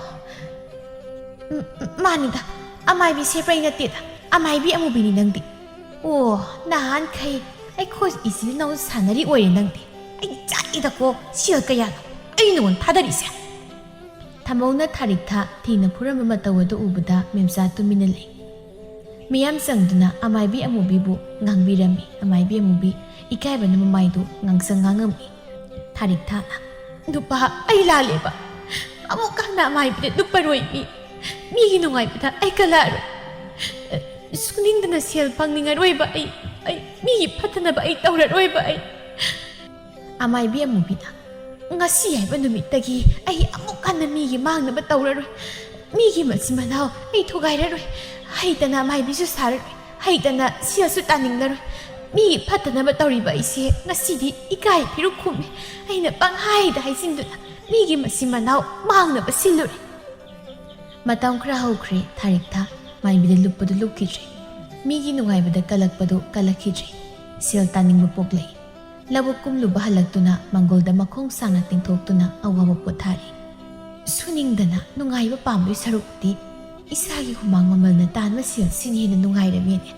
ꯎꯝ, ꯎꯝ, ꯃꯥꯅꯤꯗ, ꯑꯃꯥꯏꯕꯤ ꯁꯦꯄ꯭ꯔꯩ ꯅꯠꯇꯦꯗ, ꯑꯃꯥꯏꯕꯤ ꯑꯃꯨꯕꯤꯅꯤ ꯅꯪꯗꯤ꯫ ꯑꯣ, ꯅꯍꯥꯟꯈꯩ ꯑꯩꯈꯣꯏ ꯏꯆꯤꯜ ꯏꯅꯥꯎ ꯁꯥꯟꯅꯔꯤ ꯑꯣꯏꯔꯦ ꯅꯪꯗꯤ꯫ ꯑꯩ ꯆꯥꯛꯏꯗꯀꯣ, ꯁꯦꯜ ꯀꯌꯥꯅꯣ ꯑꯩ ꯅꯉꯣꯟ ꯊꯥꯗꯔꯤꯁꯦ? ꯊꯝꯃꯧꯅ ꯊꯥꯔꯤꯛꯊꯥ ꯊꯤꯅ ꯐꯨꯔꯝꯕ ꯃꯇꯧ ꯑꯗꯨ ꯎꯕꯗ ꯃꯦꯝꯆꯥ ꯇꯨꯃꯤꯟꯅ ꯂꯩ꯫ ꯃꯤꯌꯥꯝ ꯆꯪꯗꯨꯅ ꯑꯃꯥꯏꯕꯤ ꯑꯃꯨꯕꯤꯕꯨ ꯉꯥꯡꯕꯤꯔꯝꯃꯤ꯫ ꯑꯃꯥꯏꯕꯤ ꯑꯃꯨꯕꯤ ꯏꯀꯥꯏꯕꯅ ꯃꯃꯥꯏꯗꯨ ꯉꯥꯡꯁꯪ ꯉꯥꯡꯉꯝꯃꯤ꯫ ꯊꯥꯔꯤꯛꯊꯥꯅ, "ꯅꯨꯄꯥ, ꯑꯩ ꯂꯥꯜꯂꯦꯕ꯫ ꯑꯃꯨꯛ ꯍꯟꯅ ꯑꯃꯥꯏꯕꯤꯗ ꯂꯨꯞꯄꯔꯣꯏ ꯃꯤ꯫ ꯃꯤꯒꯤ ꯅꯨꯡꯉꯥꯏꯕꯗ ꯑꯩ ꯀꯜꯂꯛꯑꯔꯣꯏ꯫ ꯁꯨꯅꯤꯡꯗꯅ ꯁꯦꯜ ꯐꯪꯅꯤꯡꯉꯔꯣꯏꯕ ꯑꯩ꯫ ꯑꯩ ꯃꯤꯒꯤ ꯐꯠꯇꯅꯕ ꯑꯩ ꯇꯧꯔꯔꯣꯏꯕ ꯑꯩ꯫" ꯑꯃꯥꯏꯕꯤ ꯑꯃꯨꯕꯤꯅ, "ꯉꯁꯤ ꯍꯥꯏꯕ ꯅꯨꯃꯤꯠꯇꯒꯤ ꯑꯩ ꯑꯃꯨꯛ ꯍꯟꯅ ꯃꯤꯒꯤ ꯃꯥꯡꯅꯕ ꯇꯧꯔꯔꯣꯏ꯫ ꯃꯤꯒꯤ ꯃꯆꯤꯟ ꯃꯅꯥꯎ ꯑꯩ ꯊꯨꯒꯥꯏꯔꯔꯣꯏ꯫ ꯍꯩꯇꯅ ꯑꯃꯥꯏꯕꯤꯁꯨ ꯁꯥꯔꯔꯣꯏ꯫ ꯍꯩꯇꯅ ꯁꯦꯜꯁꯨ ꯇꯥꯅꯤꯡꯂꯔꯣꯏ꯫ ꯃꯤꯒꯤ ꯐꯠꯇꯅꯕ ꯇꯧꯔꯤꯕ ꯑꯩꯁꯦ ꯉꯁꯤꯗꯤ ꯏꯀꯥꯏ ꯐꯤꯔꯨꯛ ꯈꯨꯝꯃꯦ꯫ ꯑꯩꯅ ꯄꯪꯍꯥꯏꯗ ꯍꯥꯏꯖꯤꯟꯗꯨꯅ ꯃꯤꯒꯤ ꯃꯆꯤꯟ ꯃꯅꯥꯎ ꯃꯥꯡꯅꯕ ꯁꯤꯜꯂꯨꯔꯦ꯫" ꯃꯇꯝ ꯈꯔ ꯍꯧꯈ꯭ꯔꯦ꯫ ꯊꯥꯔꯤꯛꯊꯥ ꯃꯥꯏꯕꯤꯗ ꯂꯨꯞꯄꯗꯨ ꯂꯨꯞꯈꯤꯗ꯭ꯔꯦ꯫ ꯃꯤꯒꯤ ꯅꯨꯡꯉꯥꯏꯕꯗ ꯀꯜꯂꯛꯄꯗꯨ ꯀꯜꯂꯛꯈꯤꯗ꯭ꯔꯦ꯫ ꯁꯦꯜ ꯇꯥꯅꯤꯡꯕ ꯄꯣꯛꯂꯛꯏ꯫ ꯂꯧꯕꯨꯛ ꯀꯨꯝꯂꯨꯕ ꯍꯜꯂꯛꯇꯨꯅ ꯃꯪꯒꯣꯜꯗ ꯃꯈꯣꯡ ꯁꯥꯡꯅ ꯇꯤꯡꯊꯣꯛꯇꯨꯅ ꯑꯋꯥꯕ ꯄꯣꯊꯥꯔꯤ꯫ ꯁꯨꯅꯤꯡꯗꯅ ꯅꯨꯡꯉꯥꯏꯕ ꯄꯥꯝꯕꯒꯤ ꯁꯔꯨꯛꯇꯤ ꯏꯁꯥꯒꯤ ꯍꯨꯃꯥꯡ ꯃꯃꯜꯅ ꯇꯥꯟꯕ ꯁꯦꯜ ꯁꯤꯅ ꯍꯦꯟꯅ ꯅꯨꯡꯉꯥꯏꯔꯝꯃꯦꯅꯦ꯫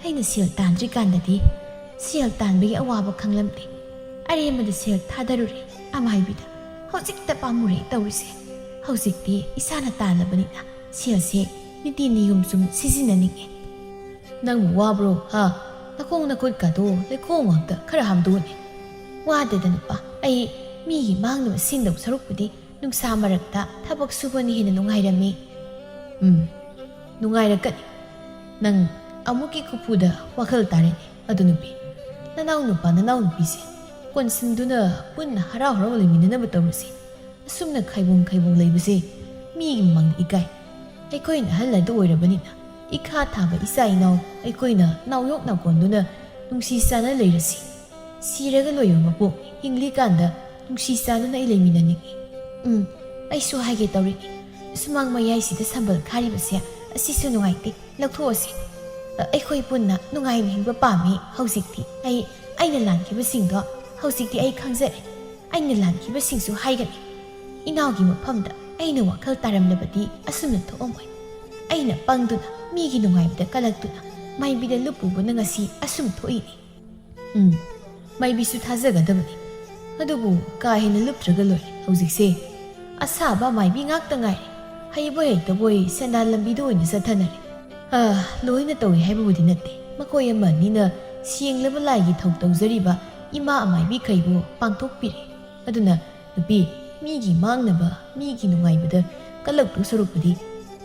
ꯑꯩꯅ ꯁꯦꯜ ꯇꯥꯟꯗ꯭ꯔꯤꯀꯥꯟꯗꯗꯤ ꯁꯦꯜ ꯇꯥꯟꯕꯒꯤ ꯑꯋꯥꯕ ꯈꯪꯂꯝꯗꯦ꯫ ꯑꯔꯦꯝꯕꯗ ꯁꯦꯜ ꯊꯥꯗꯔꯨꯔꯦ ꯑꯃꯥꯏꯕꯤꯗ꯫ ꯍꯧꯖꯤꯛꯇ ꯄꯥꯝꯃꯨꯔꯦ ꯇꯧꯔꯤꯁꯦ꯫ ꯍꯧꯖꯤꯛꯇꯤ ꯏꯁꯥꯅ ꯇꯥꯜꯂꯕꯅꯤꯅ ꯁꯦꯜꯁꯦ ꯅꯤꯇꯤ ꯅꯤꯌꯣꯝ ꯆꯨꯝ ꯁꯤꯖꯤꯟꯅꯅꯤꯡꯉꯦ꯫ "ꯅꯪꯕꯨ ꯋꯥꯕ꯭ꯔꯣ, ꯍꯥ? ꯅꯈꯣꯡ ꯅꯈꯨꯠꯀꯗꯣ ꯂꯩꯈꯣꯝ ꯉꯥꯛꯇ ꯈꯔ ꯍꯥꯝꯗꯣꯛꯎꯅꯦ꯫" "ꯋꯥꯗꯦꯗ ꯅꯨꯄꯥ, ꯑꯩ ꯃꯤꯒꯤ ꯃꯥꯡꯅꯕ ꯁꯤꯟꯗꯧ ꯁꯔꯨꯛꯄꯨꯗꯤ ꯅꯨꯡꯁꯥ ꯃꯔꯛꯇ ꯊꯕꯛ ꯁꯨꯕꯅ ꯍꯦꯟꯅ ꯅꯨꯡꯉꯥꯏꯔꯝꯃꯤ꯫" "ꯎꯝ, ꯅꯨꯡꯉꯥꯏꯔꯛꯀꯅꯤ꯫ ꯅꯪ ꯑꯃꯨꯛꯀꯤ ꯈꯨꯐꯨꯗ ꯋꯥꯈꯜ ꯇꯥꯔꯦꯅꯦ꯫ ꯑꯗꯨ ꯅꯨꯄꯤ, ꯅꯅꯥꯎ ꯅꯨꯄꯥ ꯅꯅꯥꯎ ꯅꯨꯄꯤꯁꯦ ꯀꯣꯟꯁꯤꯟꯗꯨꯅ ꯄꯨꯟꯅ ꯍꯔꯥꯎ ꯍꯔꯥꯎ ꯂꯩꯃꯤꯟꯅꯅꯕ ꯇꯧꯔꯁꯤ꯫ ꯑꯁꯨꯝꯅ ꯈꯥꯏꯕꯣꯡ ꯈꯥꯏꯕꯣꯡ ꯂꯩꯕꯁꯦ ꯃꯤꯒꯤ ꯃꯃꯥꯡꯗ ꯏꯀꯥꯏ꯫ ꯑꯩꯈꯣꯏꯅ ꯑꯍꯜ ꯑꯗꯨ ꯑꯣꯏꯔꯕꯅꯤꯅ ꯏꯈꯥ ꯊꯥꯕ ꯏꯆꯥ ꯏꯅꯥꯎ ꯑꯩꯈꯣꯏꯅ ꯅꯥꯎꯌꯣꯛ ꯅꯥꯎꯀꯣꯟꯗꯨꯅ ꯅꯨꯡꯁꯤ ꯆꯥꯟꯅ ꯂꯩꯔꯁꯤ꯫ ꯁꯤꯔꯒ ꯂꯣꯏꯕ ꯃꯄꯣꯛ, ꯍꯤꯡꯂꯤꯀꯥꯟꯗ ꯅꯨꯡꯁꯤ ꯆꯥꯟꯅꯅ ꯑꯩ ꯂꯩꯃꯤꯟꯅꯅꯤꯡꯏ꯫ ꯎꯝ, ꯑꯩꯁꯨ ꯍꯥꯏꯒꯦ ꯇꯧꯔꯤꯅꯤ꯫ ꯁꯨꯃꯥꯡ ꯃꯌꯥꯏꯁꯤꯗ ꯁꯝꯕꯜ ꯈꯥꯔꯤꯕꯁꯦ ꯑꯁꯤꯁꯨ ꯅꯨꯡꯉꯥꯏꯇꯦ, ꯂꯧꯊꯣꯛꯑꯁꯤ꯫ ꯑ, ꯑꯩꯈꯣꯏ ꯄꯨꯟꯅ ꯅꯨꯡꯉꯥꯏꯅ ꯍꯤꯡꯕ ꯄꯥꯝꯃꯤ꯫ ꯍꯧꯖꯤꯛꯇꯤ ꯑꯩ, ꯑꯩꯅ ꯂꯥꯟꯈꯤꯕꯁꯤꯡꯗꯣ ꯍꯧꯖꯤꯛꯇꯤ ꯑꯩ ꯈꯪꯖꯔꯦ꯫ ꯑꯩꯅ ꯂꯥꯟꯈꯤꯕꯁꯤꯡꯁꯨ ꯍꯥꯏꯒꯅꯤ꯫ ꯏꯅꯥꯎꯒꯤ ꯃꯐꯝꯗ ꯑꯩꯅ ꯋꯥꯈꯜ ꯇꯥꯔꯝꯂꯕꯗꯤ ꯑꯁꯨꯝꯅ ꯊꯣꯛꯑꯝꯃꯣꯏ꯫ ꯑꯩꯅ ꯄꯪꯗꯨꯅ ꯃꯤꯒꯤ ꯅꯨꯡꯉꯥꯏꯕꯗ ꯀꯜꯂꯛꯇꯨꯅ ꯃꯥꯏꯕꯤꯗ ꯂꯨꯞꯄꯨꯕꯅ ꯉꯁꯤ ꯑꯁꯨꯝ ꯊꯣꯛꯏꯅꯤ꯫ ꯎꯝ, ꯃꯥꯏꯕꯤꯁꯨ ꯊꯥꯖꯒꯗꯕꯅꯤ꯫ ꯑꯗꯨꯕꯨ ꯀꯥ ꯍꯦꯟꯅ ꯂꯨꯞꯇ꯭ꯔꯒ ꯂꯣꯏꯔꯦ꯫ ꯍꯧꯖꯤꯛꯁꯦ ꯑꯁꯥꯕ ꯃꯥꯏꯕꯤ ꯉꯥꯛꯇ ꯉꯥꯏꯔꯦ꯫ ꯍꯩꯕꯣꯏ ꯍꯩꯇꯕꯣꯏ ꯁꯦꯟꯗꯥꯟ ꯂꯝꯕꯤꯗ ꯑꯣꯏꯅ ꯆꯠꯊꯅꯔꯦ꯫ ꯑꯥ, ꯂꯣꯏꯅ ꯇꯧꯏ ꯍꯥꯏꯕꯕꯨꯗꯤ ꯅꯠꯇꯦ꯫ ꯃꯈꯣꯏ ꯑꯃ ꯑꯅꯤꯅ ꯁꯦꯡꯂꯕ ꯂꯥꯏꯒꯤ ꯊꯧ ꯇꯧꯖꯔꯤꯕ ꯏꯃꯥ ꯑꯃꯥꯏꯕꯤꯈꯩꯕꯨ ꯄꯥꯡꯊꯣꯛꯄꯤꯔꯦ꯫ ꯑꯗꯨꯅ ꯅꯨꯄꯤ, ꯃꯤꯒꯤ ꯃꯥꯡꯅꯕ, ꯃꯤꯒꯤ ꯅꯨꯡꯉꯥꯏꯕꯗ ꯀꯜꯂꯛꯇꯧ ꯁꯔꯨꯛꯄꯨꯗꯤ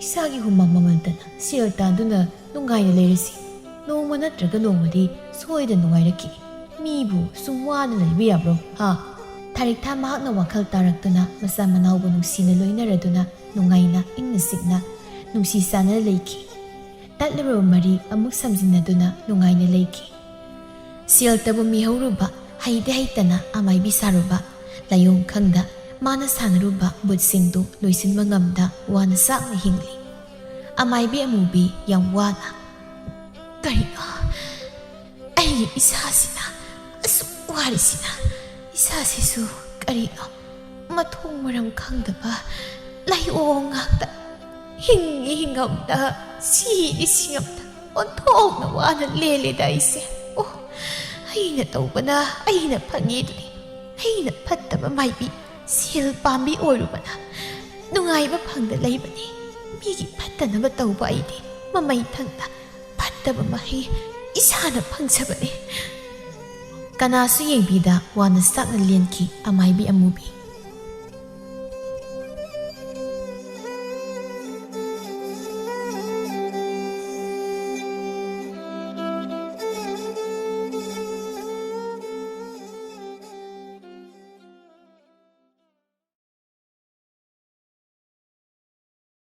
ꯏꯁꯥꯒꯤ ꯍꯨꯃꯥꯡ ꯃꯃꯜ ꯇꯅ ꯁꯦꯜ ꯇꯥꯟꯗꯨꯅ ꯅꯨꯡꯉꯥꯏꯅ ꯂꯩꯔꯁꯤ꯫ ꯅꯣꯡꯃ ꯅꯠꯇ꯭ꯔꯒ ꯅꯣꯡꯃꯗꯤ ꯁꯣꯏꯗꯅ ꯅꯨꯡꯉꯥꯏꯔꯛꯈꯤ꯫ ꯃꯤꯕꯨ ꯁꯨꯝ ꯋꯥꯅ ꯂꯩꯕ ꯌꯥꯕ꯭ꯔꯣ? ꯍꯥ? ꯊꯥꯔꯤꯛꯊꯥ ꯃꯍꯥꯛꯅ ꯋꯥꯈꯜ ꯇꯥꯔꯛꯇꯨꯅ ꯃꯆꯥ ꯃꯅꯥꯎꯕꯨ ꯅꯨꯡꯁꯤꯅ ꯂꯣꯏꯅꯔꯗꯨꯅ ꯅꯨꯡꯉꯥꯏꯅ ꯏꯪꯅ ꯆꯤꯛꯅ ꯅꯨꯡꯁꯤ ꯆꯥꯟꯅꯅ ꯂꯩꯈꯤ꯫ ꯇꯠꯂꯨꯔꯕ ꯃꯔꯤ ꯑꯃꯨꯛ ꯁꯝꯖꯤꯟꯅꯗꯨꯅ ꯅꯨꯡꯉꯥꯏꯅ ꯂꯩꯈꯤ꯫ ꯁꯦꯜꯇꯕꯨ ꯃꯤꯍꯧꯔꯨꯕ, ꯍꯩꯗꯤ ꯍꯩꯇꯅ ꯑꯃꯥꯏꯕꯤ ꯁꯥꯔꯨꯕ, ꯂꯥꯏꯑꯣꯡ ꯈꯪꯗ ꯃꯥꯅ ꯁꯥꯟꯅꯔꯨꯕ ꯕꯨꯠꯁꯤꯡꯗꯨ ꯂꯣꯏꯁꯤꯟꯕ ꯉꯝꯗ ꯋꯥꯅ ꯆꯥꯛꯅ ꯍꯤꯡꯂꯤ꯫ ꯑꯃꯥꯏꯕꯤ ꯑꯃꯨꯕꯤ ꯌꯥꯝ ꯋꯥꯅ, "ꯀꯔꯤꯅꯣ ꯑꯩꯒꯤ ꯏꯁꯥꯁꯤꯅ ꯑꯁꯨꯛ ꯋꯥꯔꯤꯁꯤꯅ? ꯏꯁꯥꯁꯤꯁꯨ ꯀꯔꯤꯅꯣ ꯃꯊꯣꯡ ꯃꯔꯝ ꯈꯪꯗꯕ ꯂꯥꯏꯑꯣꯡ ꯉꯥꯛꯇ, ꯍꯤꯡꯉꯤ ꯍꯤꯡꯉꯝꯗ, ꯁꯤꯔꯤ ꯁꯤꯔꯝꯗ ꯑꯣꯟꯊꯣꯛꯅ ꯋꯥꯅ ꯂꯦꯜꯂꯦꯗ ꯑꯩꯁꯦ꯫ ꯑꯣ, ꯑꯩꯅ ꯇꯧꯕꯅ ꯑꯩꯅ ꯐꯪꯉꯦꯗꯨꯅꯤ꯫ ꯑꯩꯅ ꯐꯠꯇꯕ ꯃꯥꯏꯕꯤ, ꯁꯦꯜ ꯄꯥꯝꯕꯤ ꯑꯣꯏꯔꯨꯕꯅ ꯅꯨꯡꯉꯥꯏꯕ ꯐꯪꯗ ꯂꯩꯕꯅꯤ꯫ ꯃꯤꯒꯤ ꯐꯠꯇꯅꯕ ꯇꯧꯕ ꯑꯩꯗꯤ ꯃꯃꯩ ꯊꯪꯗ ꯐꯠꯇꯕ ꯃꯍꯩ ꯏꯁꯥꯅ ꯐꯪꯖꯕꯅꯤ꯫" ꯀꯅꯥꯁꯨ ꯌꯦꯡꯕꯤꯗ ꯋꯥꯅ ꯆꯥꯛꯅ ꯂꯦꯟꯈꯤ ꯑꯃꯥꯏꯕꯤ ꯑꯃꯨꯕꯤ꯫